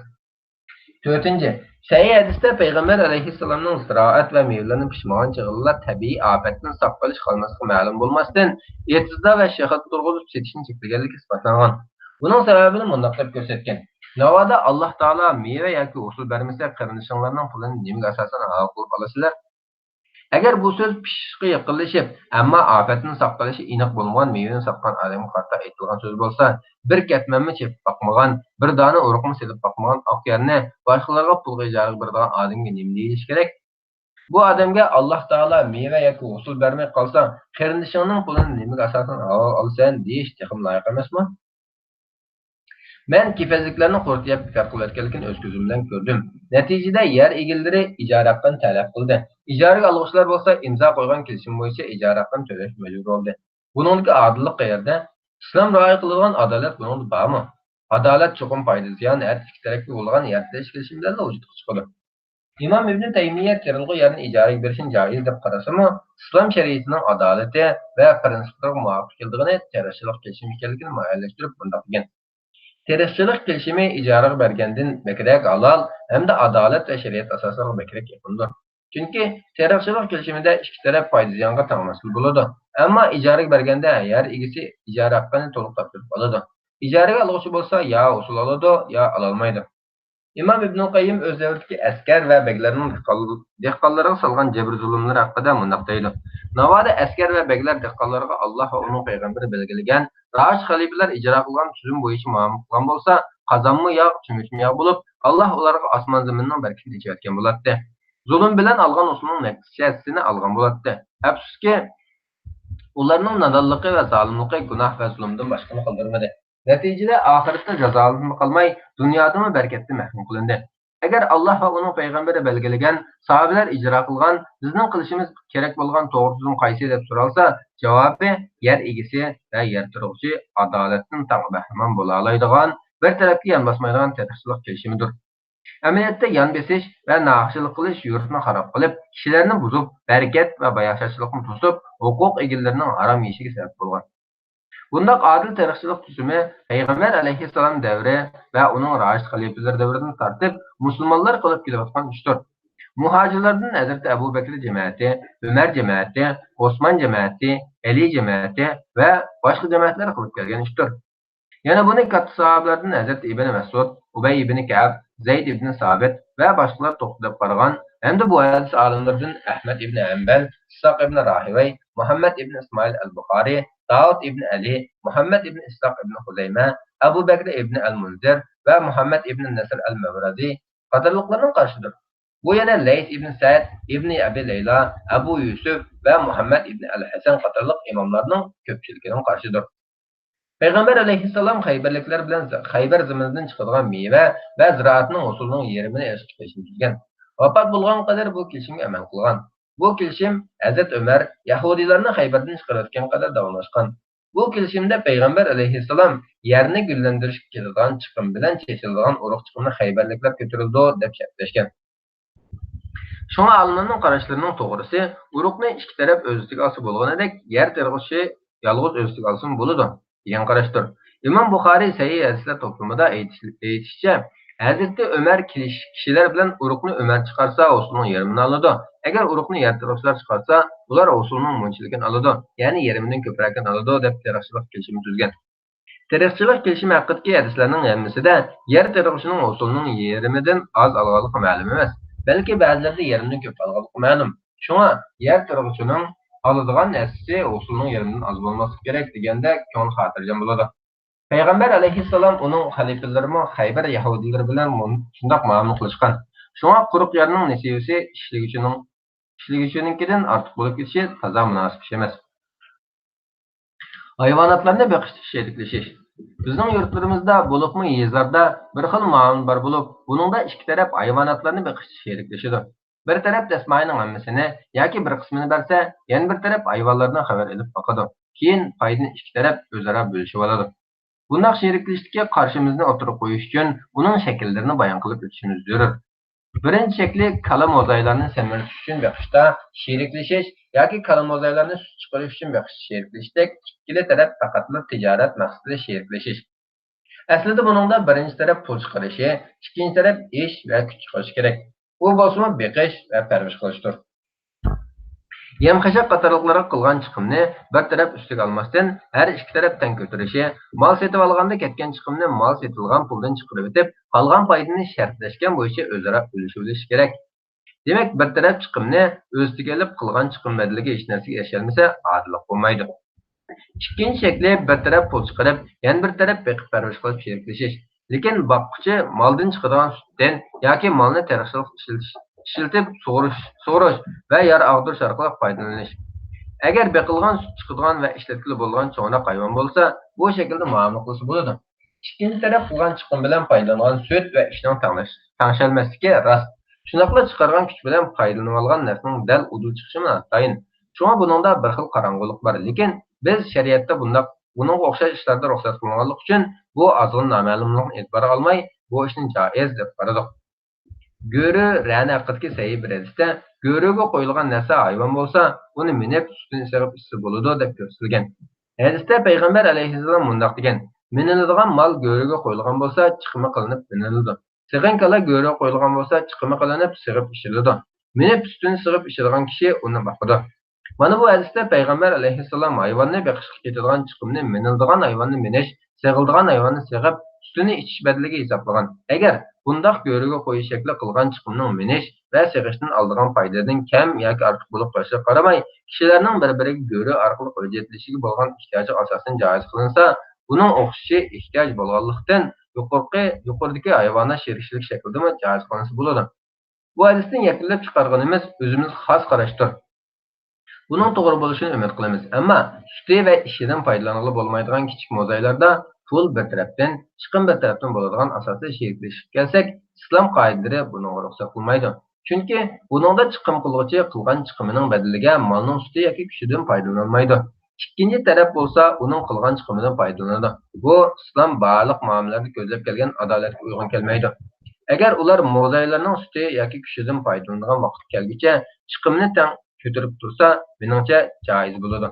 تۆتىنچى، سەھىھ ھەدىستە پەيغەمبەر ئەلەيھىسسالامنىڭ زىرائەت ۋە مېۋىلەرنى پىشمىغان چېغىلا تەبىئىي ئاپەتتىن ساق قېلىش قالماسلىقى مەلۇم بولماستىن، ئېتىزدا ۋە شېخىدا تۇرغۇزۇپ سېتىشنى چەكلىگەنلىكى ئىسپاتلانغان. بۇنىڭ سەۋەبىنى مۇنداق دەپ كۆرسەتكەن: ناۋادا ئاللاھ تائالا مېۋە ياكى ھوسۇل بەرمىسە، قېرىندىشىڭلارنىڭ پۇلىنى نېمىگە ئاساسەن ھالال قىلىپ ئالىسىلەر؟ ئەگەر بۇ سۆز پىشىشقا يېقىنلىشىپ، ئەمما ئاپەتتىن ساق قېلىشى ئېنىق بولمىغان مېۋىنى ساتقان ئادەمگە قارىتا ئېيتىلغان سۆز بولسا، بىر كەتمەنمۇ چېپىپ باقمىغان، بىر دانە ئۇرۇقمۇ سېلىپ باقمىغان ئاق يەرنى باشقىلارغا پۇلغا ئىجارىگە بېرىدىغان ئادەمگە نېمە دېيىلىشى كېرەك؟ بۇ ئادەمگە ئاللاھ تائالا مېۋە ياكى ھوسۇل بەرمەي قالسا، قېرىندىشىڭنىڭ پۇلىنى نېمىگە ئاساسەن ھالال ئالىسەن دېيىش تېخىمۇ لايىق ئەمەسمۇ؟ مەن كېپەزلىكلەرنى قۇرت يەپ بىكار قىلىۋەتكەنلىكىنى ئۆز كۆزۈم بىلەن كۆردۈم. نەتىجىدە يەر ئىگىلىرى ئىجارە ھەققىنى تەلەپ قىلدى. ئىجارىگە ئالغۇچىلار بولسا ئىمزا قويغان كېلىشىم بويىچە ئىجارە ھەققىنى تۆلەشكە مەجبۇر بولدى. بۇنىڭدىكى ئادىللىق قەيەردە؟ ئىسلام رىئايە قىلىدىغان ئادالەت بۇنىڭدا بارمۇ؟ ئادالەت چوقۇم پايدا زىيان ھەر ئىككى تەرەپكە بولغان يەر تېرىش كېلىشىمىدىلا ۋۇجۇدقا چىقىدۇ. ئىمام ئىبنى تەيمىيە تېرىلغۇ يەرنى ئىجارىگە بېرىشنى جائىز دەپ قارىسىمۇ، ئىسلام شەرىئىتىنىڭ ئادالىتى ۋە پىرىنسىپلىرىغا مۇۋاپىق كېلىدىغىنى تېرىقچىلىق كېلىشىمى ئىكەنلىكىنى مۇئەييەنلەشتۈرۈپ مۇنداق دېگەن: تېرىقچىلىق كېلىشىمى ئىجارىگە بەرگەندىن بەكرەك ھالال ھەمدە ئادالەت ۋە شەرىئەت ئاساسلىرىغا بەكرەك يېقىندۇر. چۈنكى تېرىقچىلىق كېلىشىمىدە ئىككى تەرەپ پايدا زىيانغا تەڭ مەسئۇل بولىدۇ. ئەمما ئىجارىگە بەرگەندە يەر ئىگىسى ئىجارە ھەققىنى تولۇق تاپشۇرۇپ ئالىدۇ. ئىجارىگە ئالغۇچى بولسا يا ھوسۇل ئالىدۇ، يا ئالالمايدۇ. ئىمام ئىبنۇل قەييىم ئۆز دەۋرىدىكى ئەسكەر ۋە بەگلەرنىڭ دېھقان-، دېھقانلارغا سالغان جەبىر-زۇلۇملىرى ھەققىدە مۇنداق دەيدۇ: ناۋادا ئەسكەر ۋە بەگلەر دېھقانلارغا ئاللاھ ۋە ئۇنىڭ پەيغەمبىرى بەلگىلىگەن راشىد خەلىپىلەر ئىجرا قىلغان تۈزۈم بويىچە مۇئامىلە قىلغان بولسا، قازانمۇ ياغ، چۆمۈچمۇ ياغ بولۇپ، ئاللاھ ئۇلارغا ئاسمان-زېمىننىڭ بەرىكىتىنى ئېچىۋەتكەن بولاتتى. زۇلۇم بىلەن ئالغان ھوسۇلنىڭ نەتىجىسىنى ئالغان بولاتتى. ئەپسۇسكى، ئۇلارنىڭ نادانلىقى ۋە زالىملىقى گۇناھ ۋە زۇلۇمدىن باشقىنى قىلدۇرمىدى. نەتىجىدە ئاخىرەتتە جازالىنىپمۇ قالماي، دۇنيادىمۇ بەرىكەتتىن مەھرۇم قىلىندى. ئەگەر ئاللاھ ۋە ئۇنىڭ پەيغەمبىرى بەلگىلىگەن، ساھابىلەر ئىجرا قىلغان، بىزنىڭ قىلىشىمىز كېرەك بولغان توغرا تۈزۈم قايسى دەپ سورالسا، جاۋابى يەر ئىگىسى ۋە يەر تۇرغۇچى ئادالەتتىن تەڭ بەھرىمەن بولالايدىغان، بىر تەرەپكە يان باسمايدىغان تېرىقچىلىق كېلىشىمىدۇر. ئەمەلىيەتتە يان بېسىش ۋە ناھەقچىلىك قىلىش يۇرتنى خاراب قىلىپ، كىشىلەرنى بۇزۇپ، بەرىكەت ۋە باياشاتچىلىقنى توسۇپ، ھوقۇق ئىگىلىرىنىڭ ھارام يېيىشىگە سەۋەب بولغان. بۇنداق ئادىل تېرىقچىلىق تۈزۈمى پەيغەمبەر ئەلەيھىسسالام دەۋرى ۋە ئۇنىڭ راشىد خەلىپىلىرى دەۋرىدىن تارتىپ مۇسۇلمانلار قىلىپ كېلىۋاتقان ئىشتۇر. مۇھاجىرلاردىن ھەزرىتى ئەبۇ بەكرى جەمەتى، ئۆمەر جەمەتى، ئوسمان جەمەتى، ئەلى جەمەتى ۋە باشقا جەمەتلەر قىلىپ كەلگەن ئىشتۇر. يەنە بۇنى كاتتا ساھابىلاردىن ھەزرىتى ئىبنى مەسئۇد، ئۇبەي ئىبنى كەئب، زەيد ئىبنى سابىت ۋە باشقىلار توختىلىپ قارىغان ھەمدە بۇ ھەدىس ئالىملىرىدىن ئەھمەد ئىبنى ھەنبەل، ئىسھاق ئىبنى راھىۋەي، مۇھەممەد ئىبنى ئىسمائىل ئەل بۇخارىي، داۋۇد ئىبنى ئەلى، مۇھەممەد ئىبنى ئىسھاق ئىبنى خۇزەيمە، ئەبۇ بەكرى ئىبنى ئەل مۇنزىر ۋە مۇھەممەد ئىبنى نەسر ئەل مەۋرازى قاتارلىقلارنىڭ قارىشىدۇر. بۇ يەنە لەيس ئىبنى سەئد، ئىبنى ئەبى لەيلا، ئەبۇ يۈسۈپ ۋە مۇھەممەد ئىبنى ئەل ھەسەن قاتارلىق ئىماملارنىڭ كۆپچىلىكىنىڭ قارىشىدۇر. پەيغەمبەر ئەلەيھىسسالام خەيبەرلىكلەر بىلەن خەيبەر زېمىنىدىن چىقىدىغان مېۋە ۋە زىرائەتنىڭ ھوسۇلىنىڭ يېرىمىنى ئېلىشقا كېلىشىم تۈزگەن. ۋاپات بولغانغا قەدەر بۇ كېلىشىمگە ئەمەل قىلغان. بۇ كېلىشىم ھەزرەت ئۆمەر يەھۇدىيلارنى خەيبەردىن چىقىرىۋەتكەن قەدەر داۋاملاشقان. بۇ كېلىشىمدە پەيغەمبەر ئەلەيھىسسالام يەرنى گۈللەندۈرۈشكە كېتىدىغان چىقىم بىلەن چېچىلىدىغان ئۇرۇق چىقىمنى خەيبەرلىكلەر كۆتۈرىدۇ دەپ شەرتلەشكەن. شۇڭا ئالىملارنىڭ قاراشلىرىنىڭ توغرىسى، ئۇرۇقنى ئىككى تەرەپ ئۆز ئۈستىگە ئالسا بولغىنىدەك، يەر تېرىقچى يالغۇز ئۆز ئۈستىگە ئالسىمۇ بولىدۇ، دېگەن قاراشتۇر. ئىمام بۇخارىي سەھىھ ھەدىسلەر توپلىمىدا ئېيتىش-، ئېيتىشىچە، ھەزرىتى ئۆمەر كېلىش-، كىشىلەر بىلەن ئۇرۇقنى ئۆمەر چىقارسا، ھوسۇلنىڭ يېرىمىنى ئالىدۇ. ئەگەر ئۇرۇقنى يەر تېرىقچىلار چىقارسا، ئۇلار ھوسۇلنىڭ مۇنچىلىكىنى ئالىدۇ، يەنى يېرىمىدىن كۆپرەكىنى ئالىدۇ، دەپ تېرىقچىلىق كېلىشىمى تۈزگەن. تېرىقچىلىق كېلىشىمى ھەققىدىكى ھەدىسلەرنىڭ ھەممىسىدە يەر تېرىقچىنىڭ ھوسۇلنىڭ يېرىمىدىن ئاز ئالغانلىقى مەلۇم ئەمەس، بەلكى بەزىلەردە يېرىمدىن كۆپ ئالغانلىقى مەلۇم. شۇڭا يەر تېرىقچىنىڭ ئالىدىغان ھەسسىسى ھوسۇلنىڭ يېرىمىدىن ئاز بولماسلىقى كېرەك دېگەندە كۆڭۈل خاتىرجەم بولىدۇ. پەيغەمبەر ئەلەيھىسسالام، ئۇنىڭ خەلىپىلىرىمۇ خەيبەر يەھۇدىيلىرى بىلەن مۇن-، شۇنداق مۇئامىلە قىلىشقان. شۇڭا قۇرۇق يەرنىڭ نېسىۋىسى ئىشلىگۈچىنىڭ، ئىشلىگۈچىنىڭكىدىن ئارتۇق بولۇپ كېتىشى تازا مۇناسىپ ئىش ئەمەس. ھايۋاناتلارنى بېقىشتا شېرىكلىشىش. بىزنىڭ يۇرتلىرىمىزدا، بولۇپمۇ يېزىلاردا بىر خىل مۇئامىلە بار بولۇپ، بۇنىڭدا ئىككى تەرەپ ھايۋاناتلارنى بېقىشتا شېرىكلىشىدۇ. بىر تەرەپ دەسمايىنىڭ ھەممىسىنى ياكى بىر قىسمىنى بەرسە، يەنە بىر تەرەپ ھايۋانلاردىن خەۋەر ئېلىپ باقىدۇ. كېيىن پايدىنى ئىككى تەرەپ ئۆزئارا بۆلۈشۈۋالىدۇ. بۇنداق شېرىكلىشىشتىكى قارىشىمىزنى ئوتتۇرىغا قويۇش ئۈچۈن ئۇنىڭ شەكىللىرىنى بايان قىلىپ ئۆتۈشىمىز زۆرۈر. بىرىنچى شەكلى كالا موزايلارنى سەمرىتىش ئۈچۈن بېقىشتا شېرىكلىشىش ياكى كالا موزايلارنى سۈت چىقىرىش ئۈچۈن بېقىشتا شېرىكلىشىشتەك ئىككىلى تەرەپ پەقەتلا تىجارەت مەقسىتىدە شېرىكلىشىش. ئەسلىدە بۇنىڭدا بىرىنچى تەرەپ پۇل چىقىرىشى، ئىككىنچى تەرەپ ئىش ۋە كۈچ چىقىرىشى كېرەك. ئۇ بولسىمۇ بېقىش ۋە پەرۋىش قىلىشتۇر. يەم-خەشەك قاتارلىقلارغا قىلغان چىقىمنى بىر تەرەپ ئۈستىگە ئالماستىن، ھەر ئىككى تەرەپ تەڭ كۆتۈرۈشى، مال سېتىۋالغاندا كەتكەن چىقىمنى مال سېتىلغان پۇلدىن چىقىرىۋېتىپ، قالغان پايدىنى شەرتلەشكەن بويىچە ئۆزئارا ئۈلۈشۈۋېلىشى كېرەك. دېمەك، بىر تەرەپ چىقىمنى ئۆز ئۈستىگە ئېلىپ، قىلغان چىقىم بەدىلىگە ھېچ نەرسىگە ئېرىشەلمىسە، ئادىللىق بولمايدۇ. ئىككىنچى شەكلى، بىر تەرەپ پۇل چىقىرىپ، يەنە بىر تەرەپ بېقىپ پەرۋىش قىلىپ شېرىكلىشىش. لېكىن باققۇچى مالدىن چىقىدىغان سۈتتىن ياكى مالنى تېرىقچىلىقتا ئىشلىتىش، ئىشلىتىپ سۇغۇرۇش، سۇغۇرۇش ۋە يار ئاغدۇرۇش ئارقىلىق پايدىلىنىش. ئەگەر بېقىلغان سۈت چىقىدىغان ۋە ئىشلەتكىلى بولىدىغان چوڭراق ھايۋان بولسا، بۇ شەكىلدە مۇئامىلە قىلسا بولىدۇ. ئىككىنچى تەرەپ قىلغان چىقىم بىلەن پايدىلانغان سۈت ۋە ئىشنىڭ تەڭلەش-، تەڭشەلمەسلىكى راست. شۇنداقلا چىقارغان كۈچ بىلەن پايدىلىنىۋالغان نەپنىڭ دەل ئۇدۇل چىقىشىمۇ ناتايىن. شۇڭا بۇنىڭدا بىر خىل قاراڭغۇلۇق بار. لېكىن بىز شەرىئەتتە بۇنداق، بۇنىڭغا ئوخشاش ئىشلاردا رۇخسەت قىلىنغانلىقى ئۈچۈن بۇ ئازغىنە نامەلۇملۇقنى ئېتىبارغا ئالماي، بۇ ئىشنى جائىز دەپ قارىدۇق. گۆرۈ رەنە ھەققىدىكى سەھىھ بىر ھەدىستە، گۆرۈگە قويۇلغان نەرسە ھايۋان بولسا، ئۇنى مىنىپ، سۈتىنى سېغىپ ئىچسە بولىدۇ، دەپ كۆرسىتىلگەن. ھەدىستە پەيغەمبەر ئەلەيھىسسالام مۇنداق دېگەن: مىنىلىدىغان مال گۆرۈگە قويۇلغان بولسا، چىقىمى قىلىنىپ مىنىلىدۇ. سېغىن كالا گۆرۈگە قويۇلغان بولسا، چىقىمى قىلىنىپ سېغىپ ئىچىلىدۇ. مىنىپ سۈتىنى سېغىپ ئىچىدىغان كىشى ئۇنى باقىدۇ. مانا بۇ ھەدىستە پەيغەمبەر ئەلەيھىسسالام ھايۋاننى بېقىشقا كېتىدىغان چىقىمنى مىنىلىدىغان ھايۋاننى مىنىش، سېغىلىدىغان ھايۋاننى سېغىپ، سۈتىنى ئىچىش بەدىلىگە ھېسابلىغان. ئەگەر بۇنداق گۆرۈگە قويۇش شەكلى قىلغان چىقىمنىڭ مىنىش ۋە سېغىشتىن ئالىدىغان پايدىدىن كەم ياكى ئارتۇق بولۇپ قېلىشىغا قارىماي، كىشىلەرنىڭ بىر-بىرىگە گۆرۈ ئارقىلىق ھۆججەتلىشىشىگە بولغان ئېھتىياجىغا ئاساسەن جائىز قىلىنسا، بۇنىڭ ئوخشىشى ئېھتىياج بولغانلىقتىن، يۇقىرىقى، يۇقىرىدىكى ھايۋانات شېرىكچىلىك شەكلىدىمۇ جائىز قىلىنسا بولىدۇ. بۇ ھەدىستىن يەكۈنلەپ چىقارغىنىمىز ئۆزىمىزگە خاس قاراشتۇر. بۇنىڭ توغرا بولۇشىنى ئۈمىد قىلىمىز. ئەمما سۈتى ۋە ئىشىدىن پايدىلانغىلى بولمايدىغان كىچىك موزايلاردا پۇل بىر تەرەپتىن، چىقىم بىر تەرەپتىن بولىدىغان ئاساسىي شېرىكلىشىشكە كەلسەك، ئىسلام قائىدىلىرى بۇنىڭغا رۇخسەت قىلمايدۇ. چۈنكى بۇنىڭدا چىقىم قىلغۇچى قىلغان چىقىمىنىڭ بەدىلىگە مالنىڭ سۈتى ياكى كۈچىدىن پايدىلىنالمايدۇ. ئىككىنچى تەرەپ بولسا ئۇنىڭ قىلغان چىقىمىدىن پايدىلىنىدۇ. بۇ ئىسلام بارلىق مۇئامىلىلەردە كۆزلەپ كەلگەن ئادالەتكە ئۇيغۇن كەلمەيدۇ. ئەگەر ئۇلار موزايلارنىڭ سۈتى ياكى كۈچىدىن پايدىلىنىدىغان ۋاقىت كەلگۈچە چىقىمنى تەڭ كۆتۈرۈپ تۇرسا، مېنىڭچە جائىز بولىدۇ.